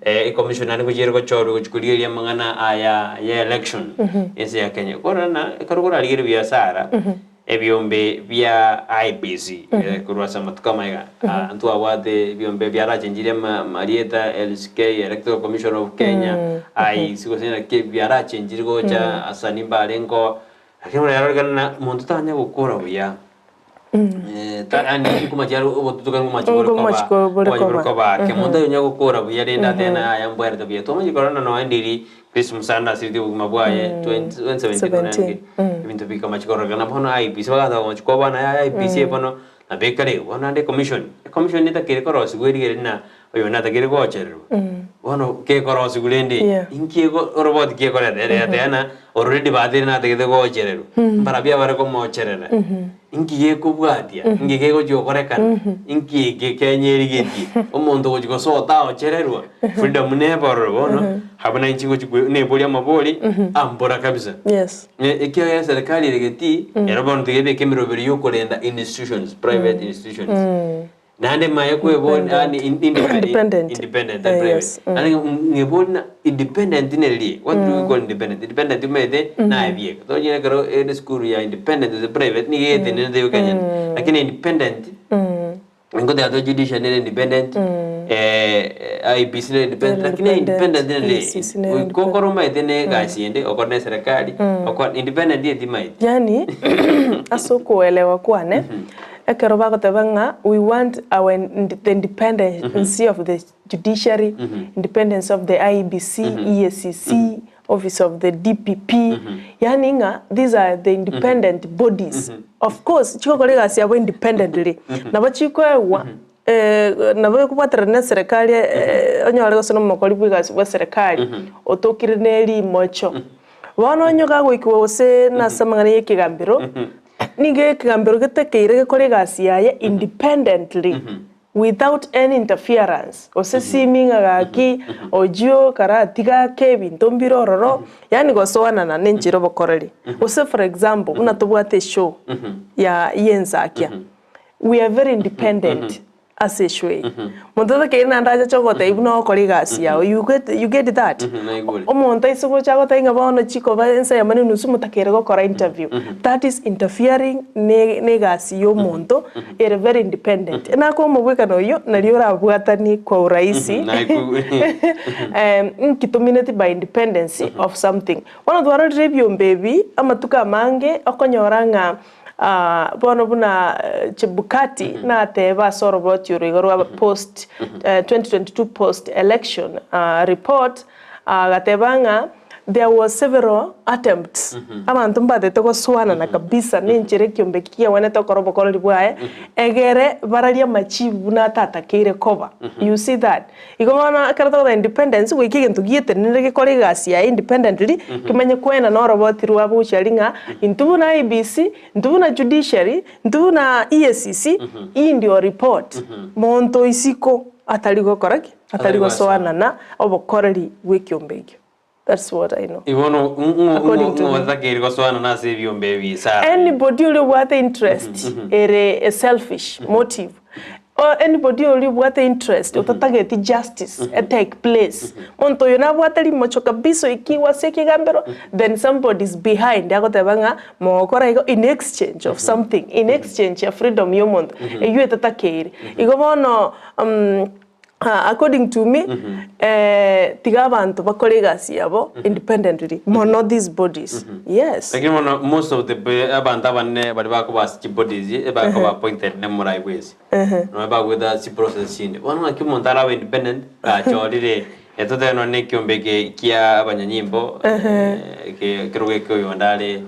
ecommission naende ngochia ere gochorwa gochia korigereria amang'ana aya ya election, ense ya Kenya. Korora na ekero korarigereria biasara. Ebiombe bia IEBC korwa ase amatuko amaiga ntwabwate ebiombe biarachenchirie amarieta LCK, Electoral Commission of Kenya, IEC gose naki biarachenchirie gocha asani mbarengeo lakini bono yarorekana ng'a monto tanya gokora buya yaani nkomachi are obotutukanu nkomachi bore koba nkomachi bore koba ake monto onya gokora buya rende atebe ng'a yaya mbwerete buya twamanya korora nonya ndiri Chris Musanda asireti obogima bwaye 2017 ebinto bikamachi kororekana bono IEBC bagataka komachi kobana yaya IEBC bono nabo ekare igo bono naende ecommission, ecommission netakeire korosigwa erigere rina oyo natakeire gochererwa bono kekorosigwa rende inki ego oroboti ki ekoreta ere yateba ng'a already bateire natagete gochererwa mbarabwo abare komocherera inki gekobwatia inki kegochia gokorekana inki eke Kenya erigetie omonto ogochia gosoa otagochererwa freedom nebe ororo bono Abwo nainche ngochia kwe- neboria amabori, ambora kabisa. Yes. Ekiagera eserikali ere getii, ero bono tiga ebeke emeroberi yokorenda institutions, private institutions. Naende maye kweboria yaani Independent. independent and Eh, private. yes. Naende ng'eborie ng'a independent neririe? What do we call independent? Independent omanyete naye bieka. Tonyore ekero ere esukuru ya independent gose private nigo egetenerete yoka enyene. Lakini independent, Nkoteba to judiciary nere independent, IEBC nere independent, lakini independent nere EACC nere goika okore omaete na egasi ende, okore na eserekari, okore independent etimaeti. Yaani ase okoelewa kwane, ekero bagoteba ng'a we want our the independency of the judiciary, independence of the IEBC, EACC, office of the DPP, yaani ng'a these are the independent bodies. Of course chigokora egasi yabo independently, nabo chikoegwa nabo ekobwaterana na eserekari onyore gose na omokori bwa egasi bwa eserekari otokire na erimocho. Bono onye gagoikigwa gose nase amang'ana ya ekegambero, nigo ekegambero getakeire gekore egasi yaye independently. without any interference, gose simi ng'a gaki oyio karatiga ake ebinto mbire ororo, yaani gosoanana na enchera obokoreri. Gose for example, buna tobwate eshow ya yensakia, we are very independent ase eshow eye. Monto otakeire naende achache ogotebia buna ogokora egasi yago, you get you get that? Omonto aise gocha agotebie ng'a bono chikoba ensa eyemo na enusu motakeire gokora interview, that is interfering ne ne egasi ya omonto ere very independent. Nakomobwekana oyio nario orabwatanie kwa urahisi nki tomineti by independency of something. Bono twarorire ebiombe ebi amatuko amange okonyora ng'a Bono buna Chebukati natebe ase oroboti oro igo rwa post 2022 post election report, agateba ng'a there was several attempts, abanto mbatete gosoanana kabisa na enchera ekiombe eki kiawenerete gokora obokoreri bwaye, egere bararie amachibu buna atatakeire koba, you see that. Igo bono ekero togoteba independence goika egento gietenenere gekore egasi yaye independently, kimanye koena na oroboti rwabo gochia aria ng'a intwe buna IEBC, intwe buna judiciary, intwe buna EACC, ii ndio report, monto isiko atari gokora ki? Atari gosoanana obokoreri bwa ekiombe ekio. That's what I know. Igo no According to me. ng'otakeire gosoana ase ebiombe ebi Sarah. Anybody oria obwate interest ere a selfish motive or anybody oria obwate interest otatageti justice e take place, monto oyo nabwate rimocho kabisa oikigwe ase ekegambero then somebody is behind agoteba ng'a mogokora igo in exchange of something, in exchange ya freedom ya omonto, eywo etatakeire. Igo bono According to me, tiga abanto bakore egasi yabo independently mono these bodies, yes. Lakini bono most of the abanto abanene baria bakoba ase chibodies ebakoba appointed ne morai bwensi. Nonye bagoeta chiprocess chinde. Bono ng'aki omonto arabe independent gachorire totebe nonye na ekiombe eke kia abanyanyimbo ekerogo eke oyonde are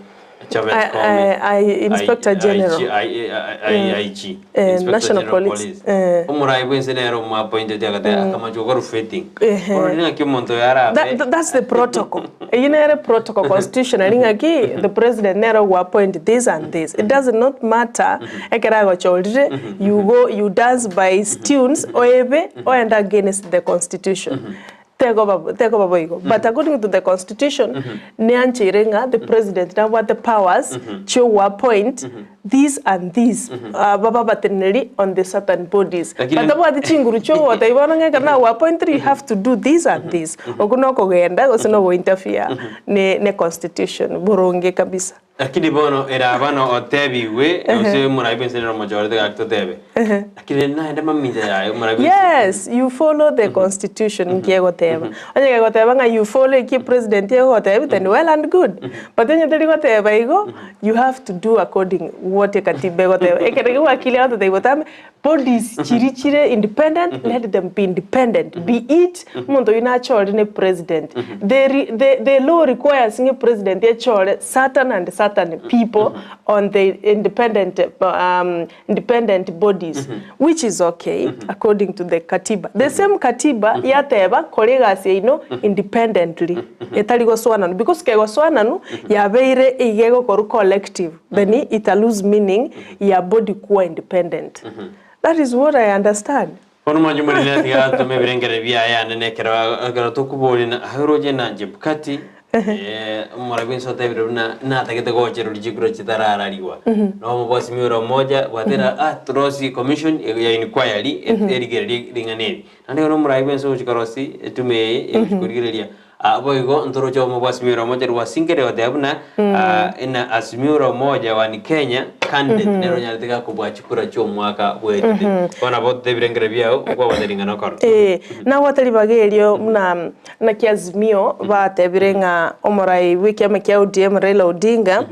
Chebet I- Koome, I- I- Inspector General. IG, Eh, Inspector National General Police. Police. Eh. Omorai bwense nere omoappointed agateba akamacha gokora vetting. Ehe. Bono riria ng'aki omonto oyo arabe That, that, that's the protocol. Eyio nere protocol constitutionally ng'aki the president nere ogoappoint this and this. It does not matter ekero agochorire you go you dance by his tunes oebe oende against the constitution. Tekoba tekoba boigo. But according to the constitution, neancheire ng'a the president nabwate powers chiogoappoint this and this babe abateneneri on the certain bodies. Lakini- But tabwati chinguru chiogotebia bono ng'a ekero nagoappointire you have to do this and this. Okwo nokogenda gose nogointerfere ne ne constitution boronge kabisa. Lakini bono ere abana otebigwe, gose omoraai bw'ense nere omochorete gaki totebe. Lakini rende naende mamincha yaye omoraai bw'ense. Yes, you follow the constitution nki egoteba. Onye gegoteba ng'a you follow eki president egotebia then well and good. But onye teri goteba igo, you have to do according what ekatiba egoteba. Ekero gwakire agototebia botambe, bodies chiria chire independent, let them be independent. Be it omonto oyio nachore ne president. The re the the law requires ng'a epresident echore certain and certain people on the independent independent bodies which is okay according to the katiba. The same katiba yateba kora egasi yaino independently etari gosoananwa because kegosoananwa yabeire iga egokorwa collective then it lose meaning ya body kuwa independent. That is what I understand. Bono mwanche Omonene atiga atome ebirengererio biaye ande nekero ekero tokoboria na aye oroche na Chebukati omorabia bwensi otebire buna natagete gocherwa chikura chitararariwa. Nomo bwasimi ore omoja bwatera ah torosie commission ya inquiry erigererie ring'ana eri. Naende ekero omorai bwensi ogochia korosia etume eye egochia korigereria Boigo ntoroche obomo bwa Azimio la Umoja rwasingire goteba buna ina Azimio la Umoja One Kenya candidate nere onyarete gakobua chikura chi'omwaka bweetete. Bono nabo otete ebirengero biao okwabwate ring'ana okoro. Ee, nabwate ribaga erio buna naki Azimio batebire ng'a omorai bw'ekiama kia ODM Raila Odinga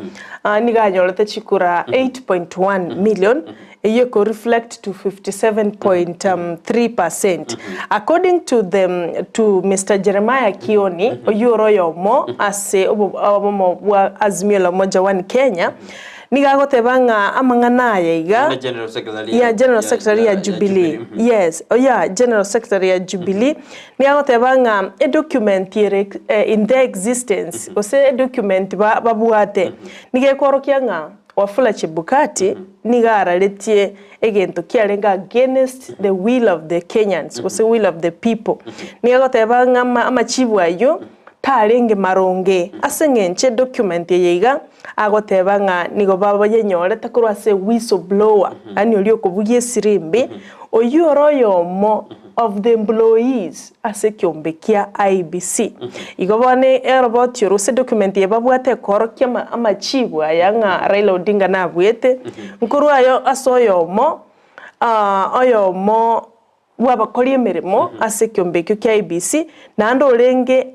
nigo anyorete chikura 8.1 million Eyio eko reflect to 57.3 percent. According to the to Mister Jeremiah Kioni, oyio ore oyomo ase obomo bwa Azimio la Umoja One Kenya, nigo agoteba ng'a amang'ana aya iga Naende General Secretary ya General Secretary ya Jubilee, yes, ya General Secretary ya Jubilee, nigo agoteba ng'a edocument ere in their existence gose edocument babwate, nigo ekorokia ng'a. Wafula Chebukati nigo araretie egento kiarenge against the will of the Kenyans gose will of the people. Nigo agoteba ng'a ama amachibu ayio tarenge maronge ase eng'encho edocument eye iga agoteba ng'a nigo bayenyorete korwa ase whistle blower yaani oria okobugia esirimbi, oyio ore oyomo of the employees ase ekiombe kia IEBC. Igo bono eroboti oro gose edocument eye babwate ekoorokia ama amachibu aya ng'a Raila Odinga nabuete, nkorwa aye ase oyomo oyomo bw'abakori emeremo ase ekiombe ekio kia IEBC, naende orenge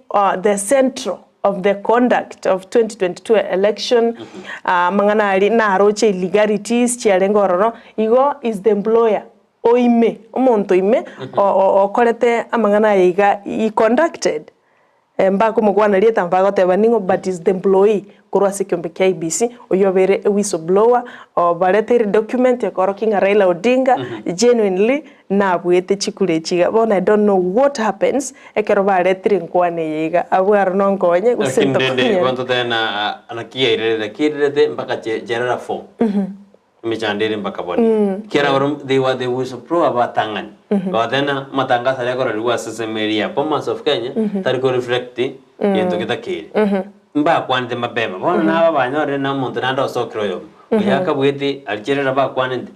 the central of the conduct of 2022 election, amang'ana aria naroche illegalities chiarenge ororo, igo is the employer oime, omonto ime okorete amang'ana aya iga, he conducted Mbakomokwana rieta mbagoteba ning'o but is the employee korwa ase ekiombe kia IEBC oyio obeire e whistle blower obareteire document ekorokia ng'a Raila Odinga genuinely nabuete chikura echi iga. Bono I don't know what happens ekero baretire enkwana eye iga. Abwo aro nonkonye gose Lakini rende ntokonyere. bono totebe na naki yairerete, kiairerete mpaka cherera four. Emechando ere mbakaboni. Kera oro they were the whistleblower abatang'ani. Bagateba amatangazo aria akororigwa ase ensemo eria ya Bomas of Kenya tari ko reflect gento getakeire. Mbakwanete mapema. Bono naba banyorire na omonto naende osokire oyomo. Oyo akabuete aria cherera bakwanete.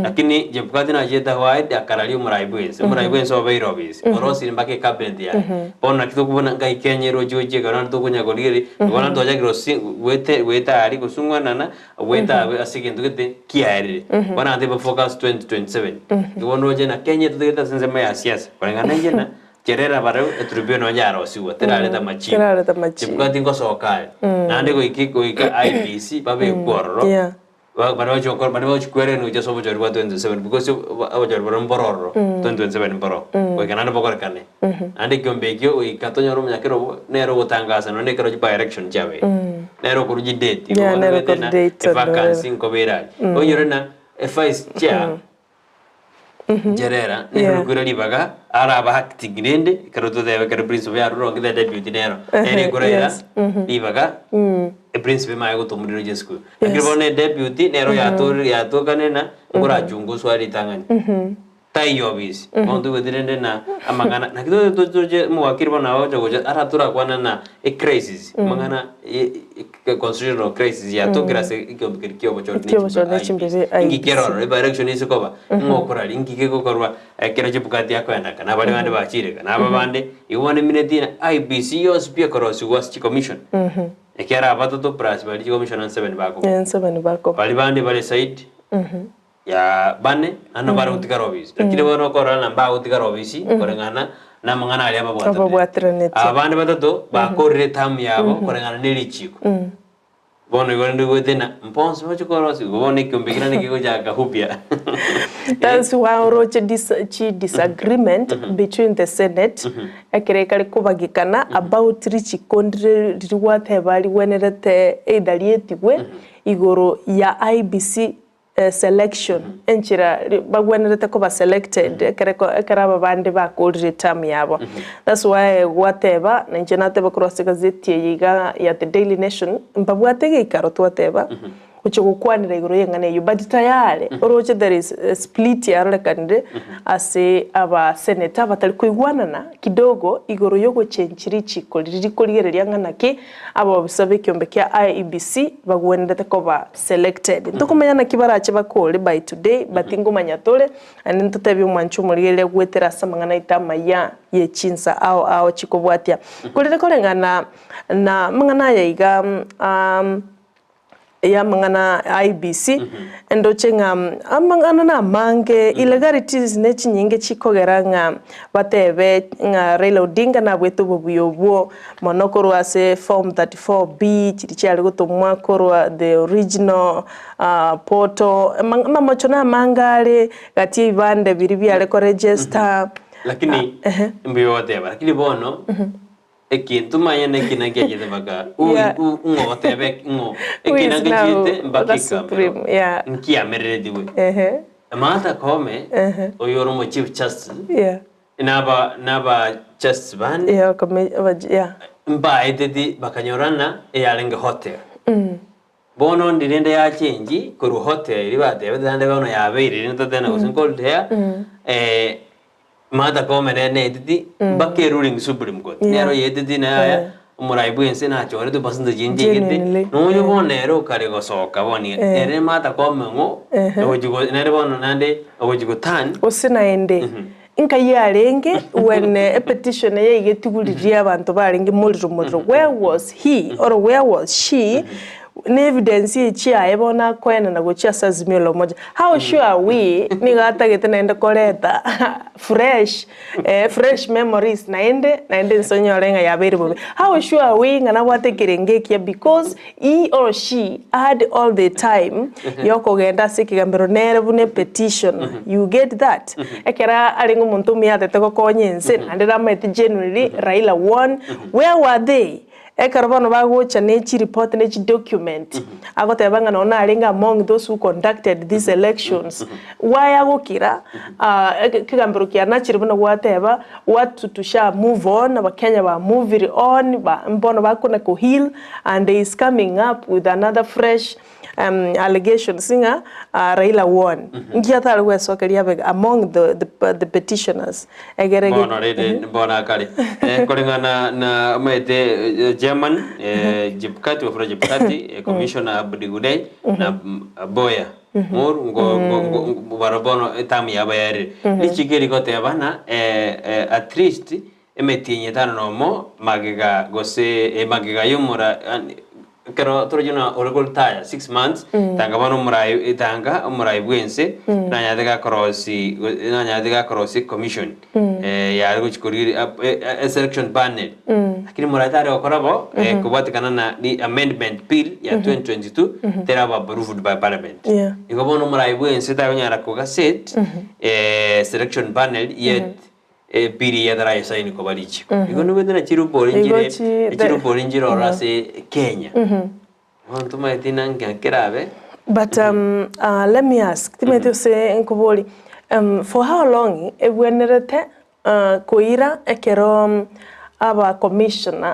Lakini Chebukati nachiete agwo aye akararia omorai bwensi. Omorai bwensi obeire obisi. Orosire mpaka ecabinet yaye. Bono naki tokobuna ngai Kenya eroche gochia ekero naende tokonya korigereria. Bono twachakire gosi goete goeta aria gosung'anana. Goeta abwo ase egento gete kiaerire. Bono agateba focus 2027. Igo bono roche na Kenya etotagete ase ensemo ya siasa. Koreng'ana inche na cherera barabwo etribunal nonye yarosiwa terareta amachibu. Terareta amachibu. Chebukati ngosoka are. Naende goika goika IEBC babekwe ororo. Yeah. Ba- baria bachi gokora baria bagochi kwerenwa gochia ase obochori bwa 2027 because obochori boria mboro ororo 2027 mboro. Goika naende bokorekane. Naende ekiombe ekio goika tonyore omonyakerogo nere ogotangasa nonye ekero chiby election chiabeire. Nere okorwa chidate igo Yeah, bono nere omanyete okorwa na date and evacancy whatever. nkoba ere aria. Onyore na evice chair Ncherera nere Yeah. okoira ribaga araba acting rende ekero totebe ekero principal yarure onge the deputy nero nere ekoraira Yes. ribaga eprinciple emanye gotomorera oche esukuru. Lakini bono eduty nero yatorire yatokanire na nkorachunguswa ritang'ani. Taiyo obisi. Bono toigwete rende na amang'ana naki toche omowakiri bono nabo agocha gocha ara torakwana na ecrisis amang'ana ye constitutional crisis yatokire ase ekiombe keria kia obochori ne Kia obochori ne chimbebe IEBC. Inki IEBC. kere ororo ebielection ase koba ng'o okoraria inki gegokorwa ekero Chebukati akoenda aka na baria bande bachire iga na aba bande igo bono emineti ng'a IEBC yonsi pi ekorosiwa ase chicommission ekiagera abatato plus baria chicommissioner seven bakoba. Seven bakoba. Baria bande bare side ya bane naende bare gotigara obisi lakini bono okorora ng'a mbagotigara obisi koreng'ana na amang'ana aria babwatanete. Ababwateranetie. Aba bande batato bakorire eterm yabo koreng'ana ne richiko. Bono igo rende oigwete ng'a mbonsi bache korosia igo bono ekiombe ekio naende kegochaka upya. That's why oroche dis chi disagreement between the senate ekere ekare kobagekana about richiko ndire riria gwateba rigwenerete either rietigwe igoro ya IEBC selection, enchera bagwenerete koba selected ekere ko ekero aba bande bakorire term yabo. That's why gwateba, na inche nateba korwa ase egazeti eye iga ya The Daily Nation, mbabwate egeikaro twateba, gochia gokwanera igoro y'eng'ana eyio, but tayari oroche there is a split yarorekanire ase aba senator batari koigwanana kidogo igoro yogochenchi richiko riria rikorigereria ng'a naki Abobisa b'ekiombe kia IEBC bagwenerete koba selected. Ntokomanya naki barache bakore by today but ngomanya tore naende ntotebie omwanchi omorigereria goetera ase amang'ana aito amaya ye chinsa ao ao chikobwatia. Korende koreng'ana na amang'ana aya iga ya amang'ana a IEBC, ndoche ng'a amang'ana namange, illegalities ne chinyinge chikogera ng'a batebe ng'a Raila Odinga nabwete obobuya obwo mono korwa ase form 34B chiria chiare gotomwa korwa the original portal, amamocho namange are gati ya ebibande biria biare koregister. Lakini mbuya ogoteba, lakini bono Ekinto manye neki nakiachete mpaka Yeah. ng'o goteba ng'o Who eki is now nakiachete mpaka the ekambero supreme, yeah. nkiamereretigwe. Ehe. Martha Koome Ehe. oyo ore omo chief justice Yeah. naba naba justice bande Yeah, yeah. mbaeteti bakanyora ng'a eyarenge hotel. Bono ndi rende yachengi korwa hoteli batebete naende bono yabeire rende totebe na gose nkold hair Martha Koome nere naeteti mpaka eruling supreme court Yeah. nere oyeteti naye aya Eh. omorai bwa ense nachoretwe percentage enche igete Genuinely, nonya eh. bono ere okare gosoka bono iga Eh. ere Martha Koome ng'o Ehe. ogochi go nere bono naende ogochi go turn Gose naende, nkai arenge when epetition yaigetigwe riria abanto barenge morero morero, where was he or where was she na evidence eye chiaye bono akoenana gochia ase Azimio la Umoja. How sure are we nigo atagete naende koreta fresh fresh memories naende naende inse onyore ng'a yabeire bobe. How sure are we ng'a nabwate ekerengo ekiya because he or she had all the time yokogenda ase ekegambero nere buna epetitioner you get that? Ekero arenge omonto omuya atete gokonya ense naende namaete genuinely Raila won, where were they? Ekero bono bagocha ne chireport ne chidocument, agoteba ng'a nonya narenge among those who conducted these elections, why agokira ekegambero kianachire buna gwateba, watu tusha move on, abakenya ba movire on, ba mbono bakona ko heal and he is coming up with another fresh allegations ng'a Raila won. Nki atare gwesokeria abe among the the petitioners egere Bono rende bono akare koreng'ana na omanyete chairman Chebukati Wafula Chebukati commissioner Abdi Gudei na Boya Moru ngo ngo barabwo bono etamu yabo yaerire. Richiko eri rigoteba ng'a at least Emetienyi etano nomo magega gose magega y'omora ekero toroche buna ore goretire 6 months tanga bono omorai tanga omorai bwense nanyarete gakorosi nanyarete gakorosi commission yare gochi korigereria selection panel lakini morai tare gokora bo kobwatekana na amendment bill ya 2022 teraba approved by parliament. Igo bono omorai bwense tagonyara kogaset selection panel yet Ebill eye etarayesaini koba richiko. Igo nobwate na chirupori Igo nchire chi- the- chirupori nchire ororo ase Kenya. Bono tomaeti na nki kerabe. But let me ask, timanyeti gose nkobori, for how long ebwenerete koira ekero aba commissioner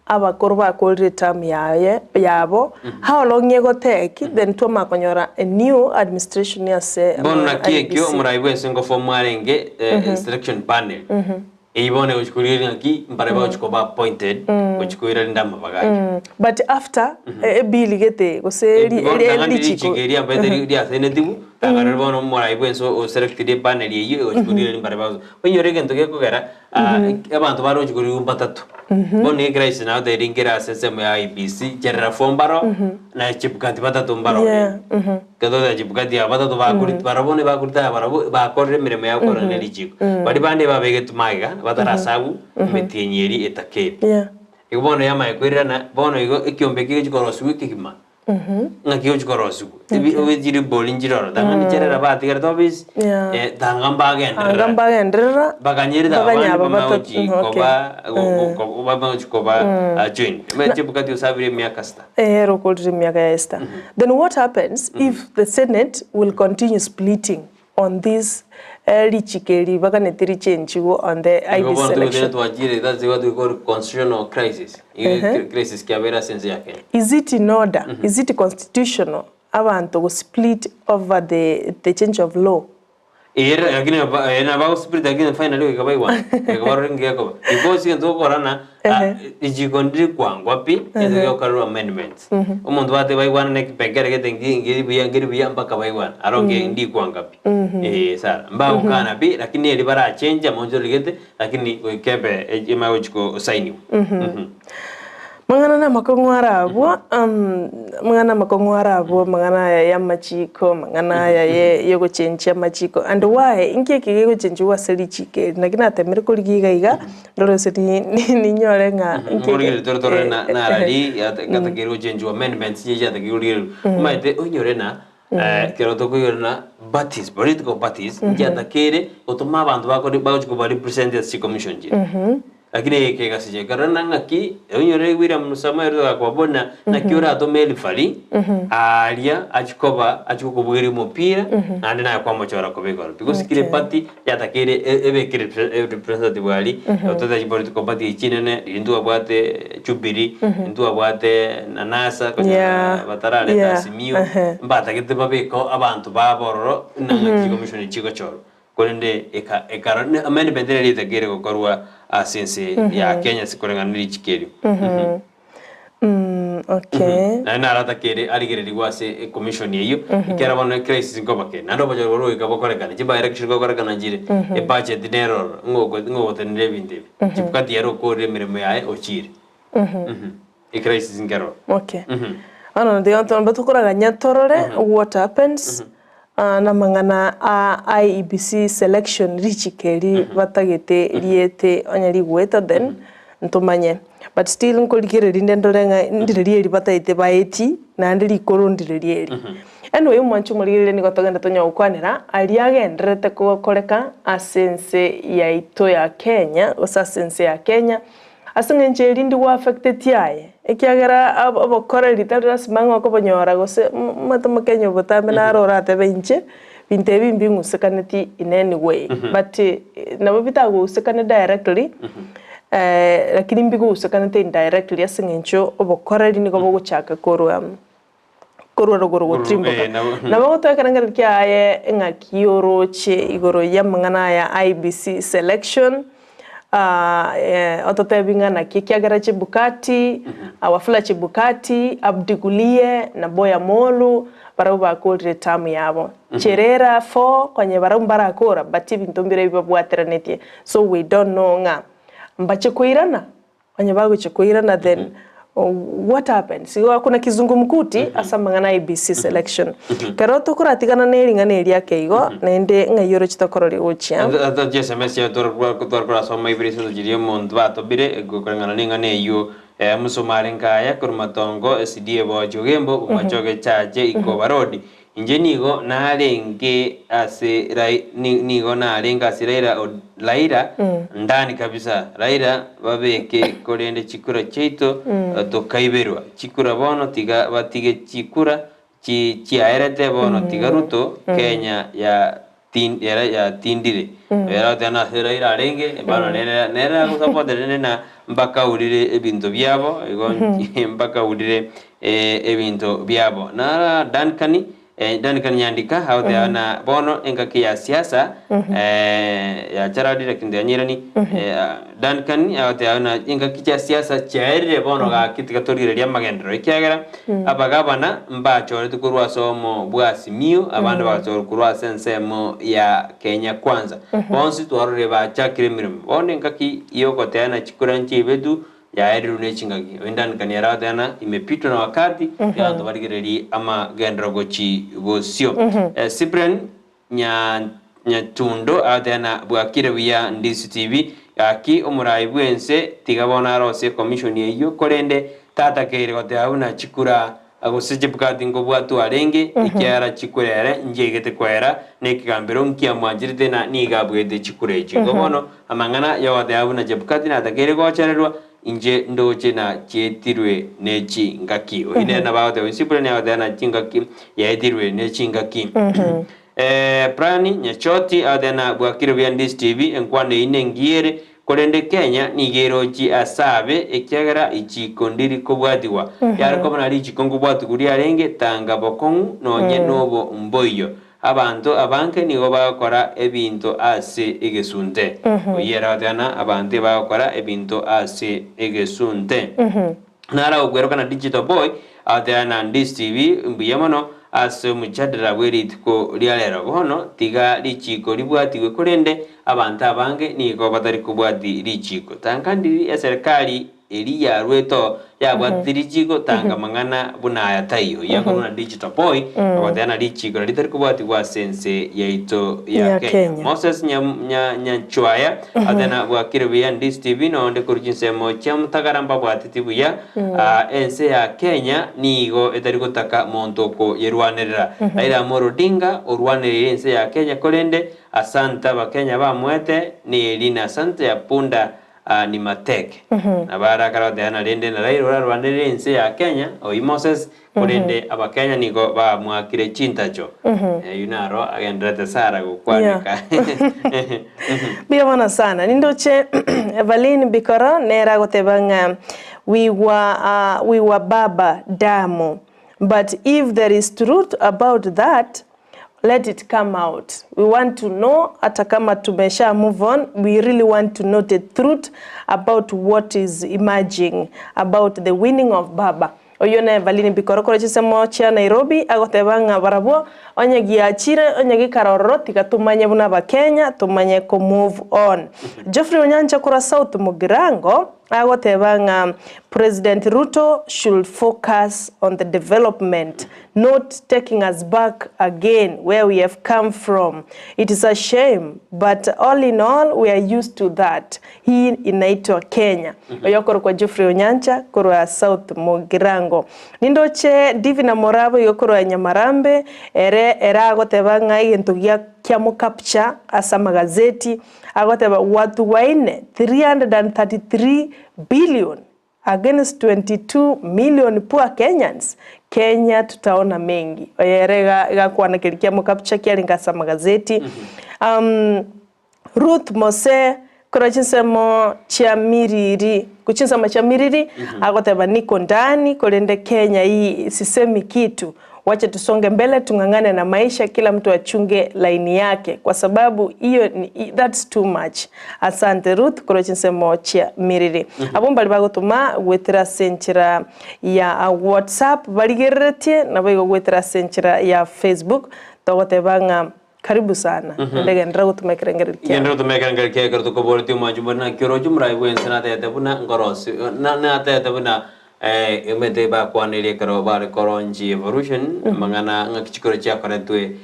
abakoro bakorire term yaye yabo, how long egotake then twamanya konyora a new administration ase Bono naki ekio IEBC. omorai bwense ngoform arenge selection panel eyio bono egochi korigereria ng'aki mbare bagochi koba appointed gochi koira rende amabaga ayio. But after ebill gete gose Bono tang'ani richiko richiko eria ambete riasainetiwu tang'ani bono omorai bwense oselectire epanel eyio egochi korigereria mbare bagochi Oinyore egento gekogera abanto baroche korigwa mbatato. Bono nigo ekeraisi nabo teri nkere ase ensemo ya IEBC, Cherera four mbaro na Chebukati batato mbaro Yeah, rende. Ekero togoteba Chebukati aba batato bakori barabwo nigo bakorete barabwo bakorire emeremo yabo korana ne richiko. Baria bande babegetwe magega batarasabu emetienyi eria etakeri. Yeah. Igo bono yamanya koirana bono igo ekiombe eke gegochi korosiwa ekegima. Ng'aki gochi korosigwa ebi Okay. chiribori nchiroro tanga nicherera batigarete office Yeah. tanga mbagenderera Anga mbagenderera bakanyerete bakanya abande aba bamanye bato- gochi okay. koba bamanye gochi koba joined Omanyete Chebukati osabire emiaka sita. Eh, ere okorire emiaka ya Esther. Then what happens if the Senate will continue splitting on this richiko eri baganeti richenchigwe on the Igo IEBC bono togoteba selection? twachire that's what we call constitutional crisis. Igo Ehe. crisis kiabeire ase ense ya Kenya. Is it in order? Is it constitutional abanto go split over the the change of law? Ere lakini nabo bagosplit lakini finally goika baigwane. Goika barore nki gekoba. Because egento ogokora ng'a richiko ndiri kwangwa pi, egento gegokorerwa amendments. Omonto bateba baigwane na ekipengere gete nki nkeri buya nkeri buya mpaka baigwane. Aro nge ndikwanga pi. Eeh sana. Mbagokana pi, lakini eri barachenche amaonchoreri gete, lakini goika ebe emanye gochi gosainiwa. Mang'ana namakong'u arabwo, amang'ana amakong'u arabwo, amang'ana aya ya amachiko, amang'ana aya ye yogochenchia amachiko and why inki eke gegochenchiwa ase richiko eri? Naki natemire korigia iga iga, ndore gose ni ninyore ng'a inki eke Nkorigereria tore torore na narari gatakeire gochenchiwa amendments chiria chiatakeire korigereriwa. Omanyete oinyore na ekero tokoigora na parties, political parties, nchiatakeire gotoma abanto bakore bagochi koba represent ase chicommission chiria. Lakini eke egasicha ekarora na ng'aki, onyore William Samoei Ruto agakwabuna naki oratome erifari aaria achie koba achie gokobugeria omopira naende naye kwamochora koba igoro. Because kera eparty yatakeire ebeke representative aria, toteba political party echi chinene, riria ntwabwate Jubilee, ntwabwate na NASA konyora batarareta Azimio, mbatagete babeke abanto babo ororo ng'a ng'aki chicommission chigochorwa. Korende eka ekaro ne amendment ere ritakeire gokorwa ase ense ya Kenya ase koreng'ana ne richiko erio. Okay. Naende naratakeire arigererigwe ase ecommission eyio, ekiagera bono ecrisis nkoba kere. Naende obochori boria goika bokorekane, chiby election gokorekana chire, ebudget nere ororo, ng'o ng'o ogotenenera ebinto ebi. Chebukati ere okorire emeremo yaye ochire. Ecrisis nkero. Okay. Bono tiga tombe tokoraganya torore what happens na amang'ana a IEBC selection richiko eri batagete riete onye rigoeta then ntomanye. But still nkorigereria rinde ndore ng'a ndire eri batagete baetie naende rikoro ndire eri. Anyway omwancho omorigereria nigo togende tonya gokwanera aria agendererete gokoreka ase ense yaito ya Kenya gose ase ense ya Kenya. Ase engencho eri ndigwafecteti aye, ekiagera obokoreri tari lasima ng'a okobonyora gose omanyete omokenya obotambe naro oratebe inche, binto ebi mbing'usekaneti in any way, but nabo bitagousekane directly, lakini mbigousekanete indirectly ase eng'encho obokoreri nigo bogochaka korwa korwa rogoro gotirimboka. Nabo gotoa ekerengererio kiaye eng'aki y'orooche igoro y'amang'ana aya IEBC selection, ototebi ng'a naki ekiagera Chebukati, Wafula Chebukati, Abdi Gulie, na Boya Molu, barabwo bakorire term yabo. Cherera for konye barabwo mbarakora but ebinto mbire bibabwateranetie so we don't know ng'a mbache koirana Onye bagochia koirana then what happens? Igo kuna kizungumkuti ase amang'ana a IEBC selection. Kero tokoratigana ne ring'ana eri ake igo, naende ng'ai oroche tokororia gochia. Ase chi sms chiaye tware korasoma ibere isato chiria omonto batobire koreng'ana neng'ana eyio mosomare nkaya korwa matongo SDA bochi ogembo bomachoge chache ikoba road Inche nigo narenge ase Rai, nigo narenge ase Raila Od, Raila ndani kabisa, Raila babeke korende chikura chiaito tokaiberwa chikura bono tiga batige chikura chi chiaerete bono tiga Ruto Kenya ya tin era yatindire. Era goteba nase Raila arenge bono nere nere agosapote rende na mbakaurire ebinto biabo igo mbakaurire ebinto biabo. Nara Duncan, Duncan Nyandika agoteba na bono engaki ya siasa yacharadire lakini tiyanyirani. Duncan agoteba buna engaki chia siasa chiaerire bono gaki tiga torigereria amagenderero ekiagera abagabana mbachoretwe korwa ase omo bwa Azimio abande bagachorwa korwa ase ensemo ya Kenya Kwanza. Bonsi twarorire bachakire emeremo. Bono engaki yogoteana chikura nchibetu Yaerirwe ne chingaki, oindanikani ere agoteba imepitwa na wakati, abanto barigererie amagenderero gochi bosio. Cyprian Nyatundo agoteba bwakire buya Ndisu TV, gaki omorai bwense tiga bono arosie ecommission eyio korende tatakeire goteba buna chikura Gose chibukati nkobwatwa arenge, ekiagera chikura ere nchiaigete koera, na ekegambero nkiamwancherete na nigo abuete chikura echio. Igo bono amang'ana y'ogoteba buna Chebukati natakeire gochererwa, inche ndoche na chietirwe ne chingaki. Oyio nere nabo agoteba Sipurani agoteba na chingaki yaetirwe ne chingaki. Prani Nyachoti agoteba na bwakire buya Ndisi TV, enkwana eyio nengiya ere, Korende Kenya nigo erochie ase abe, ekiagera ichiko ndiri kobwatigwa. Yare koba na richiko nkobwatigwa riarenge, tanga bokong'u nonye nobo mboiyo. Abanto abange nigo bagokora ebinto ase egesunte. Oyio ere agoteba ng'a abanto ebagokora ebinto ase egesunte. Nara okweroka na Digital Boy agoteba na Ndisi TV mbuya mono ase omochadara bwe rituko ria rero. Bono tiga richiko ribwatigwe korende abanto abange nigo batari kobwati richiko. Tanga ndiri eserikali eri yarwete oo yabwateti richiko tanga mang'ana buna aya taiyo. Oyio akorwa na Digital Boy agoteba na richiko nari ritari kobwatigwa ase ense yaito ya Ya Kenya. Kenya. Moses Nyanchwaya Athena bwakire buya Ndisi TV nonde korwa chinsemo chia Mutagara mbabwateti buya. Ense ya Kenya nigo etari gotaka monto okoyerwanerera. Raila Amolo Odinga orwanereire ense ya Kenya korende asante abakenya bamoete neri na asante ya punda. Nimateke. Nabo arakare goteba ng'a rende na Raila orarwanerere ense ya Kenya, oyio Moses, korende Abakenya nigo bamwakire chintacho. Eyio naro agendererete Sarah gokwaneka. Mbuya mono sana. Nindoche Evaline Bikoro nere agoteba ng'a we were, we were baba damu but if there is truth about that let it come out we want to know hata kama tumesha move on we really want to know the truth about what is emerging about the winning of baba oyio ne Evaline Bikoro korwa chisemo chia Nairobi agoteba ng'a barabwo onye giachire onye gekara ororo tiga tomanye buna abakenya tomanye ko move on Geoffrey Onyancha korwa South Mugirango Agoteba ng'a President Ruto should focus on the development not taking us back again where we have come from. It is a shame but all in all we are used to that. Hii inaitwa Kenya. Oyo okorokwa Geoffrey Onyancha korwa South Mugirango. Nindoche Divina Morabo igo korwa Nyamarambe ere ere agoteba ng'a egento gia kiamocapture ase amagazeti Agoteba, Watu waine 333 billion against 22 million poor Kenyans, Kenya tutaona mengi. Oyo ere iga igakwana keria kia mokapcha kiarenge ase amagazeti. Um, Ruth Mose korwa chinsemo chia Miriri, chinsemo chia Miriri, agoteba niko ndani korende Kenya hii sisemi kitu. Wacha tusonge mbele tung'ang'ane na maisha kila mtu achunge laini yake kwa sababu iyo ni that's too much. Asante Ruth korwa chinsemo chia Miriri. Abwo mbari bagotoma goetera ase enchera ya WhatsApp barigereretie naboigo goetera ase enchera ya Facebook togoteba ng'a karibu sana naende genderera gotoma ekerengererio kiao. Genderera gotoma ekerengererio kiao ekero tokoboretie omwancho mbore naki oroche omorai bw'ense natebete buna nkorosi na natebete buna Omanyete bakwaneire ekero bare koronchi evolution amang'ana ng'aki chikoro chiakoretwe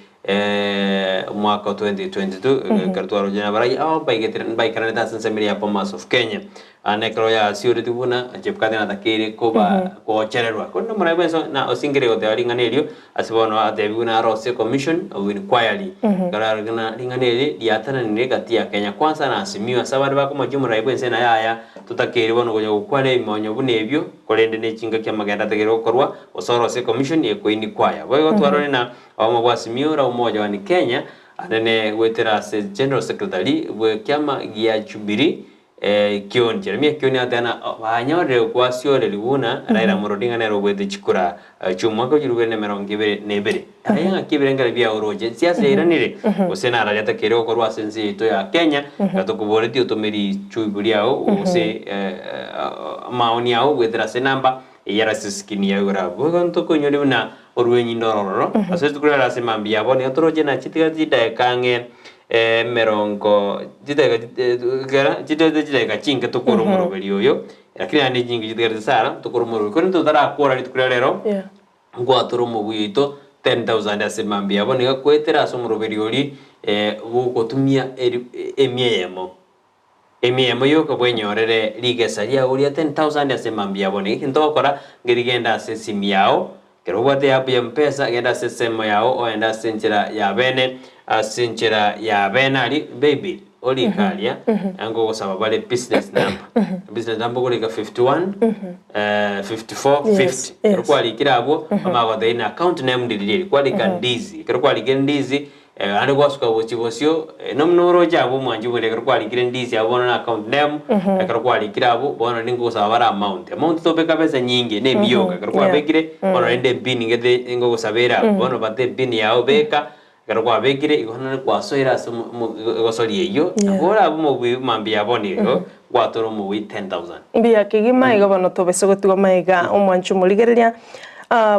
omwaka o 2022 ekero twaroche nabarai aba mbaigetire mbaikaranete ase ensemo eria ya Bomas of Kenya. Naende ekero yasioreti buna Chebukati natakeire koba gochererwa. Korende omorai bwense na osingire goteba ring'ana erio ase bono atebiwe narosie commission of inquiry. Ekero arorire ng'a ring'ana eri riatananire egati ya Kenya Kwanza na Azimio ase abande bakomochia omorai bwense naye aya Totakeire bono konya gokwana ebimonyo buna ebio, korende ne chingaki amagendo atakeire gokorwa, gose orosie commission y'ekoinikwaya. Boigo twarore na obomo bwa Azimio la Umoja One Kenya, anene goetera ase General Secretary bw'ekiama gia Jubilee, Kioni, Jeremiah Kioni agateba ng'a banyorire gwasioreri buna Raila Amolo Odinga nere oboete chikura chi'omwaka o 2022. Aye ng'aki ebirengererio biao oroche? Siasa yairanire? Gose nararia atakeire gokorwa ase ense yaito ya Kenya, iga tokoboretie otome richuibu riao gose amaoni ao goetera ase enamba eyio ere ase eskrini yao igoro abwo. Boigo ntokoinyore buna orwenyi ndorororo ase rituko riarero ase mambia ya bono iga toroche na chitiga chidaeka ang'e emerongo chidaeka ekero chitaete chidaeka chinke tokore omoroberi oyo, lakini naende chinke chitigarete sana tokore omoroberi. Korende totarakora rituko ria rero. Ngwatore omobui oito 10,000 ase mambia abo, nigo akwetera ase omoroberi oria bw'ogotumia emia eyemo. Emia eyemo yoka bwenyorere rigesa riao ria 10,000 ase mambia abo. Nigo egento ogokora, ngerigende ase esimi yao, ekero obwate eapp ya Mpesa, genda ase esemo yao ogende ase enchera ya bene, ase enchera ya bene aria, baby, orike aria, ngogosaba bare business number. Business number okorika 51, 54, 50. Ekero kwarikire abwo, bamanye gotebia ng'a account name ndiri eri, kwarika ndizi, ekero kwarikire ndizi, naende gwasuka gochia bosio, nomuna oroche abwo omwanchi bore ekero kwarikire ndizi abwo bono na account name, ekero kwarikire abwo, bono ningogosaba bare amount. Amount tobeka besa nyinge, na emiyoka, ekero kwabekire, bono rende epin gete ngogosaba ere abwo, bono bata epin yago beka, Ekero kwabekire igo nonye kwasoire ase egosori eyio, nabo orabe omobui mambia ya bono igo, gwatore omobui 10,000. Mbuya kegima, igo bono tobese gotigwa magega omwancho omorigereria.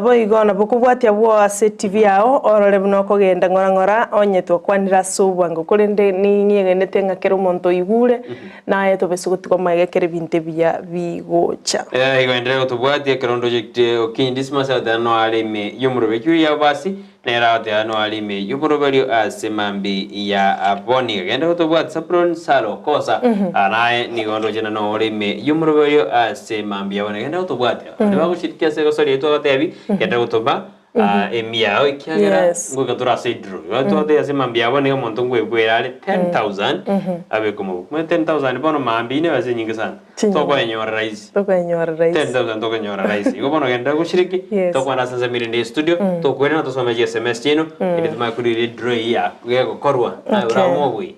Boigo nabo okobwatia abwo ase TV yao orore buna okogenda ng'ora ng'ora onye twakwanire ase obwango korende ning'iegenete ng'a kera omonto oigure naye tobese gotigwa magega ekero ebinto ebiya bigocha. Igo enderera gotobwatia ekero ndoche Okinyi Dismas agoteba noare ime y'omorobio Julia Obasi Nere agoteeba noare ime y'oboroberio ase mambi ya boni. Genda gotobwate Sabuloni saro kosa, naye nigo ndoche na noore ime y'omoroberio ase mambi ya boni. Genda gotobwate. Abande bagochirikia ase egosori yaito agotebi, genda gotoba. Ah, emiao ekiagera Yes. ngoika tore ase edraw. Igo twateba ase mambia bono iga omonto ngoekwera are 10,000 Mhm. abeke omobuko. Omanyete 10,000 bono mambia ine ebesa enyinge sana. Chinyinge. Tokoenyora rahisi. Tokoenyora rahisi. 10,000 tokoenyora rahisi. Igo bono genderera goshiriki, Yes. tokwana ase ensemo erinde estudio, tokwerana tosome chi SMS chiaino, erinde tomanye korira edraw eyio ya gegokorwa, naye Okay. orame obwe.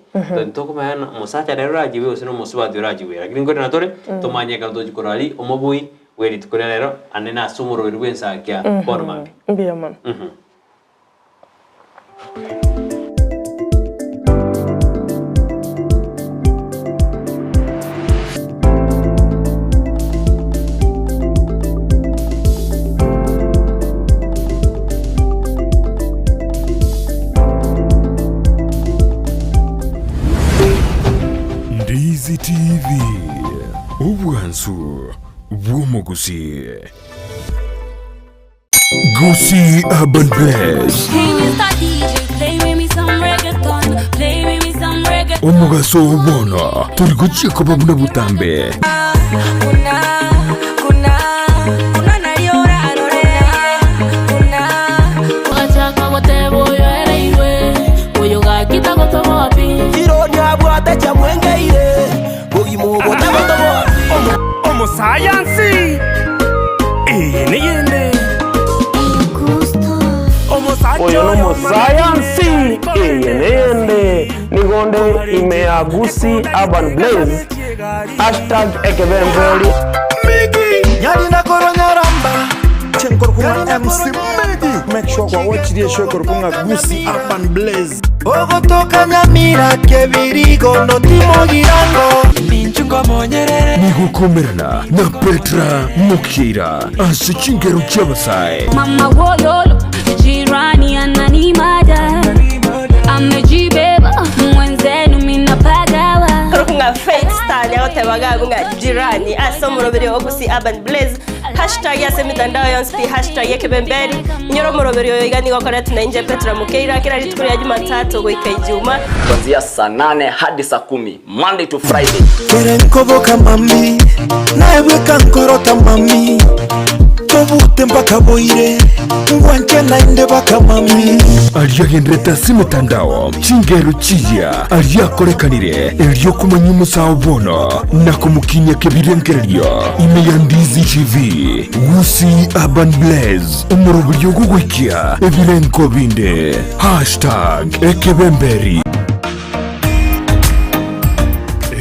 Tokomanya ng'a omosacha nere orachiwe gose na omosubati orachiwe. Lakini nkorenda tore, tomanye ekero tochi korora riria omobui bwe rituko ria rero ande nase omoroberi bw'ensakia bono mambia. Mbuya mono. Mhm. Ndizi TV, obwansu bw'omogusi. Gusii Urban Blaze, omogaso oo bono tori gochia koba buna botambe. Omosayansi eye neyende Oyo nomosayansi eye neyende nigonde ime ya Gusii Urban Blaze hashtag ekebemberi. Nyarina koronyaramba Chenkorkunga MC Medi Make sure kwa watch the show korkunga Gusii Urban Blaze Ogotoka Nyamira kebirigo notimogirango Nigokomerana na Petra Mokira ase chingero chi'abasae. Mama wololo, jirani ananimada, amejibeba mwenzenu minapagawa. Korkunga Faith Star nyagotebaga bunga jirani ase omoroberi o Gusii Urban Blaze hashtag ase emitandao yonsi pi hashtag ekebemberi inyore omoroberi oyo iga nigo okoretwe na inche Petra Mokeira kera rituko ria Jumatatu goika Ijuma. Kuanzia saa nane hadi saa kumi Monday to Friday. Kere nkoboka mami naebweka nkorota mami tobute mpaka boire ngwanche naende baka mami Aria agenderete ase emetandao, chingero chiya aria akorekanire erio komanya omosao bono na komokinyia kebirengererio ime ya Ndizi TV, Gusii Urban Blaze, omoroberio ogogoikia ebirengo binde. Hashtag ekebemberi.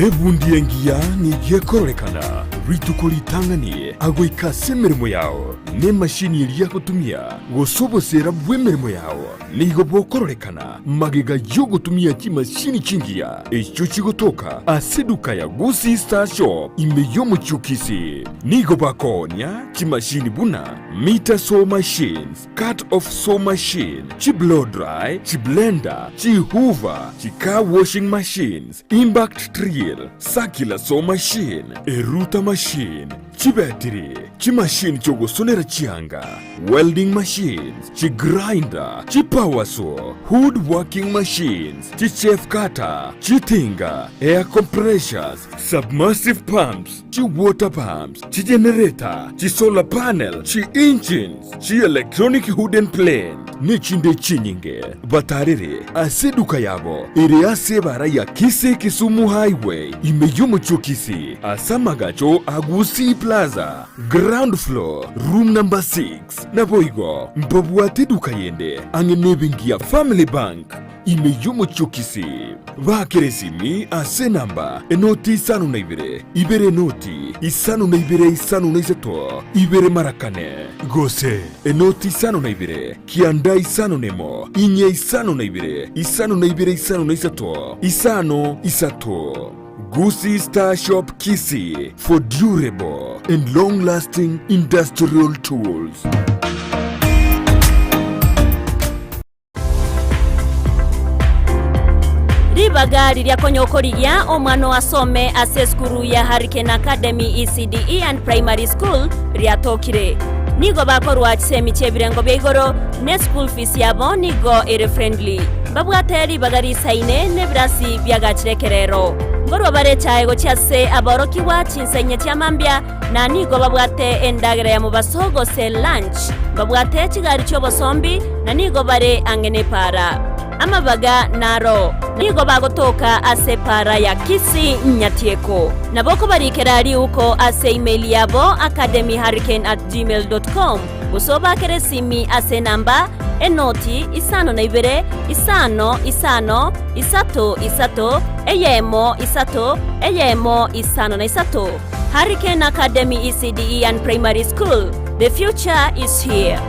Ebundi engiya nigo ekororekana rituko ritang'ani agoika ase emeremo yao, na emashini eria agotumia, gose oboseera bw'emeremo yao nigo bokororekana magega y'ogotumia chimashini chingiya echio chigotoka ase eduka ya Gusii Star Shop ime y'omochie o Kisii. Nigo bakoonia chimashini buna meter saw machines, cut off saw machine, chi-blow dry, chi-blender, chi-hoover, chi-car washing machines, impact drill, circular saw machine, eruta machine, chibetiri, chimashini chi'ogosonera chianga, welding machines, chigrinder, chipower saw, wood working machines, chichaff cutter, chitinga, air compressors, submersive pumps, chiwater pumps, chigenerator, chisolar panel, chi-engines, chi-electronic wooden plane, nechinde chinyinge. Batarere ase eduka yabo ere ase ebara ya Kisii Kisumu Highway ime y'omochie o Kisii ase amagacho a Gusii Plaza, ground floor, room number 6. Naboigo mbabwate eduka yende ang'e nebenki ya Family Bank ime y'omochie o Kisii. Baakere esimi ase enamba enoti isano na ibere, ibere enoti, isano na ibere isano na isato, ibere mara kane, gose enoti isano na ibere, kianda isano nemo, inye isano na ibere, isano na ibere isano na isato, isano isato. Gusii Star Shop Kisii for durable and long lasting industrial tools. Ribaga riria konya okorigia omwana oo asome ase esukuru ya Hurricane Academy ECDE and Primary School riatokire. Nigo bakorwa chisemi chi'ebirengo bia igoro ne school fees yabo nigo ere friendly. Mbabwate ribaga risaine nebirasi biagachire ekerero. Nkorwa bare echae gochia ase aborokigwa chinsa inye chia mambia na nigo babwate endagera ya mobaso gose lunch. Mbabwate chigari chi'obosombi, na nigo bare ang'e nepaara. Amabaga naro nigo bagotoka ase epaara ya Kisii Nyatieko. Nabo okobarikera riuko ase email yabo academyhurricane at gmail dot com gose obakere esimi ase enamba enoti isano na ibere isano isano isato isato eyemo isato eyemo isano na isato. Hurricane Academy ECDE and Primary School, the future is here.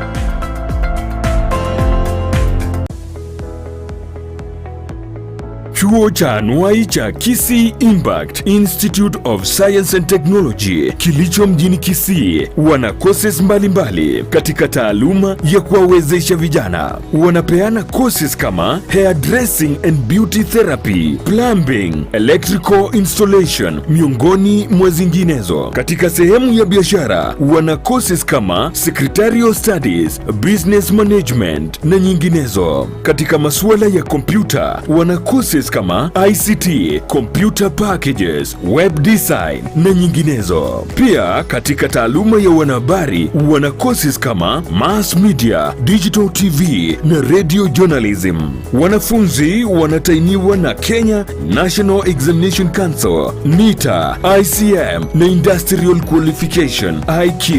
Chuo cha anuai cha Kisii Impact Institute of Science and Technology kilicho mjini Kisii wana courses mbalimbali katika taaluma ya kuwawezesha vijana. Wanapeana courses kama hair dressing and beauty therapy, plumbing, electrical installation miongoni mwa zinginezo. Katika sehemu ya biashara wana courses kama secretarial studies, business management na nyinginezo. Katika masuala ya kompyuta wana courses kama ICT, computer packages, web design na nyinginezo. Pia katika taaluma ya wanahabari wana courses kama mass media, digital TV na radio journalism. Wanafunzi wanatainiwa na Kenya National Examination Council, NITA, ICM na Industrial Qualification IQ.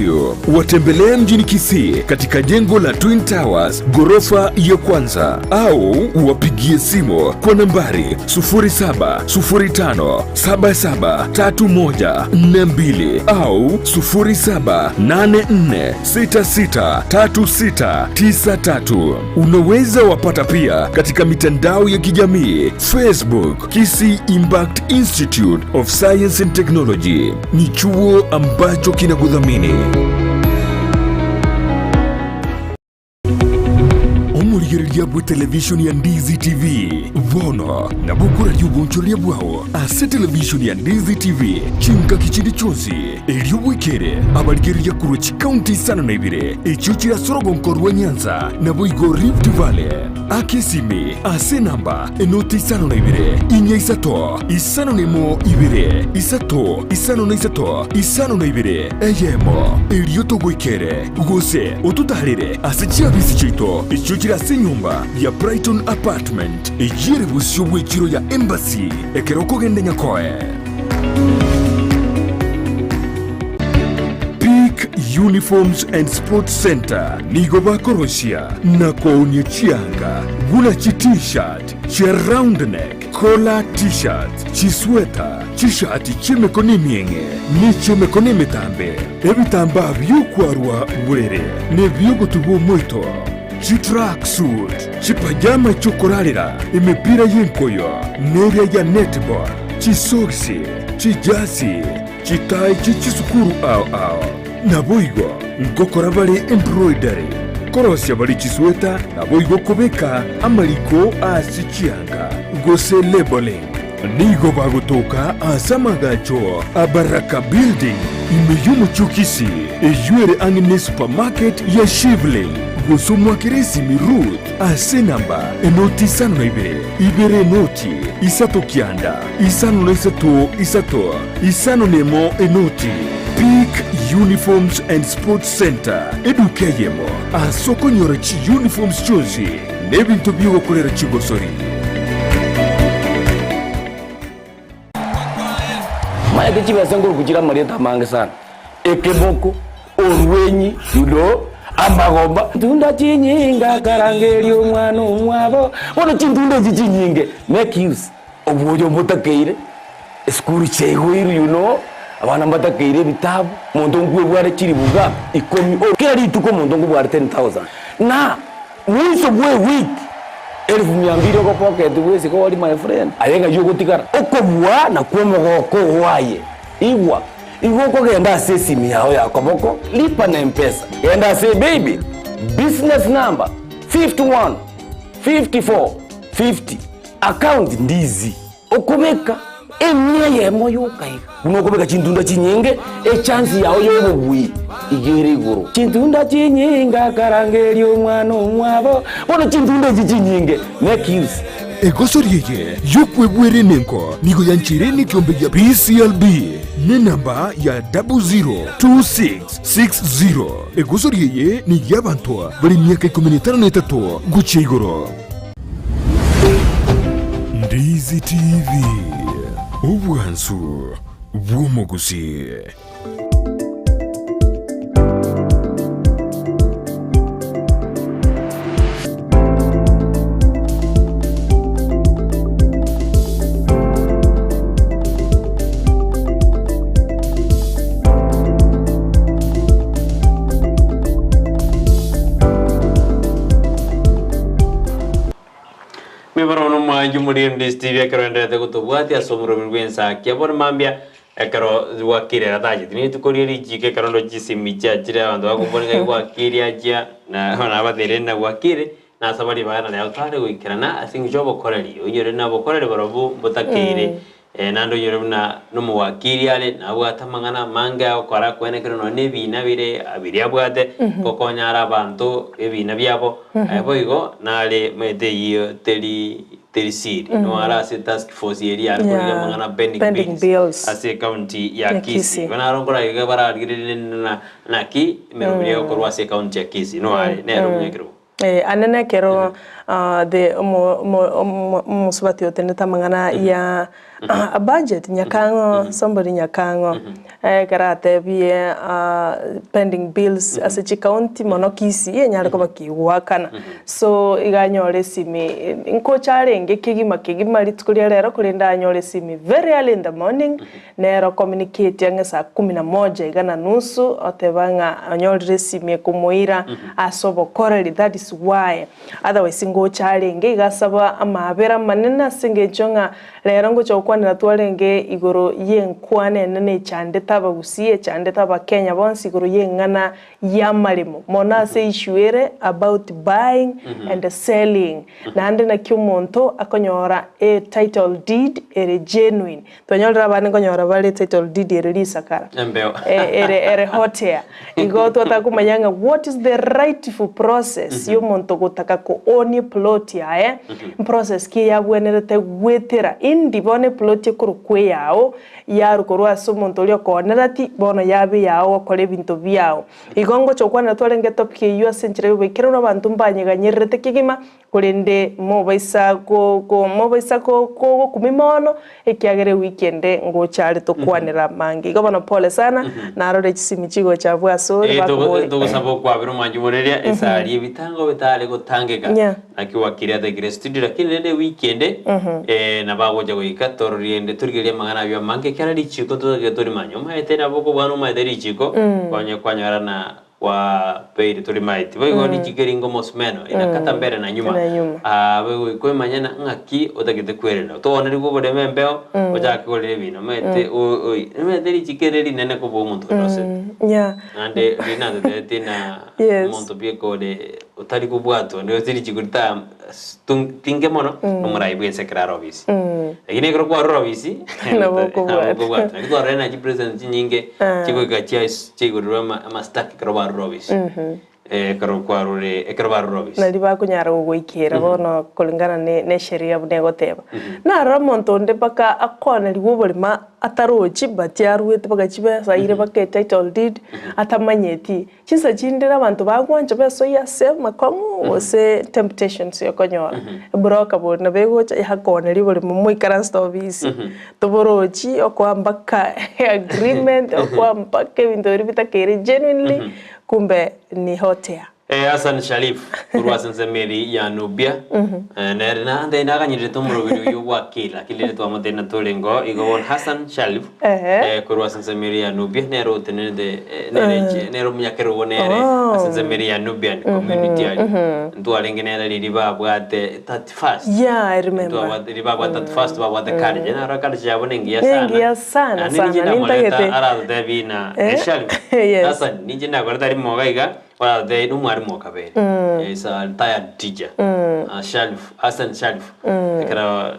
Watembelee mjini Kisii katika jengo la Twin Towers ghorofa ya kwanza au wapigie simu kwa nambari 0705773142 au 0784663693. Unaweza wapata pia katika mitandao ya kijamii Facebook, Kisii Impact Institute of Science and Technology. Ni chuo ambacho kinakudhamini. Omorigereria bwe television ya Ndizi TV bono nabo okoraria obonchoreria bwao ase television ya Ndizi TV chingaki chinde chionsi erio bwekere abarigereria korwa chikaunti isano na ibere echio chire ase orogonko rwa Nyanza naboigo Rift Valley. Aka esimi ase enamba enoti isano na ibere inya isato isano na emo ibere isato isano na isato isano na ibere eyemo erio togoikere gose ototarere ase chiabisi chiaito echio chire ase enyomba ya Brighton Apartment eyio ere bosio bw'echiro ya Embassy ekero okogenda Nyakoe. Peak Uniforms and Sports Centre nigo bakorosia na koonia chianga buna chi T-shirt, chia round neck, collar T-shirts, chisweta, chishati chi'emekono emieng'e ne chi'emekono emetambe, ebitambaa bi'okwarwa borere na ebi'ogotuba omoito, chitracksuit, chipajama chi'okorarera, emepira y'enkoyo, neria ya netball, chisogisi, chijasi, chitai chie chisukuru ao ao. Naboigo ngokora bare embroidery, korosia bare chisweta, naboigo kobeka amariko ase chianga, gose labeling. Nigo bagotoka ase amagacho a Baraka Building, ime y'omochie o Kisii, eyio ere ang'e ne supermarket ya Shivling. Gose omwakere esimi Ruth ase enamba enoti isano na ibere, ibere enoti, isato kianda, isano na isato isato, isano na emo enoti. Peak Uniforms and Sports Centre, eduka eyemo ase okonyora chiuniforms chionsi na ebinto bi'ogokorera chigosori. Omanyete chibesa nkoruku chire amarieta amange sana, ekeboko, orwenyi, you know, amagomba. Ntunda chinyinga akarangeria omwana omwabo, bono chintunda echi chinyinge make use obwoyo mbotakeire, esukuru chiaigoirwe you know, abana mbatakeire ebitabu, omonto nkwebware chilifu ngapi? Ikomi, kera rituko omonto nkobware 10,000 na Mwiso bw'ewiki elifu mia mbili ogopocket bw'esiko ori my friend, aye ng'ai ogotigara? Okobua nakwo omogoko oo aye. Igwa, igo okogenda ase esimi yao ya koboko, lipa na mpesa, genda ase paybill, business number 51 54 50, account ndizi. Okobeka emia eyemo yoka iga, buna okobeka chintunda chinyinge, echansi yao y'obobui iga ere igoro. Chintunda chinyinge akarangeria omwana omwabo, bono chintunda echi chinyinge make use. Egosori eye y'okwebwera enengo nigo yancheire nekiombe gia PCLB nenamba ya 002660. Egosori eye ney'abanto bare emiaka ikomi na etano na etato gochia igoro. Ndizi TV, obwansu bw'omogusii. Miboro nomwanchi omorembe Steve ekero enderete gotobwatia ase omoroberi bw'ensakia bono mambia Ekero gwakire atacheti rituko rie richiiko ekero ndo chisemi chiachire abanto bakoboria ng'ai gwakire achia na nabateire na gwakire nase baria bagana riao tare goikerana ase eng'encho y'obokoreri oinyore na obokoreri barobwo mbotakeire naende oinyore buna nomowakiri are nabwate amang'ana amange agokora kwenekire nonya na ebina bire biria abwate gokonya are abanto ebina biabo boigo nare omanyete eyio teri Teri siri, nigo are ase task force eria yare korigia Yeah, amang'ana pending pending bills bills. ase ecounty ya Ya Kisii. Kisii. Igo naro nkoragega bararigererie na naki emeroberi egokorwa ase ecounty ya Kisii. Nigo are nere omonyakerogo. Eh, ane nekero ah, the omo omo omo omosubati otenete amang'ana ya a budget nyakang'o somebody nyakang'o ekero atebie pending bills ase chicounty mono Kisii enyare koba kegoakana. So iga anyore esimi nkocha arenge kegima kegima rituko ria rero korende anyore esimi very early in the morning nero communicate ang'e saa kumi na moja iga na nusu oteba ng'a onyorire esimi ekomoira ase obokoreri that is why otherwise ngocha arenge iga asaba amaabera amanene ase engencho ng'a Rero ngocha gokwanera twarenge igoro y'enkwana enene echandete abagusii, echandete abakenya bonsi igoro y'eng'ana y'amaremo, mono ase issue ere about buying and selling. Naende naki omonto akonyora e title deed ere genuine. Twanyorire abande nkonyora bare title deed ere risakara, Embeo. ere ere hot air. Igo twataka komanya ng'a what is the rightful process y'omonto gotaka ko own eplot yaye, process ki eyabwenerete gwetera indi bono eplot ekorokwa eyao, yarwa korwa ase omonto oria okoonereti, bono yaba eyao gokora ebinto biao. Igo ngocha gokwanera twarenge etopic eyio ase enchera y'oboikeranu abanto mbanyeganyererete kegima, Korende mobaisa mobaisa gokumia mono, ekiagera ewiki ende ngocha are tokwanera amange. Igo bono pole sana, narore chisimi chigocha abwo asore bakobore. Togosaba okwabera omwanchi moreria esari ebitango bitare gotangeka Yeah. naki wakiri atakire studio lakini rende ewiki ende nabo agocha goika tororiende torigererie amang'ana aywo amange ekero richiko totagete torimanye omaete nabo okobwana omaete richiko konye kwanyora na Kwabeire tori maeti. Boigo richiko eri ng'omosumeno, inakata mbere na nyuma. Na nyuma. Ah, boigo koimanya ng'aki otagete kwerenda. Togonerigwe oboremo embeo, ochake korera ebina. Omanyete o- oi, omanyete richiko ere rinene kobua omonto onde osete. Yeah. Naende riria natotebetie na Yes. omonto bieka ore otari kobwatwa, onde ase richiko rita tinge mono, omorai bwense ekero are obisi. Lakini ekero kwarure obisi, Nabo okobwatwa. nabo okobwatwa. Naki twarorire na chipresident chinyinge, Ah. chigoika chias chiaigorerwe ama amastaka ekero barure obisi. Ekero kwarure ekero barure obisi. Nari bakonyara gogoikera bono kulingana ne ne esheria buna egoteba. Narora omonto onde mpaka akonerigwe oboremo atarochi but aruete mpaka chibesa aire mpaka etitle deed atamanyeti. Chinsa chinde nabanto bagwancha besoyie ase amakong'u gose temptations okonyora. Ebroka bori nabo egocha yakoneria oboremo moikaransete obisi, toborochi okoa mpaka agreement, okoa mpaka ebinto biria bitakeire genuinely kumbe ni hot air. Hassan Sharif korwa ase ensemo eria ya Nubia nere naende naganyererete omoroberi oyio bwa kila lakini rende twamotebia natorengo igo bono Hassan Sharif korwa ase ensemo eria ya Nubia nere otenerete nere nere omonyakerogo nere ase ensemo eria ya Nubian community aria ntwarenge nere riria babwate 31st Yeah, I remember. Ntwabwate riria babwate 31st babwate culture naro culture yabo nengiya sana Nengiya sana Naende sana ninche ndamoreta nintagete aratotebie ng'a Sharif Yes. Hassan ninche ndakorete aria moga iga Oratotebi nomwarimu o kabere, is a retired teacher, Sharif, Hassan Sharif, ekero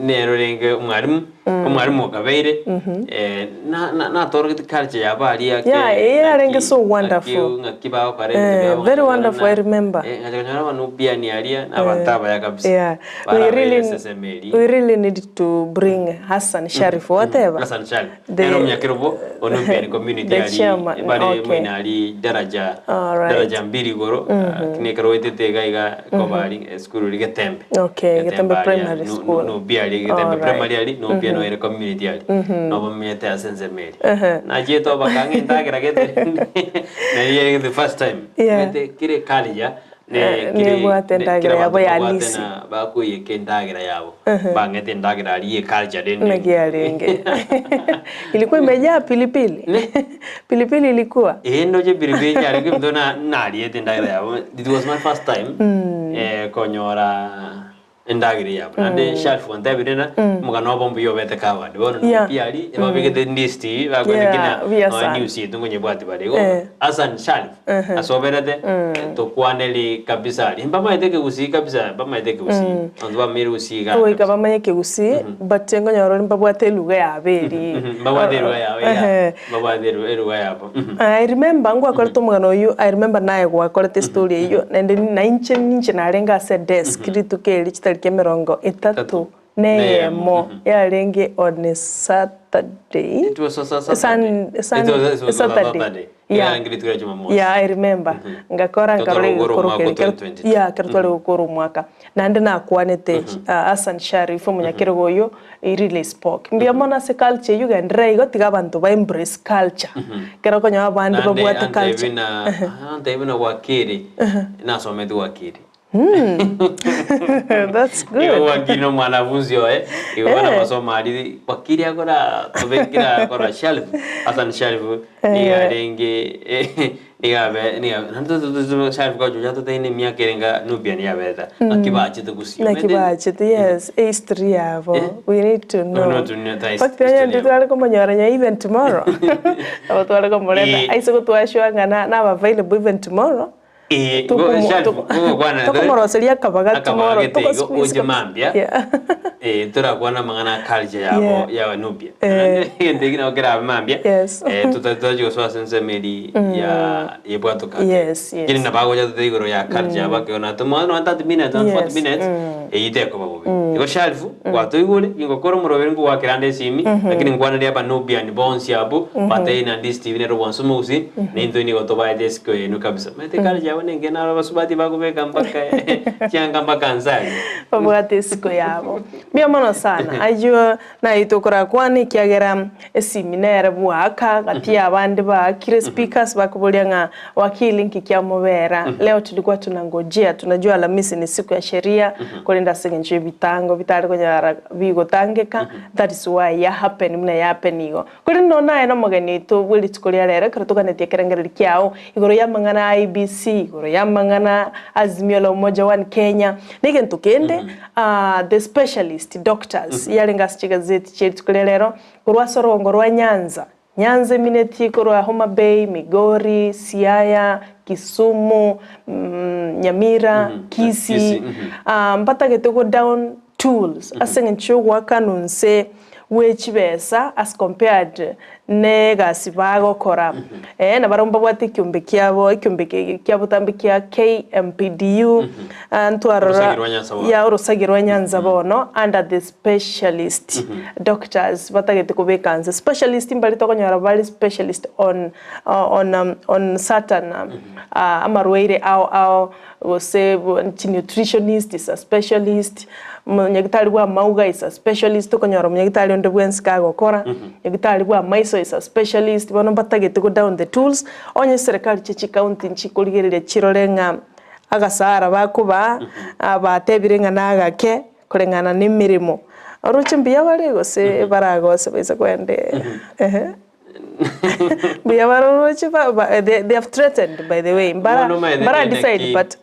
nero renge omwalimu, omwalimu okabeire, eh, na- natorogete culture yabo aria ake, Yeah, eh, yarenge so ng'aki- wonderful. ng'aki bagokora ebinto Eh, biabo, very ng'aki wonderful, I na- remember. eh, ng'acha konyora abanubiani aria, na abanto abaya kabisa. Yeah. We Barabeire really, eseseme eria. we really need to bring Hassan Sharif, whatever. Hassan Sharif. The- Ero omonyakerobo o Nubian community the ari chairman, bare okay. moina ari daraja Alright. daraja mbili igoro lakini ekero oetete iga iga koba ari esukuru eri Getembe. Okay, Getembe aria, Primary School. Nubia ari Getembe Alright. Primary ari Nubia no ere community ari nobamenyete ase ensemo eri. Nachiete obakang'a endagera gete nari ere the first time. Yeah. Omanyete kere culture ne Eh, kere nebwate ne- endagera kera yabo abanto ya babwate alisi. na bakoiyeka endagera yabo. Bang'ete endagera aria ye culture rende. Naki yarenge. Ilikuwa imejaa pilipili. Pilipili ilikuwa. Eh, ndoche pilipili yarenge ebinto na nariete endagera yabo. It was my first time eh, konyora endagera yabo. Naende shelf ontebire na omogano obo mbuya obete covered. Bono Yeah. nobia aria, ebabegete list bakwete Yeah, kina buya noe sana. news yetu nkonyebwati bare. Igo Eh. Hassan Sharif asoberete tokwaneri kabisa aria. Mbamaete ekegusii kabisa, mbamaete ekegusii. Abanto bamanyire gusii iga Goika bamanye ekegusii, but nkonyora ore mbabwate eluga yabo eri. Mbabwate eruga yabo, yeah. Ehe. Mbabwate eruga yabo. I remember ngwakorete omogano oywo, I remember naye gwakorete story eywo, naende nainche ninche narenge ase desk rituko eri chitariki emerongo etato na eyemo yarenge on a Saturday. It was a Saturday. Sun, It was a Saturday. Saturday. Yeah. Yarenge rituko ria Jumamosi. Yeah, I remember. Ngakora Totara nkarora gukora egekoro omwaka keri kero 2022. yeah, kero tware gukora omwaka. Naende nakwanete Hassan Sharif omonyakerogo oyo, he really spoke. Mbuya mono ase culture eywo genderera igo tiga abanto ba embrace culture. Kero okonyora abande Naende babwate antebi culture. na antebi na wakiri nasomete wakiri That's Igo good. wakiri no mwanafunzi oye igo bana Eh. masoma ari wakiri akora tobekira akora shelf Hassan Sharif niga arenge niga be niga nanto Sharif kwa juja toteine miaka erenga Nubian yabeta akibachete gusio Naki bachete, yes, history yabo. We need to know. No, to know the Fact, onye ndi tware komonyora nya even tomorrow. Abo tware komoreta. Eh. Aise gotwashwa ng'a na available even tomorrow. Eh, Tukumo- Sharif gokwana Tokomoroseria akabaga tomorrow. akabagete igo Toko oche mambia Yeah. eh torakwana mang'ana culture yabo Yeah. ya Nubia Eh. egento eki nabo kerabe mambia Yes. eh tutachigosoa ase ensemo eri ya yebwato culture Yes, yes. keri nabagocha tote igoro ya culture yabo akegona tomo no 30 minutes on 40 Yes. minutes eyite ekoba bobe igo Sharif gwatoigure ngokora omoroberi ngowakera esimi lakini nkwanere aba Nubian bonsi abo bateina ndi Steve nero bonsi omogusii nintwe nigo tobaete esiko enu kabisa maete culture yabo nenge naro basubati bakobeka mpaka chianga mpaka nsari babwate esiko yabo mbuya mono sana aywo naye tokorakwana ekiagera esimi nere bwaka gati ya abande baakire speakers bakoboria ng'a wakili nki kiamobera leo tulikuwa tunangojea tunajua Alhamisi ni siku ya sheria korenda ase eng'encho ebitango bitari konyara bigotangeka that is why ya happen muna ya happen igo kori no naye na omogeni oito bwa rituko ria rero ekero toganetie ekerengereri kiao igoro ya amang'ana a IEBC igoro ya amang'ana Azimio la Umoja One Kenya na egento kende the specialist doctors yarenge ase chigazeti chia rituko ria rero korwa ase orongo rwa Nyanza Nyanza emineti korwa Homa Bay, Migori, Siaya, Kisumu, Nyamira, Kisii, Kisii, mbatagete go down tools ase eng'encho ya ogoakana onse bwe chibesa as compared na egasi bagokora. Eh, na barabwo mbabwate ekiombe kiabo, ekiombe kia botambe kia KMPDU, ntwarora Orosagi rwa Nyanza bono. ya orosagi rwa Nyanza bono under the specialist doctors batagete kobeka nse specialist mbari tokonyora bari specialist on on on certain amarwaire ao ao gose nutritionist is a specialist munyagitari bwa mauga is a specialist tokonyora munyagitari onde bwensi kagokora nyagitari bwa maiso is a specialist bono mbatagete go down the tools onye serikali che chicounty nchikorigereria chirore ng'a agasara bakoba batebire ng'a nagake koreng'ana na emeremo oroche mbuya bare gose baragose baise kwende ehe mbuya baroroche they, they have threatened by the way mbara Bono maete mbara kende decide ki- but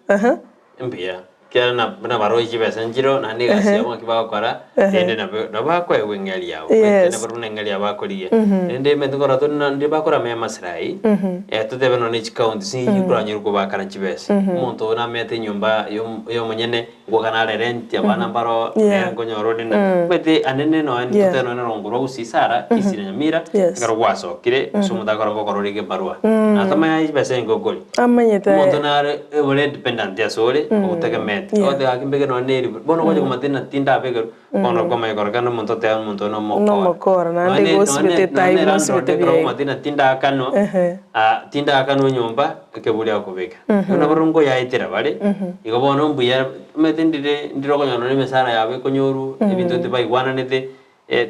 mbuya Ekiagera na buna barooche chibesa nchireo, naende egasi Ehe. yabo ng'aki bagokora, Ehe. rende nabo nabo bakoegwa eng'eria yabo. Yes. Nabo buna eng'eria yabo bakorigia. Mhm. Rende emete nkorora tore na ndire bakoramenya amaslahi, Mhm. totebe nonye ne chicounty sinye Mhm. koranyore kobakana chibesa. Mhm. Omonto oyo namete enyomba yom yomonyene, ngoakana are rent, abana Mhm. mbaro, Yeah. nere nkonyora ore na Mm. omanyete anene nonye Yeah. totebe nonye rongo rwa gusii isara, Mhm. Kisii na Nyamira, Yes. ekero gwasokire, ase Mhm. omonto akora ngokora ore egebarua. Mm. Natamanya chibesa enke okoria. Amanyete Omonto nare ore dependent ase ore, Mm. ogotegemeete. Yeah. Ogoteba gaki mbeke nonye na eribu, bono ogocha Mm. komanya tina tindabekerwa, bono Mm. okomanya kororekana omonto oteba omonto oyo nomokora. Nomokora, naende Nonye igo osibete nonye etai buna landlord osibete ekero biaye. okomanya tina tindaakanwa, Ehe. ah, tindaakanwa enyomba, ekeburi agokobeka. Mhm. Igo nabo nkoyaetera bare, Mhm. igo bono mbuya, omanyete ndire ndire okonyora nonye emesara yabo ekonyorwa, Mm. ebinto tibaigwananete,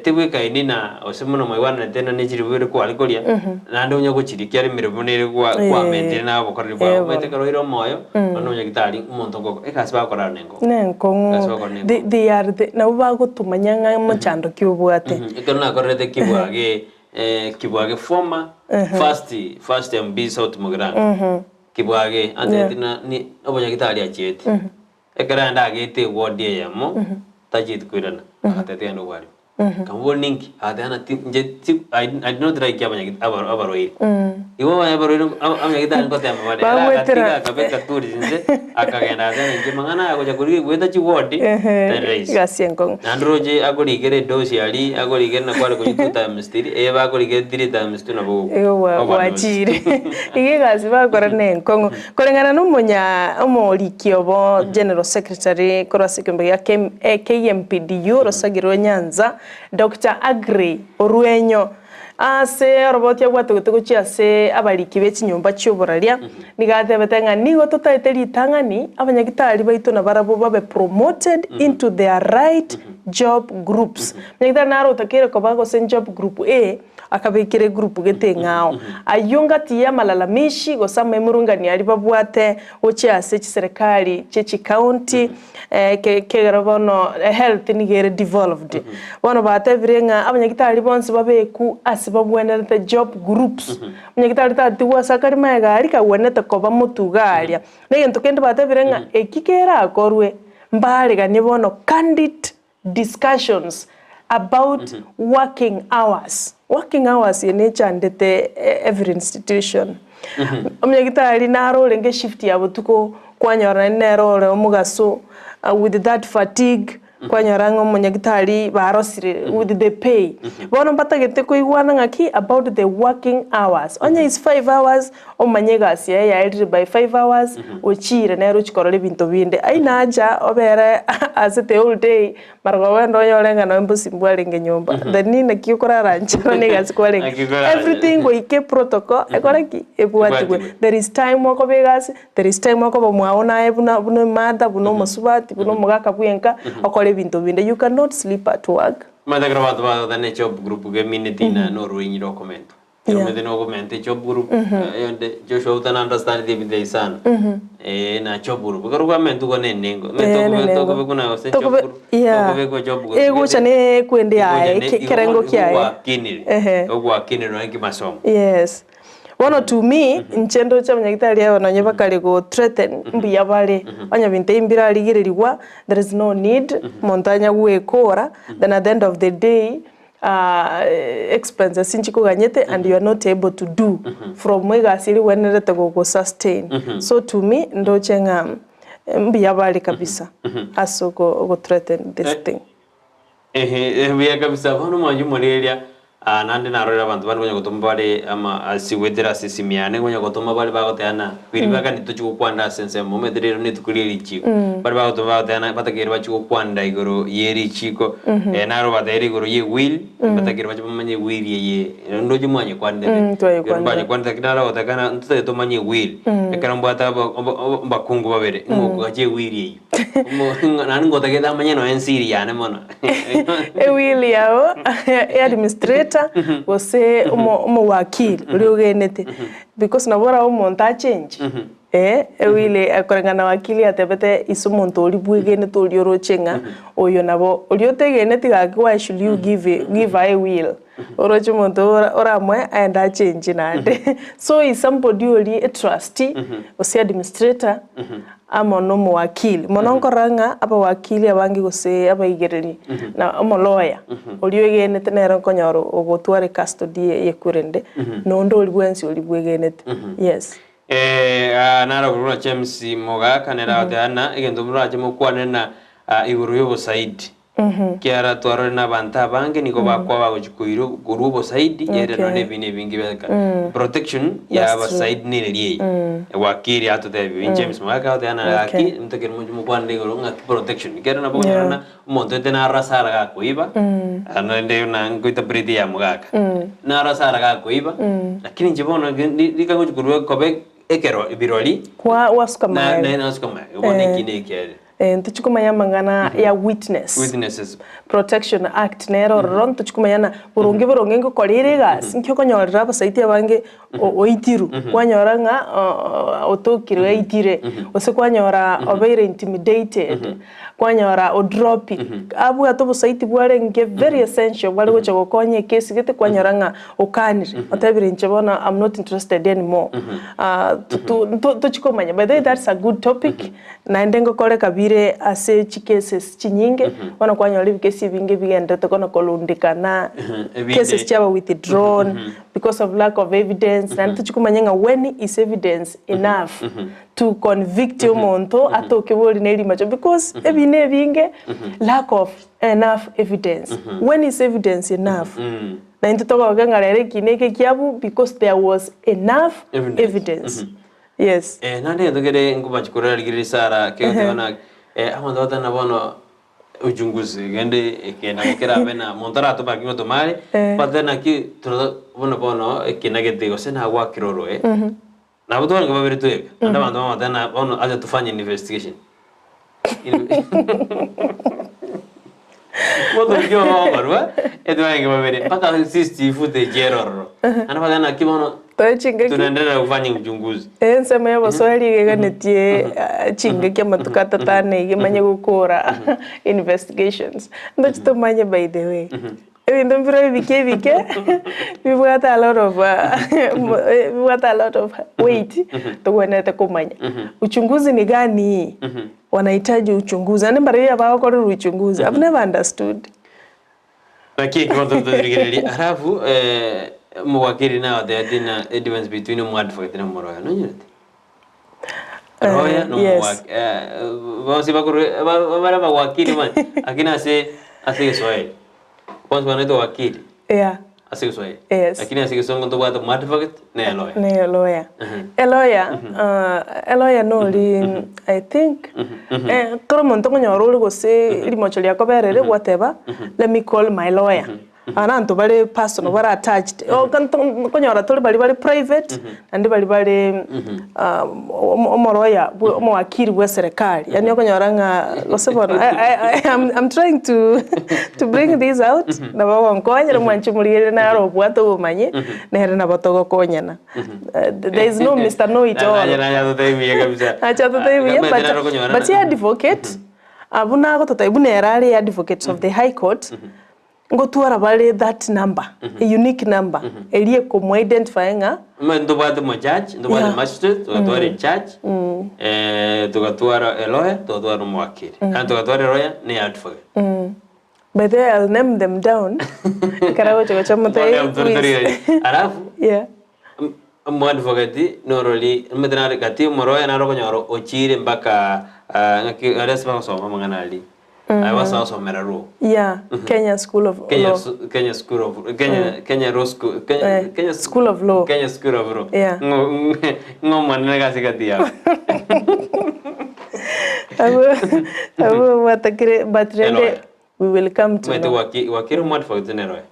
tibwekaini na gose buna mwaigwananete na ne chiribu ere kware koria, Mhm. naende onye gochirikia are emeremo buna ere gwa Eh. kwamentire na obokoreri bwabo. Eh, Omanyete bono. ekero oire omoyo, Mm. bono onyagitari omonto ngoko egasi bagokora aro nenkong'u. Nenkong'u. Egasi bagokora nenkong'u. They, they are the, nabo bagotomanya ng'a mochando ki obwate. Mhm, Ekero nakorerete kibwage kibwage former Mhm. first first MB South Mugirango. Mhm. Kibwage antebetie Yeah. na ni obonyagitari achiete. Mhm. Ekero aye ndagete eward eyemo, Mhm. tachieti koirana, Mhm. agateba tigenda obwarimu. Mhm. Nkamoboria ninki? Agateba ng'a ti inche ti I I do not like abanyagi aba abarwaire. Mm. Igo abanye abarwaire aba abanyagitari ngotema bare, ere Bagwetera. agatiga akabeka turi inse, akagenda agateba ng'a inche mang'ana aya gocha korigia goeta chiward, Ehe, tari rahisi. egasi enkong'u. Naende roche akorikera edosi aria, akorikera na kware konywa two times three, eye bakorikera three times two nabo ogokwa. Igo gwa- Overdose. gwachire. Igo egasi bagokora na enkong'u. Koreng'ana na omonya omoriki obo General Secretary korwa ase ekeombe gia KMPDU orosagi rwa Nyanza, Doctor Aggrey Orwenyo ase oroboti abwate gochia ase abariki be chinyomba chi'oboraria nigo atebete ng'a nigo totaete ritang'ani abanyagitari baito nabarabwo babe promoted into their right job groups. Omonyagitari naro otakeire koba gose job group A Akabekera egroup gete eng'ao. Ayio ngati y'amalalamishi gose amaemurungani aria babwate gochia ase chiserekari chie chicounty ekegera bono health nigo ere devolved. Bono batebire ng'a abanyagitari bonsi babeku ase babwenerete job groups. Omonyagitari tatigwa ase akare magega aria kagwenerete koba motu iga aria. Na egento kende batebire ng'a eki kerakorwe mbareganie bono candid discussions about working hours. Working hours eye nechandete every institution. Omonyagitari naro orenge shift ya botuko kwanyora naende nere ore omogaso with that fatigue kwanyora ng'a omonyagitari barosire with the pay. Bono mbatagete koigwana ng'aki about the working hours. Onye is 5 hours Omanye egasi yaye yaerire by 5 hours, ochiire nere ochia korora ebinto binde. Aina acha obere ase the whole day, mara kogenda onyore ng'a nonye mbosi mbwarenge nyomba. Then naki okorara nchara na egasi kwarenge. Naki okorara Everything goika eprotocol ekore ki? Ebwatigwe. Ebwatigwe. There is time okoba egasi, there is time okoba mwao naye buna buna emother, buna omosubati, buna omogaka bwenka, okore ebinto binde. You cannot sleep at work. Omanyete ekero abanto bagoteba ne job group gemineti na norwenyi rokomentwa. Omanyete nokomenta ejob group, eyonde Joshua utana understand ebinto ebi sana. Na job group. Ekero kwamenta igo na enengo. Omanyete Eh, okobeka nenengo. tokobekwa na gose job Tokobe- group. yeah. Tokobekwa job group. Egocha Gete- ne ekwende yaye, egocha ne- eke- igo ekerengo bono igo kiaye. gwakinire. Ehe. Igo gwakinire nonye kimasomo. Yes. Bono to me, inche ndoche abanyagitari aba nonye bakare go threaten, mbuya bare. Onye binto ebi mbirarigererigwa, there is no need, omonto anya gwekora, then at the end of the day, expenses nchikoganyete and you are not able to do from egasi eria ogwenerete gogo sustain. So to me ndoche ng'a mbuya bare kabisa ase ogo threaten this thing. Ehe, buya kabisa. Bono mwanche omorigereria, ah, naende narorire abanto bande konya gotoma bare ama ase goetera ase esimi yane, konya gotoma bare bagoteba ng'a kweri bakani tochia gokwana ase ensemo, omanyete rero netuko rie richiko. Bare bagotoma bagoteba ng'a batakeire bachie gokwanera igoro ye richiko, naro bateire igoro ye will, batakeire bache bamanye will eye, ndoche mwanyekwanete, Twayekwanire. mbanyekwanete lakini naro ogoteba ng'a ntotagete tomanye will, ekero mbwate aba- aba- aba- abakungu babere, ng'a okogacha ewiri eywo. Naende ngotagete amanye nonya ensiri yane mono. Ewili yao ya administrator gose omo omowakili oria ogenete because nabo orabe omonto achenche eh, ewili ekoreng'ana na wakili atebete ase omonto oria bwegenete oria oroche ng'a oyo nabo oria otegeneti gaki why should you give give her a will oroche omonto ora oramoe aende achenche naende so is somebody oria etrustee gose administrator. amo na omowakili. Mono nkorora ng'a abawakili abange gose abaigereri na omoloya oria oegenete nere okonyora ogotwara ecustody eye ekorende, na onde oria bwensi oria bwegenete. Yes. Eh, naro buna James Mogaka nere agoteba ng'a egento morache mokwane na igoro y'obosaidi. Ekiagera twarorire na abanto abange nigo bakwa bagochia koirwa korwa obosaidi ere nonya ebina ebinge biaika. Protection ya That's true. abasaidi nere eri eye. Wakili atotebia oyo James Mogaka agoteba ng'a gaki ntokeire moche mokwanere igoro ng'aki protection. Ekero nabo okonyora ng'a omonto oete naro ase ara gakoiba, naende buna nkointerpret ya Mogaka, naro ase ara gakoiba, lakini inche bono rika ngochia korwa koba ekero birori, Kwa wasuka na maega. nasuka maega bono Eh. eki nekiaye. Eh, ntochikomanya amang'ana ya witness Witnesses. Protection Act nere ororo ntochikomanya na boronge boronge ngokora ere egasi nki okonyorera abasaiti abange o- oitirwe kwanyora ng'a otokire oitire gose kwanyora obeire intimidated kwanyora odropire abwate obosaiti bwarenge very essential bware gocha gokonya ekesi gete kwanyora ng'a okanire otebire inche bono am not interested anymore ntochikomanya by the way that's a good topic. Naende ngokoreka bire ase chicases chinyinge, bono kwanyora ebikesi ebinge bigenderete kono korundikana, Ebinde. cases chiaba withdrawn because of lack of evidence, naende tochikomanya ng'a when is evidence enough to convict omonto atoke bori ne rimacho because ebina ebinge lack of enough evidence. When is evidence enough? Naintwe togoke ng'a rero ekina eke kiabu because there was enough Evidence. evidence. Yes. Eh, naende egento kere nkobachi korora rigiria risara kegoteba na eh, abanto batari na bono uchunguzi gende ekenda kerabe na monto aratoma lakini gotoma are Eh. batari naki toro bono bono ekina gete gose nagwakire oroe nabo twarenge babere tweka naende abanto bamotebia na bono acha tufanye investigation. Motoki ogokorwa etwarenge babere mpaka CCTV footage ere ororo. Naende bateba naki bono Toe chingaki. tunaendelea kufanya uchunguzi. Ensemo y'obosoeri iga eganetie chingaki amatuko atatano iga emanye gokora investigations. Ntochi tomanye by the way. Ebinto mbire ebike ebike bibwate a lot of bibwate a lot of weight togwenerete komanya. Uchunguzi ni gani hii? Wanahitaji uchunguzi naende mbarabwo abagokorerwa uchunguzi I've never understood. Naki ekero totarigereria alafu omowakili nagotebetie ng'a edifference between omoadvocate na omoroya nonyorete? Roya na yes. omowaki bonsi bakorwa bare abawakili bonsi lakini ase ase egeswahili bonsi banaetwe wakili Yeah. ase egeswahili Yes. lakini ase egesongo ntobwate omoadvocate na elawyer. Na elawyer. Elawyer, elawyer nori I think ekero omonto okonyora ore gose rimocho riakoberire gwateba let me call my lawyer. Aba nabanto bare personal bare attached okonyora tore baria bare private naende baria bare omoroya bwe omowakili bwa eserekari yaani okonyora ng'a gose bono I'm trying to to bring this out nabo ogonkonyera mwanche morigererie naro obwate obomanyi nere nabo togokonyana. There is no Mister Know it all. Nache atotebie buya but but advocate abwo nagototebia buna ere are advocates of the high court. Ngotwara bare that number, a unique number, eria ekomo identify ng'a. Omanyete ntobwate omojudge, ntobwate Yeah. magistrate, togatwara ejudge, togatwara elawyer, togatwara omowakili. Yaani togatwara elawyer na eadvocate. By the way, I'll name them down, ekero agocha gocha motebi Bono who is. Alafu, Yeah. Omoadvocate norori, omanyete nare gati omoroya naro okonyora ochiire mpaka ng'aki aria ase bagosoma amang'ana aria, aye basoa gosomera law. Yeah, Kenya School of Kenya Law. Kenya School of Kenya Kenya Law School Kenya Eh, Kenya School of Law. Kenya School of Law. Yeah. Ng'o ng'o omonene gase gati yabo. Abwo abwo bwatakire but rende Elawyer. we will come to Omanyete know. gwaki gwakire omoadvocate nere oye.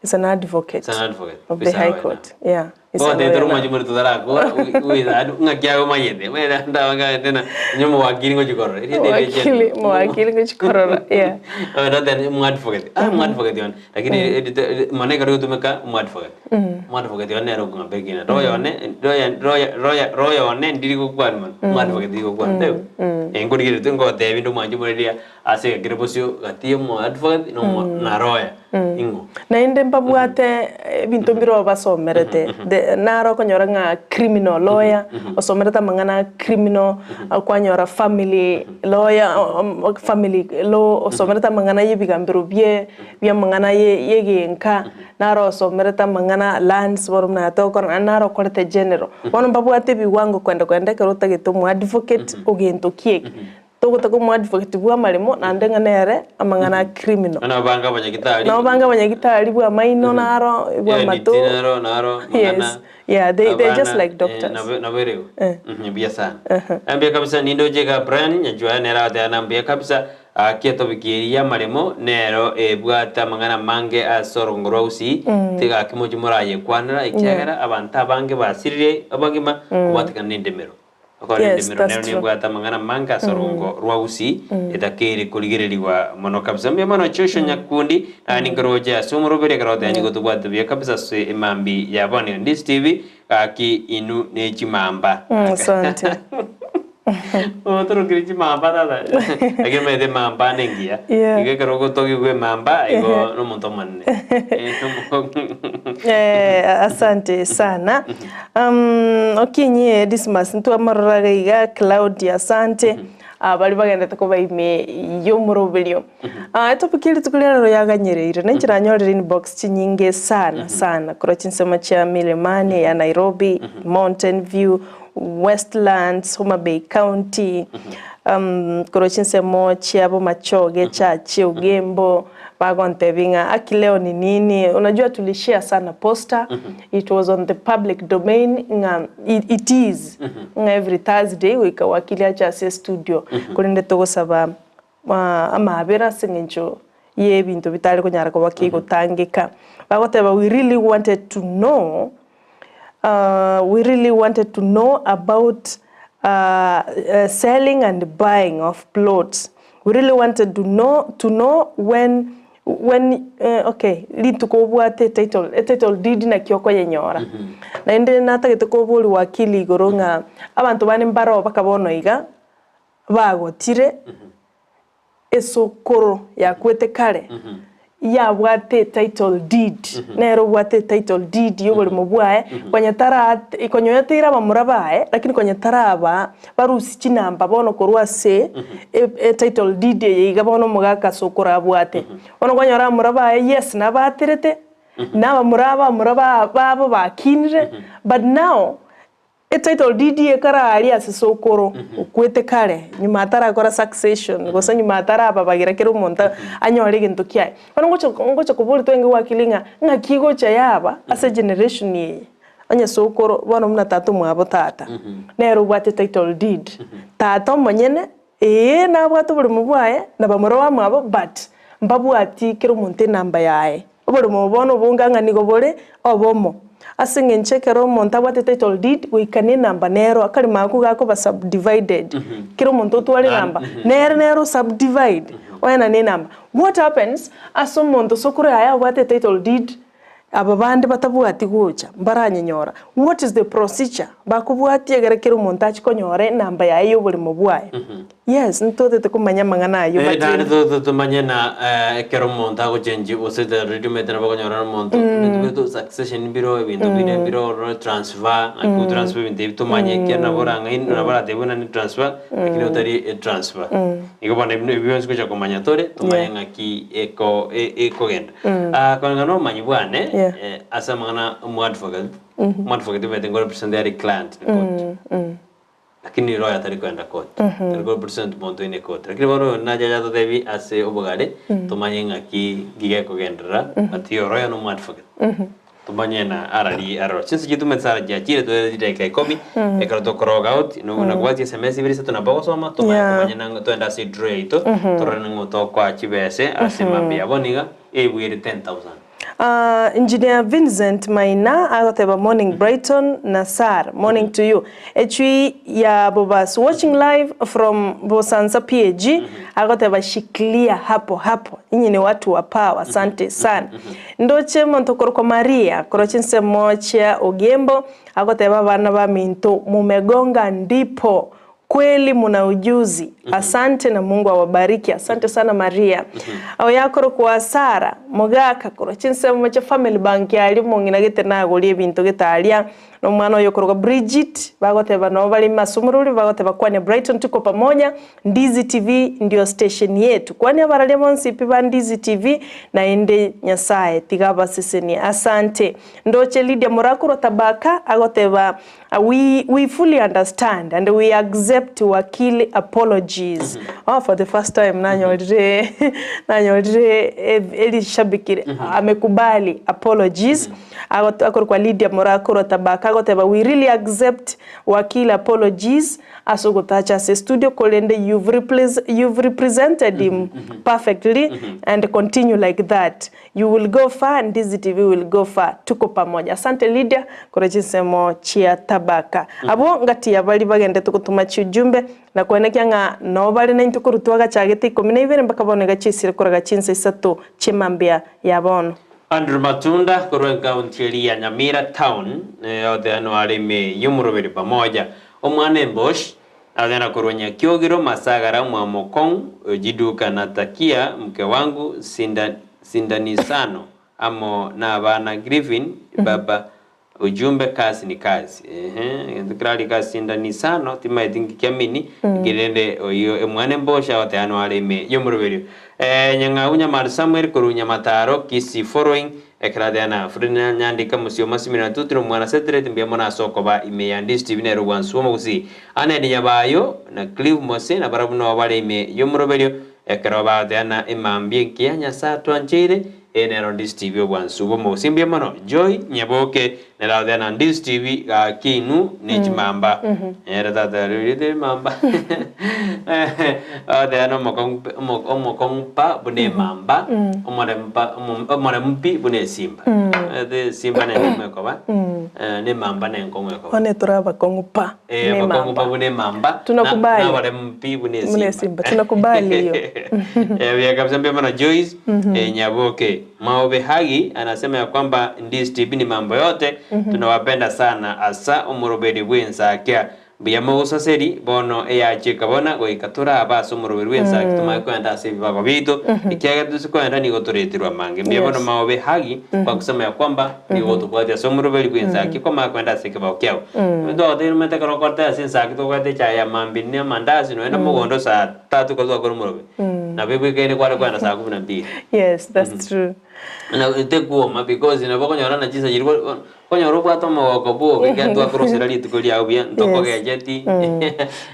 Is an advocate Is an advocate. of the High Court. Yeah. Is a Bono lawyer tore now. omochie more totarakora wi- ng'aki aye omanyete omanyete ndabang'aete na onye omowakili ngochia korora Erieta erio Mowakili, echete. mowakili ngochia korora. Yeah. Oyo omoadvocate ah omoadvocate one lakini erite mono ekero rigotumeka omoadvocate omoadvocate one nere okong'amba ekina lawyer one lawyer lawyer lawyer lawyer one ndiri gokwana mono omoadvocate rigokwana taibo eh nkorigereria ngotebia inde omwanchi more riria Ase egekire bosio gati y'omoadvocate na omo na lawyer, ing'o? Naende mbabwate ebinto mbire basomerete, the the naro okonyora ng'a criminal lawyer, osomerete amang'ana a criminal, kwanyora family lawyer, family law, osomerete amang'ana ya ebigambero bie bia amang'ana ye egenka, naro osomerete amang'ana lands bono buna togokora naende naro okorete general. Bono mbabwate ebiwango kwenda kwenda ekero otagete omo advocate ogento ki eke. Togotaka omo advocate bwa amaremo naende ng'a nere amang'ana a criminal. Nabo bange abanyagitari. Nabo bange abanyagitari bwa amaino naro, bwa ANT amato. naro naro Yes, mang'ana yeah, they they're just abana like doctors. nabo nabo erego. Eh. Mbuya sana. Mbuya kabisa nindoche iga Brian Nyachuaya nere agoteba na mbuya kabisa Gaki etobiki eria y'amaremo nero ebwate amang'ana amange ase orogongo rwa Gusii, tigaki mochie morayekwanera, ekiagera abanto abange basirire obogima kobwatekana nendemero. Okore Yes, endemero that's nero true. nebwate amang'ana amange ase orogongo rwa Gusii, etakeire korigererigwa mono kabisa. Mbuya mono Joshua Nyakundi, naye ninkoroche ase omoroberi ekero ogoteba nigo tobwate buya kabisa ase emambi ya bono iga. Ndisi TV, gaki inwe ne chimamba. Asante. Otorokire chimamba tata. Lakini omanyete emamba nengiya. Yeah. Igo ekero ogotogigwa emamba igo nomonto omonene. Eh, asante sana. Um, okinyie Dismas ntwamororaga iga Claudia asante. Ah, baria bagendete koba ime y'omoroberio. Ah, etopic ya rituko ria rero yaganyereire na inche nanyorire inbox chinyinge sana sana korwa chinsemo chia Milimani ya Nairobi, Mountain View, Westlands, Homa Bay County, korwa chinsemo chia Bomachoge, Chache, Ogembo, bagontebia ng'a aki leo ni nini, unajua tuli share sana poster, it was on the public domain ng'a it is ng'a every Thursday goika wakili ache ase estudio, korende togosaba amaabera ase eng'encho y'ebinto bitare konyara koba kegotangeka. Bagoteba we really wanted to know We really wanted to know about selling and buying of plots. We really wanted to know, to know when, when, okay, rituko obwate etitle, etitle deed naki okoyenyora. Naende natagete koboria wakili igoro ng'a abanto bande mbaro baka bono iga, bagotire, Esokoro yakwete kare yabwate etitle deed, nere obwate etitle deed y'oboremo bwaye, konya tara konya oyateire abamura baye, lakini konya taraba barusie chinamba bono korwa ase etitle deed eye iga bono omogaka sokoro abwate. Bono kwanyora abamura baye yes nabaterete, na abamura abamura babo bakinire, but now Etitle deed ekare aria ase sokoro okwete kare nyuma atarakora succession gose nyuma atarababagira kera omonto anyore egento kiaye. Bono ngocha ngocha koboria twenge gwakili ng'a ng'aki egocha yaba ase generation eye onye sokoro bono buna tata omwabo tata nere obwate title deed tata omonyene Ee, nabwate oboremo bwaye, na bamura bamwabo, but mbabwati kera omonto enamba yaye. Oboremo obo bono obonge ng'a nigo bore obomo. Ase eng'encho ekero omonto abwate title deed, goika na enamba nero, akaremo ako gakoba subdivided. Kera omonto otware enamba, nere nere o subdivide, oenane enamba. What happens, ase omonto sokoro yaye abwate etitle deed, Aba bande batabwati gocha, mbaranyenyora. What is the procedure bakobwatia egere kera omonto achie konyora enamba yaye y'oboremo bwaye? Yes, ntotete komanya amang'ana ayio but Naende totete tomanye na ekero omonto agochengi gose already omanyete nabo okonyora na omonto ebinto bire to succession mbiro ebinto bire mbire ororo transfer naki go transfer ebinto ebi tomanye ekiagera nabo orang'aini nabo oratebe buna ne transfer lakini otari etransfer. Igo bono ebi bionsi gocha komanya tore tomanye ng'aki eko ekogenda. Koreng'ana nobomanyi bwane ase amang'ana omoadvocate, omoadvocate omanyete ngo represent are client in court. Lakini lawyer tari koenda court, tari ko represent monto in a court. Lakini bono oyo nache ache atotebi ase obogare tomanye ng'aki nki gekogenderera but lawyer na omoadvocate. Tomanye na arari aroro. Chinsa chiaito omanyete Sarah chiachire tore chidakika ikomi ekero tokoroga out no nakobwatia sms ibere isato nabo ogosoma tomanye Yeah. komanya nang'o toende ase edraw yaito torore nang'o tokoa chibese ase mambia bono iga ebwere 10,000. Ah, Engineer Vincent Maina agoteba morning Brighton na Sir, morning to you. Echui ya Bobas watching live from Bosansa PAG agoteba shikilia hapo hapo nyinyi ni watu wa power asante sana. Ndoche omonto okorokwa Maria korwa chinsemo chia Ogembo agoteba abana baminto mumegonga ndipo. Kweli muna ujuzi. Asante na Mungu awabariki. Asante sana Maria. Oyo akorokwa Sara, mogaka korwa chinsemo chia Family Bank aria omong'ina gete nagoria ebinto gete aria, na omwana oyo okorokwa Bridget, bagoteba nabo bare ime ase omorori, bagoteba kwania Brighton tuko pamoja, Ndizi TV ndio station yetu. Kwania abararia bonsi pi ba Ndizi TV, naende Nyasaye tiga abasesenie. Asante. Ndoche Lydia Moraa korwa Tabaka agoteba We we fully understand and we accept wakili apologies. Oh, for the first time nanyorire nanyorire erishabiki amekubali apologies. Agot- Akorokwa Lydia Moraa korwa Tabaka agoteba we really accept wakili apologies ase ogotacha ase studio korende you've replace you've represented him perfectly and continue like that. You will go far and Ndizi TV will go far. Tuko pamoja. Asante Lydia korwa chinsemo chia Tabaka. Abwo ngati ya baria bagendete gotoma chiujumbe na koenekia ng'a noo bare naintwe korwa twagachagete 12 mpaka bono iga chiisire koraga chinsa isato chi'emambia ya bono. Andrew Matunda korwa ekaunti eria ya Nyamira town, oteanwa are ime y'omoroberi pamoja. Omwana Embosh Agenda korwa Nyakiogero Masagara mwa Mokong Jiduka na Takia mke wangu Sinda Sindanisano amo nabana Griffin baba Ujumbe kazi ni kazi ehe egento kerari kazi Sindanisano timaeti nki kiamini kerende oyio omwana embosha agoteanwa are ime yomoroberio eh Nyang'au Nyamari Samuel korwa Nyamataro Kisii following Ekero ateana Fred na Nyandika Mosioma Simiri na Tutiro mwana Setireti mbuya mono ase okoba ime ya Ndisi TV nere obwansu bw'omogusii. Anedi Nyabayo na Clive Mose nabarabwo nabo bare ime y'omoroberio ekero bagoteana emambia enkiya Nyasae atwancheire eye nero Ndisi TV obwansu bw'omogusii mbuya mono Joy Nyaboke nere agoteana Ndisi TV gaki inwu ne chimamba ere tata riria emamba agoteana omokong'u omokong'u pa buna emamba omoremu pa omoremu pi buna esimba esimba nenkong'u ekoba na emamba nenkong'u ekoba Bono tore abakong'u pa buna abakong'u pa emamba. buna emamba Tunakubali. na abaremu pi buna Buna esimba esimba tunakubali hiyo. Buya kabisa mbuya mono Joyce Nyaboke Maobe Hagi anasema ya kwamba Ndisi TV ni mambo yote tunawapenda sana asa omoroberi bw'ensakia mbuya mogosaseri bono eyachika bona goika torabe ase omoroberi bw'ensakia tomanye koenda ase ebibago biaito ekiagera tose koenda nigo toreterwe amange mbuya bono Maobe Hagi kwa kusema ya kwamba nigo otobwati ase omoroberi bw'ensakia kwamanya koenda ase ekebago kiabo twagotebirie omanyete ekero okorete ase ensakia tobwate echae ya mambia na amandasi nonya na mogondo saa tatu ekero twakora omoroberi nabo ebwekaine kware koenda saa kumi na mbili. Yes, that's true. Na tekuoma because nabo okonyora na chinsa chiria okonyora obwate omogoko bwoka ekiagera twakorosera rituko riago buya ntokogecheti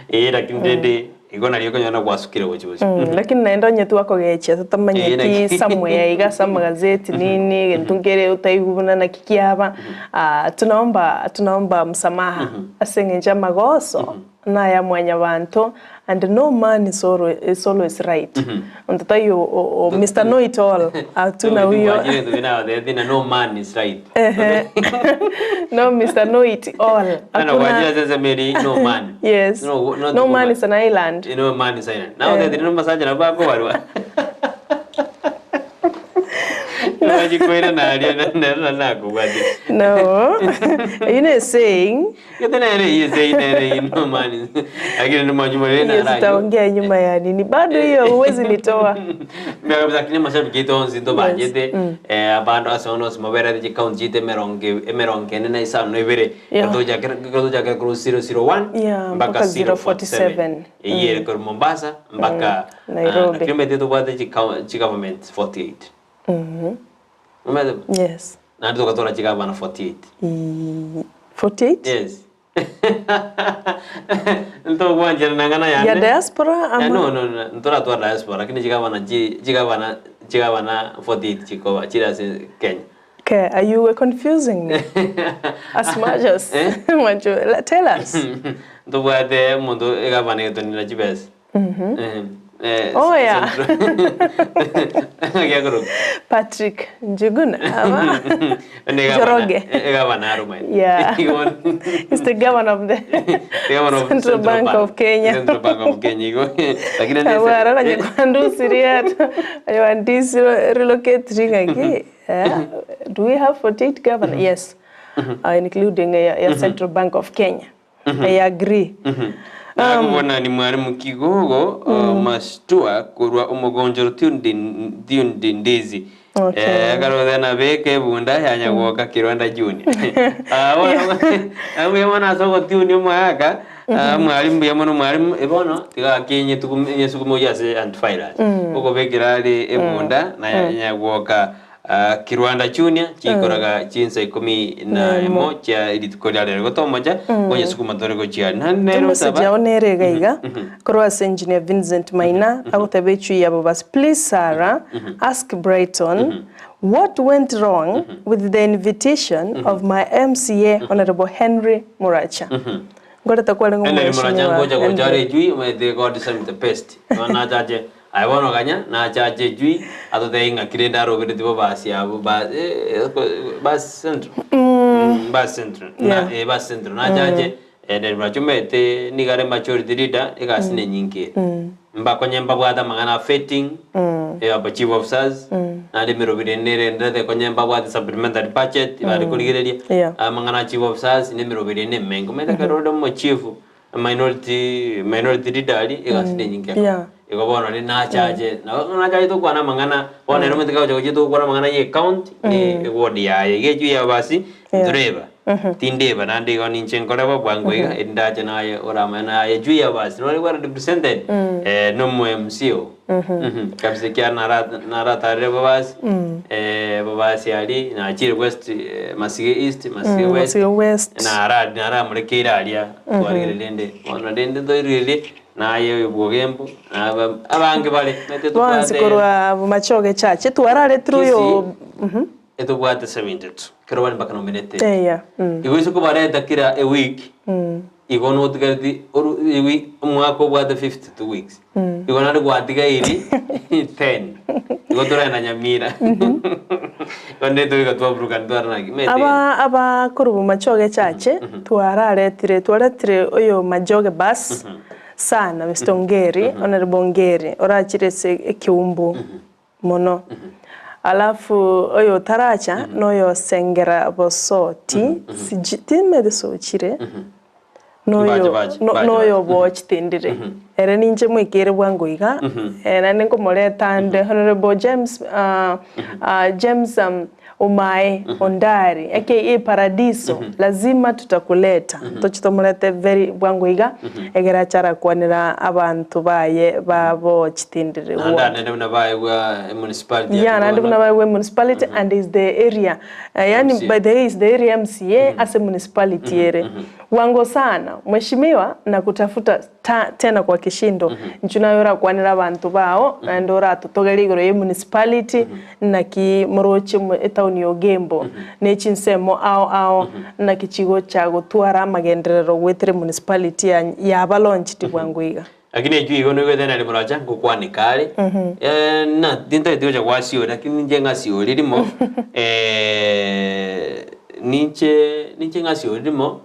eh lakini rende igo nario okonyora gwasukire gochia bosio. Lakini naende onye twakogechia Eh, totamanyeti naki. somewhere iga ase amagazeti nini egento nkere otaigwe buna naki kiaba tunaomba tunaomba msamaha ase eng'encho amagoso naya mwanyabanto and no man is always, is always right onto taiyo o, o, Mr. Know It All hatuna huyo Mwachire ntubi nabatebi na no man is right. Ehe. no Mr. Know It All Nano hakuna kwachire ase esemeri no man. yes No, not no man woman. is an island No man is island. Nabatebi nomosacha nabo bakobarwa. Nachikwire naria nero nakobwatia. no you know saying Gete nere hiyo sei nere hiyo no man is. Lakini nimwajumurire hiyo narayo. tutaongea nyuma ya nini bado hiyo huwezi nitoa Mbe kabisa lakini mashabiki aito onsi ntobanchete abandu ase bono onsi moberete chikaunti chiaito emerongo emerongo ene na isano na ibere ekero tochakera korwa 001 Yeah, mpaka mpaka 047 047. eywo ere korwa Mombasa mpaka Nairobi. lakini omanyete tobwate chigovernment 48 omanyete Yes. naende togatora chigavana 48 48? Yes. Ntogwanchera nang'ana yane. Ya diaspora ama? No, no, no, ntoratwara diaspora lakini chigavana chi chigavana chigavana 48 chikoba chire ase Kenya. Okay, are you were confusing me? As much as want you tell us. Ntobwate omonto egavana egetonera chibesa. Oh, yeah. Giakoroka. Patrick Njuguna ama? One Njoroge. egavana arumaine. Yeah. He's the governor of the Governor of Central Bank of Kenya. Central Bank of Kenya. Igo. Lakini Awara kanye kwandusiria wandisi relocate ringaki. Do we have 48 governor? Yes. Including ya Central Bank of Kenya. I agree. Nakobona ni mwalimu Kigogo Mastua korwa omogonchoro tuned Ndizi. Okay. Eh, akarothe nabeka ebunda ya Nyagwoka Kirwanda Junior. Ah, bono mbuya mono ase ogotune omwaka, ah, mwalimu mbuya mono mwalimu, eh, bono tiga akinye tugume nyesugume oyio ase antivirus. Okobekera are ebunda na Nyagwoka ah, Kirwanda Junior chikoraga chinsa ikomi na emo chia rituko ria rero gotomocha gonyesukuma tore gochia aria. Naende nere Emessage otaba yao nere iga iga korwa ase Engineer Vincent Maina agoteba echui yabo basi please Sarah ask Brighton what went wrong with the invitation of my MCA Honourable Henry Muracha. Nkoreta kwarenge Henry Muracha omweshimiwa ngocha gocha are Henry. echui omanyete God send the best. Bono nachache aye bono ganya nachache echui atotebie ng'aki rende arobereti bobasi abwo ba basi central basi central Yeah. eh basi central nachache Henry Muracha omanyete nigo are majority leader egasi nenyinge ere. Mbakonye mbabwate amang'ana a vetting aba chief officers naende emeroberi ende nere endete konye mbabwate supplementary budget bare korigereria Yeah. amang'ana a chief officers na emeroberi ende emenge. Omanyete ekero ore omochief minority minority leader aria egasi nenyinge ekero. Yeah. Igo bono rende nachache nabo nachache tokwana amang'ana bono ere omanyete kagocha gochia togokwana amang'ana ya ecounty na eward yaye. Iga echwe ya basi ntoreba tindeba naende igo ninche nkore bo bwango iga eri ndache naye oramanye naye echwe ya basi nore well represented na omo MC oo kabisa ekiagera nara naratarire bobasi bobasi aria nachire west Masige East Masige West Masige West. nara naramorekeire aria twarigereria rende bono rende ntorigererie Naye oyo bw'ogembo, na aba abange bare, naintwe Bonsi tobwate korwa bomachoge chache twararetire oyo Kisii, etobwate 72 kero bare mpaka nominated. Eya. Igo ase kobareta kera eweek, igo notigareti oru eweek omwaka obwate 52 weeks, igo naende gwatigairi 10, igo toragenda Nyamira. Igo nde toika twaburukani tware naki, omanyete Aba aba korwa bomachoge chache twararetire twaretire oyo majoge bus sana Mister Ongeri Honourable Ongeri orachire ase ekeumbu mono alafu oyo otaracha noyo Sengera Bosoti siji timanyeti sochire Mbache noyo bache, no- mbache noyo bache. bochitindire ere ninche mwekere bwango iga naende nkomoreta nde Honourable James James Omae Ondari aka Paradiso lazima tutakuleta toche tomorete very bwango iga egere ache arakwanera abanto baye babochitindire Naende ward. anene buna baegwa emunicipality ya Yeah, naende Kigoma. buna baegwa emunicipality and is the area yaani MCA. by the way is the area MCA ase municipality ere. Bwango sana mheshimiwa nakutafuta ta tena kwa kishindo inchu naye orakwanere abanto bao naende oratotogerie igoro ye municipality naki moroche mo etown ya Ogembo ne chinsemo ao ao naki chigocha gotwara amagenderero goetera emunicipality ya yaba launched bwango iga. Lakini echwe igo noigwete nari moracha ngokwaneka are na tintageti gocha gwasiori lakini ninche ng'asiori rimo ninche ninche ng'asiori rimo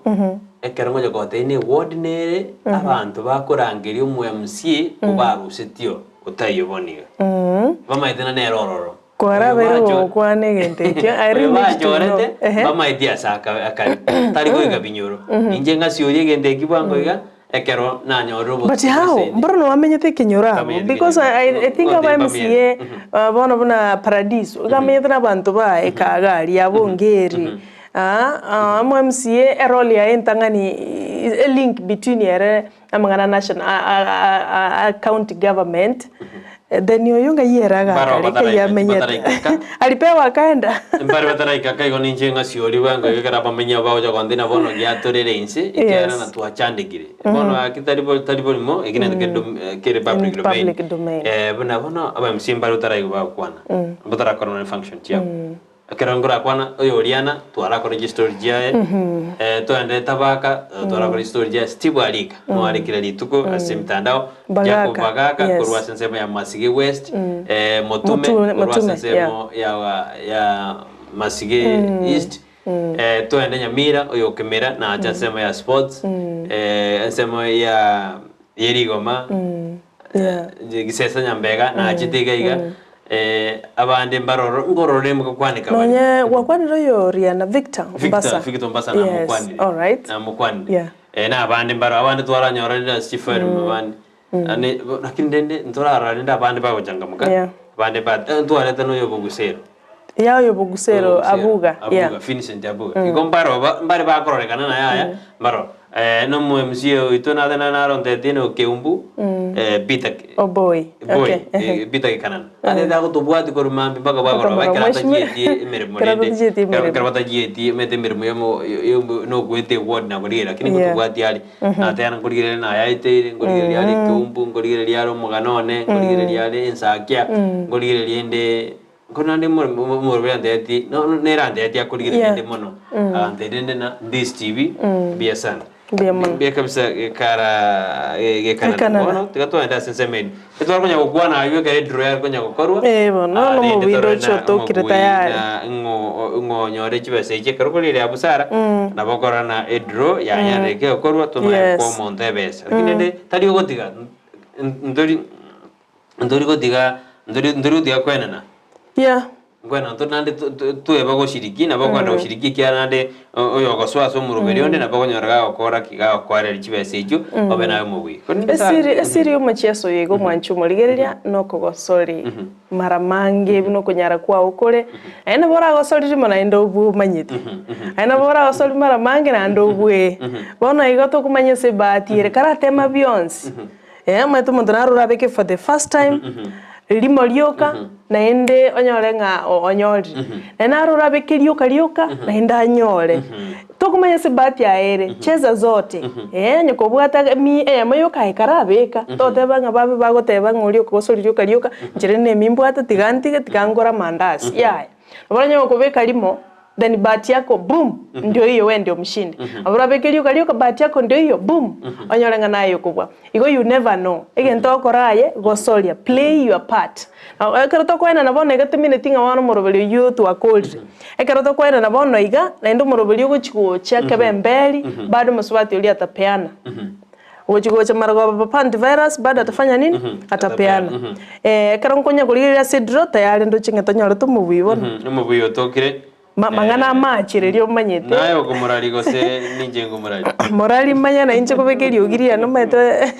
ekero ngocha gotebia ne eward nere abanto bakorangeria omo MCA obarusetio otaiyo bono iga. Bamaete na nere ororo. Kwarabeire Oyo bacho- gokwana egento ekio, I Oyo really need to know. bachorete Ehe. bamaeti ase aka- akare tari goika binyoro. Inche ng'asiorie egento eki bwango iga ekero nanyorire obo- But how? obosemi. Mboro nowamenyete ekenyoro abwo Ntamenyete because ekenyoro. I, I think Ngote aba mbamenyete. MCA bono buna Paradiso iga amenyete na abanto baye kaga aria abwo Ongeri amo MCA erole yaye entang'ani e link between ere amang'ana national a county government then oyo ng'ai ere Mbaro agakare kei bataraika- amenyete bataraikaka. alipewa akaenda Mbare bataraika ka igo ninche ng'asiori bwango iga ekero abamenyi aba bagocha kontina bono giatorere inse ekiagera Yes. na twachandekire. Bono gaki tari bo tari borimo eki nento kere dom kere public In domain. public domain. Buna bono aba MC mbare otaraigwa bagokwana, botarakora nonye function chiabo. Ekero nkorakwana oyo Oriana twarakora chistory chiaye, toendete Tabaka twarakora chistory chiaye, Steve Arika noare kera rituko ase emitandao, Jacob Bagaka, Bagaka yes. korwa ase ensemo ya Masige West, Motume Motume, korwa ase Motume, ensemo ya ya Masige East, toende Nyamira oyo Okemera nache ensemo ya sports, ensemo ya yerigoma Gisesa Nyambega nachete iga iga abande mbaroro ngorore mugokwaneka bari. Nonye gwakwanire oyo Riana Victor Victor Mbasa. Victor Mbasa Yes, namokwanire. all right. Namokwanire. Yeah. Eh, na abande mbaro abande twaranyorire ase chiferm abande Ane bo lakini rende ntorarora rende abande bagochangamoka abande ba eh, ntwarete na oyo Bogusero. Ya oyo Bogusero Oyo Bogusero, Abuga, yeah. Abuga, Vincent Abuga. Igo mbaro ba mbare bakororekana na yaya mbaro. Eh, na omo MCA oito nate na narontetie na Okeumbu, eh, Peter Ki- Oboi. Boy, Okay. eh, Peter Gikanana. Atete agotobwati korwa mambia mpaka bwagoroba Mpaka ekero mheshimiwa. atachietie emeremo Ekero rende. atachietie Ekero emeremo. ekero batachietie omanyete emeremo yomo yo nokoeta eward nakorigereria lakini Yeah. ngotobwati are. Nateba nkorigereria nayaeteire, nkorigereria are ekeumbu, nkorigereria are omogano one, nkorigereria are ensakia, nkorigereria ende nko naende omoroberi antebetie no nere antebetie akorigereria Yeah. ende mono. Agantebi rende na Ndisi TV, mbuya sana. Mbuya mono. Mbuya kabisa gekara gekanana. Gekanana. Bono tiga togende ase ensemo ende. Etware konya gokwana aywo ekero ediro yare konya gokorwa. Eh, bono Ah, nono rende omobiri torore oche na otokire omobui tayari. na ng'o ng'o onyore chibesa echi ekero kore ere ya busara nabo okorora na ediro yanyarire kegokorwa tomanye Yes. koa omonto ebesa. Lakini rende tari ogotiga ntori ntori gotiga ntori ntori gotiga koenana. Yeah. Nkoenana tore naende tweba goshiriki, nabo okogenda goshiriki ekiagera naende oyogosoa ase omoroberi onde nabo okonyora gagokora ki? Gagokoereria chibesa echio, obe naye omobui. Korende sa Esiri esiri y'omochieso oyo iga omwanchi omorigereria nokogosori mara mange buna okonyara kwao kore, naende nabo oragosori rimo naende obue omanyete, naende nabo oragosori mara mange naende obue. Bono igo tokomanya ase ebahati ere karatema bionsi. Eeh omanyete omonto naro orabeke for the first time, rimo rioka, naende onyore ng'a onyorire. Naende naro orabeke rioka rioka, naende anyore. Tokomanya ase ebahati yaye ere, cheza zote, eeh onye kobwate emi eyemo yoka aye karabeka, toteba ng'a babe bagoteba ng'a oria okogosori rioka rioka, inche rende na emi mbwate tiga ntige tiga ngore amandasi, yaya. Nabo oranyore gokobeka rimo, then bahati yako boom ndio hiyo we ndio mshindi. Nabo orabeke rioka rioka bahati yako ndio hiyo boom onyore ng'a naye okobua. Igo you never know, egento ogokora aye gosoria, play your part. Na ekero tokoenana bono iga tomineti ng'a bono omoroberi oyio twakorire. Ekero tokoenana bono iga, naende omoroberi ogochi gocha kebe emberi, bado omosubati oria atapeana. Ogochi gocha marogoba papa antivirus bado atafanya nini? Atapeana. Eh, ekero nkonya korigereria ase edraw tayari ndoche ng'a tonyorete omobui bono. Omobui otokire. Ma- mang'ana amache riria omanyete. Naye okomorari gose ninche nkomorari? Morari manya na inche kobeka eriogi riane omanyete.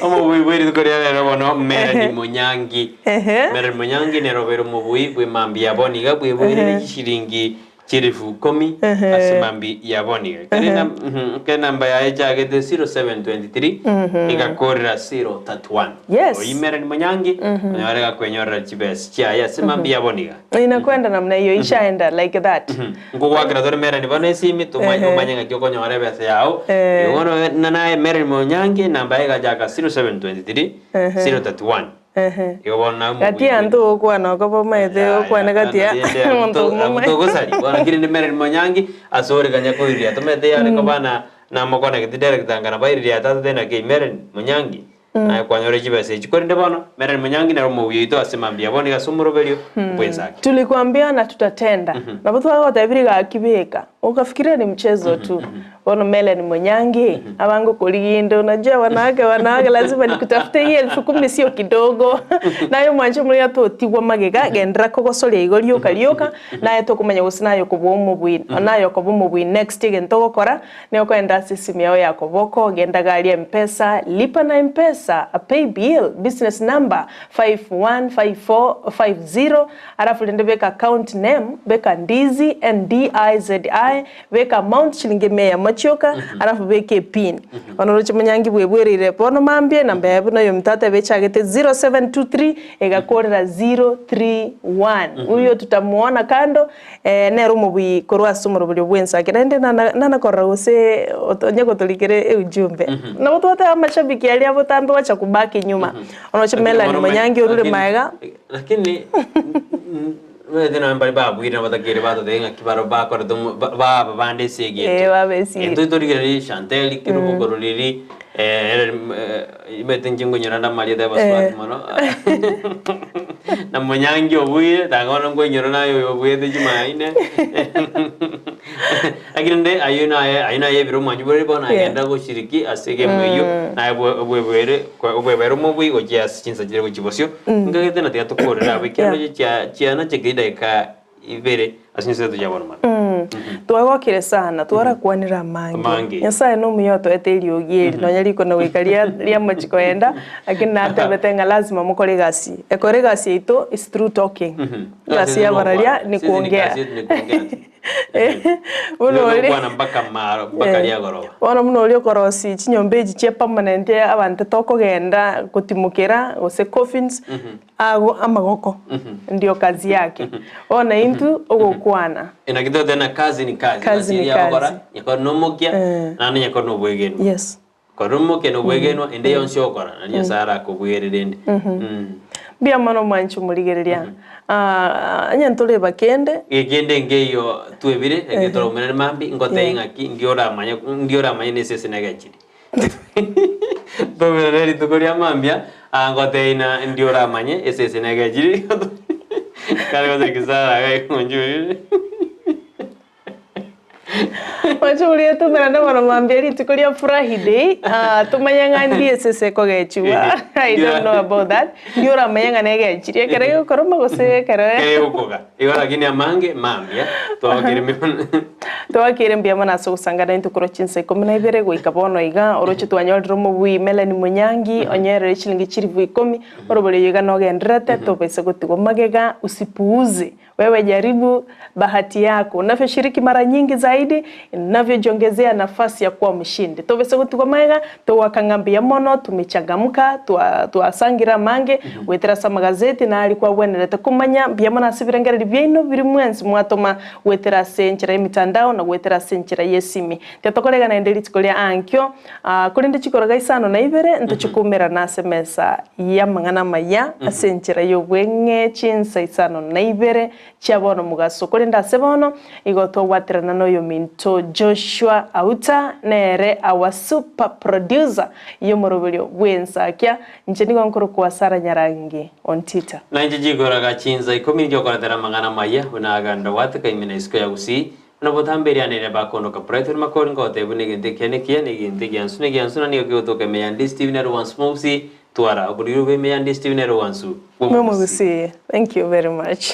Omobui bwe rituko ria rero bono Melanie Munyangi. Ehe. Melanie Munyangi nere obeire omobui bwe mambia ya bono iga bweboirire chishiringi Chilifu ikomi ase mambia ya bono iga. Kere nam- kere namba yaye echagete 0723 egakorera 031. Yes. Oyio Melanie Monyangi onyore gakwenyorera chibesa chiaye ase mambia ya bono iga. Inakwenda namna hiyo ishaenda like that. Nkogwakera tore Melanie bono esimi tomanye Ehe. omanye ng'aki okonyora ebesa yao. Eh. Igo bono na naye Melanie Monyangi namba yaye egachaka 0723 Ehe. 031. Ehe. Igo bono naye Gati ya omobuibui. nto ogokwana oko bomaete okwane gati ya omonto omomaete. Togosari bono lakini ndi Melanie Monyangi ase ore kanya koiria tomete yare koba na namokonegeti director ngana bairiria tata tena kei Melanie Monyangi naye kwanyora chibesa echi korende bono Melanie Monyangi nere omouyi oito ase mambia bono iga ase omoroberio bw'ensake. Tulikuambia na tutatenda. Nabo twagotebirie gaki beka. Ukafikiria ni mchezo tu. Bono Melanie Munyangi, abange okorigia inde, unajua wanawake wanawake lazima nikutafute hii elfu kumi sio kidogo. Naye omwanche omoria totigwa magega, genderera kogosoria igo rioka rioka, naye tokomanya gose naye okobua omobui, naye okoba omobui next egento ogokora, nigo okogenda ase esimu yao ya koboko, genda iga aria Mpesa, lipa na Mpesa, pay bill, business number 515450, alafu rende beka account name, beka Ndizi, N-D-I-Z-I, Beka amount chilingi emia eyemo chioka, alafu beka epin. Bono oroche monyangi bwebwereire bono mambia enamba yaye buna oyominto atebe echagete 0723 egakorera 031. Huyo tutamuona kando eh, nere omobui korwa ase omoroberio bw'ensake. Naende nana nanakorora gose onye gotorikera eujumbe. Nabo twateba amashabiki aria botambe gwacha kubaki nyuma. Oroche Lakini Melanie bono Monyangi orure lakini- maega. Lakini Omanyete nonye mbare babuire na batakeire batotebia ng'aki barobwo bakorete omo ba baba bande ase egento. Eh, babe ase Intwe torigereria Shantel kerubo kororiri ere omanyete inche nkonyora ande amarieta ya abasubati Eh. mono na Monyangi obuire tanga bono nkoinyora naye oyo obuete chimaine Lakini rende ayio naye ayio naye ebire omwanchi bore bono Yeah. agenda goshiriki ase egemu eyio naye bwe obwebere obwebere omobui gochia ase chinsa chiria gochia bosio Nkagete na tiga tokorere abwo ekiagera Yeah. chia chiana chekeri dakika ibere ase chinsa chiato chia bono mono. Twagokire sana, twarakwanire amange. Amange. Nyasaye nomuya otoete eriogi eri, nonya rikona goika ria riamochi koenda, lakini natebete ng'a lazima mokore egasi. Ekore egasi yaito is through talking. Egasi ya abararia ni Sisi ni kuongea. kazi yetu ni kuongea tu. Buna oria Tokwana mpaka maro mpaka riagoroba. Bono buna oria okorosia chinyomba echi chia permanent abanto tokogenda gotimokera gose coffins, ago amagoko ndio kazi yake. Bono intwe ogokwana. Naki totebe na kazi ni kazi. Kazi ni Egasi eria ogokora, kazi. nyakore na omokia, naende nyakore na obwegenwa. Yes. Kore omokia na obwegenwa, ende yonsi ogokora, nario Nyasaye arakobwerere ende. Mbuya mono omwanchi omorigereria. Onye ntoreba kende. Gekende nkeiyo twebire, ekero toraumerane mambia, ngotebie ng'aki ndi oramanye ndi oramanye na esese negechiri. Toumerane rituko ria mambia, ngotebie ng'a ndi oramanye esese negechiri. Kare gose Sara iga ikonchorire. Oche oria tomerane bono mambia rituko ria Friday, ah, tomanye ng'a ndi esese ekogechigwa. I don't know about that. Ndi oramanye ng'a negechirie ekero egokoroma gose ekero Ekero egokoga. Igo lakini amange mambia twagokire miono. Twakire mbuya mono ase ogosanga naintwe korwa chinsa ikomi na ibere goika bono iga, oroche twanyorire omobui Melanie Munyangi, onyorere chilingi chilifu ikomi, orobori oyo iga nogendererete, tobaisa gotigwa magega, usipuuze. Wewe jaribu bahati yako, unavyoshiriki mara nyingi zaidi inavyojiongezea nafasi ya kuwa mshindi. Tobese gotigwa magega, togoaka ng'a mbuya mono, tumechangamka, twa twasangire amange, goetera ase amagazeti nari kwabwenerete komanya mbuya mono ase ebirengererio biaino biri mwensi mwatoma goetera ase enchera y'emitandao na goetera ase enchera y'esimi. Tiga naende rituko ria ankio, Korende chikoroga isano na ibere ntoche koumerana ase emesa y'amang'ana amaya ase enchera y'obweng'e chinsa isano na ibere chia bono mogaso. Korende ase bono igo twabwaterana noyominto Joshua Auta, nere our super producer y'omoroberio bw'ensakia. Inche nigo nkorokwa Sarah Nyarangi Ontita. Nainche chikoroga chinsa ikomi nichiokoretera amang'ana amaya buna aganda gwateka ime na isiko ya Gusii, Buna botambe eriana eria bakondoka Brighton Makori ngotebia buna egento ekiya nekiya na egento egiansu negiansu na nigo kegotoka ime ya Ndisi TV nero Wansu Mogusi twara oboriri obe ime ya Ndisi TV nero Wansu bw'Omogusii. Bw'Omogusii. Thank you very much.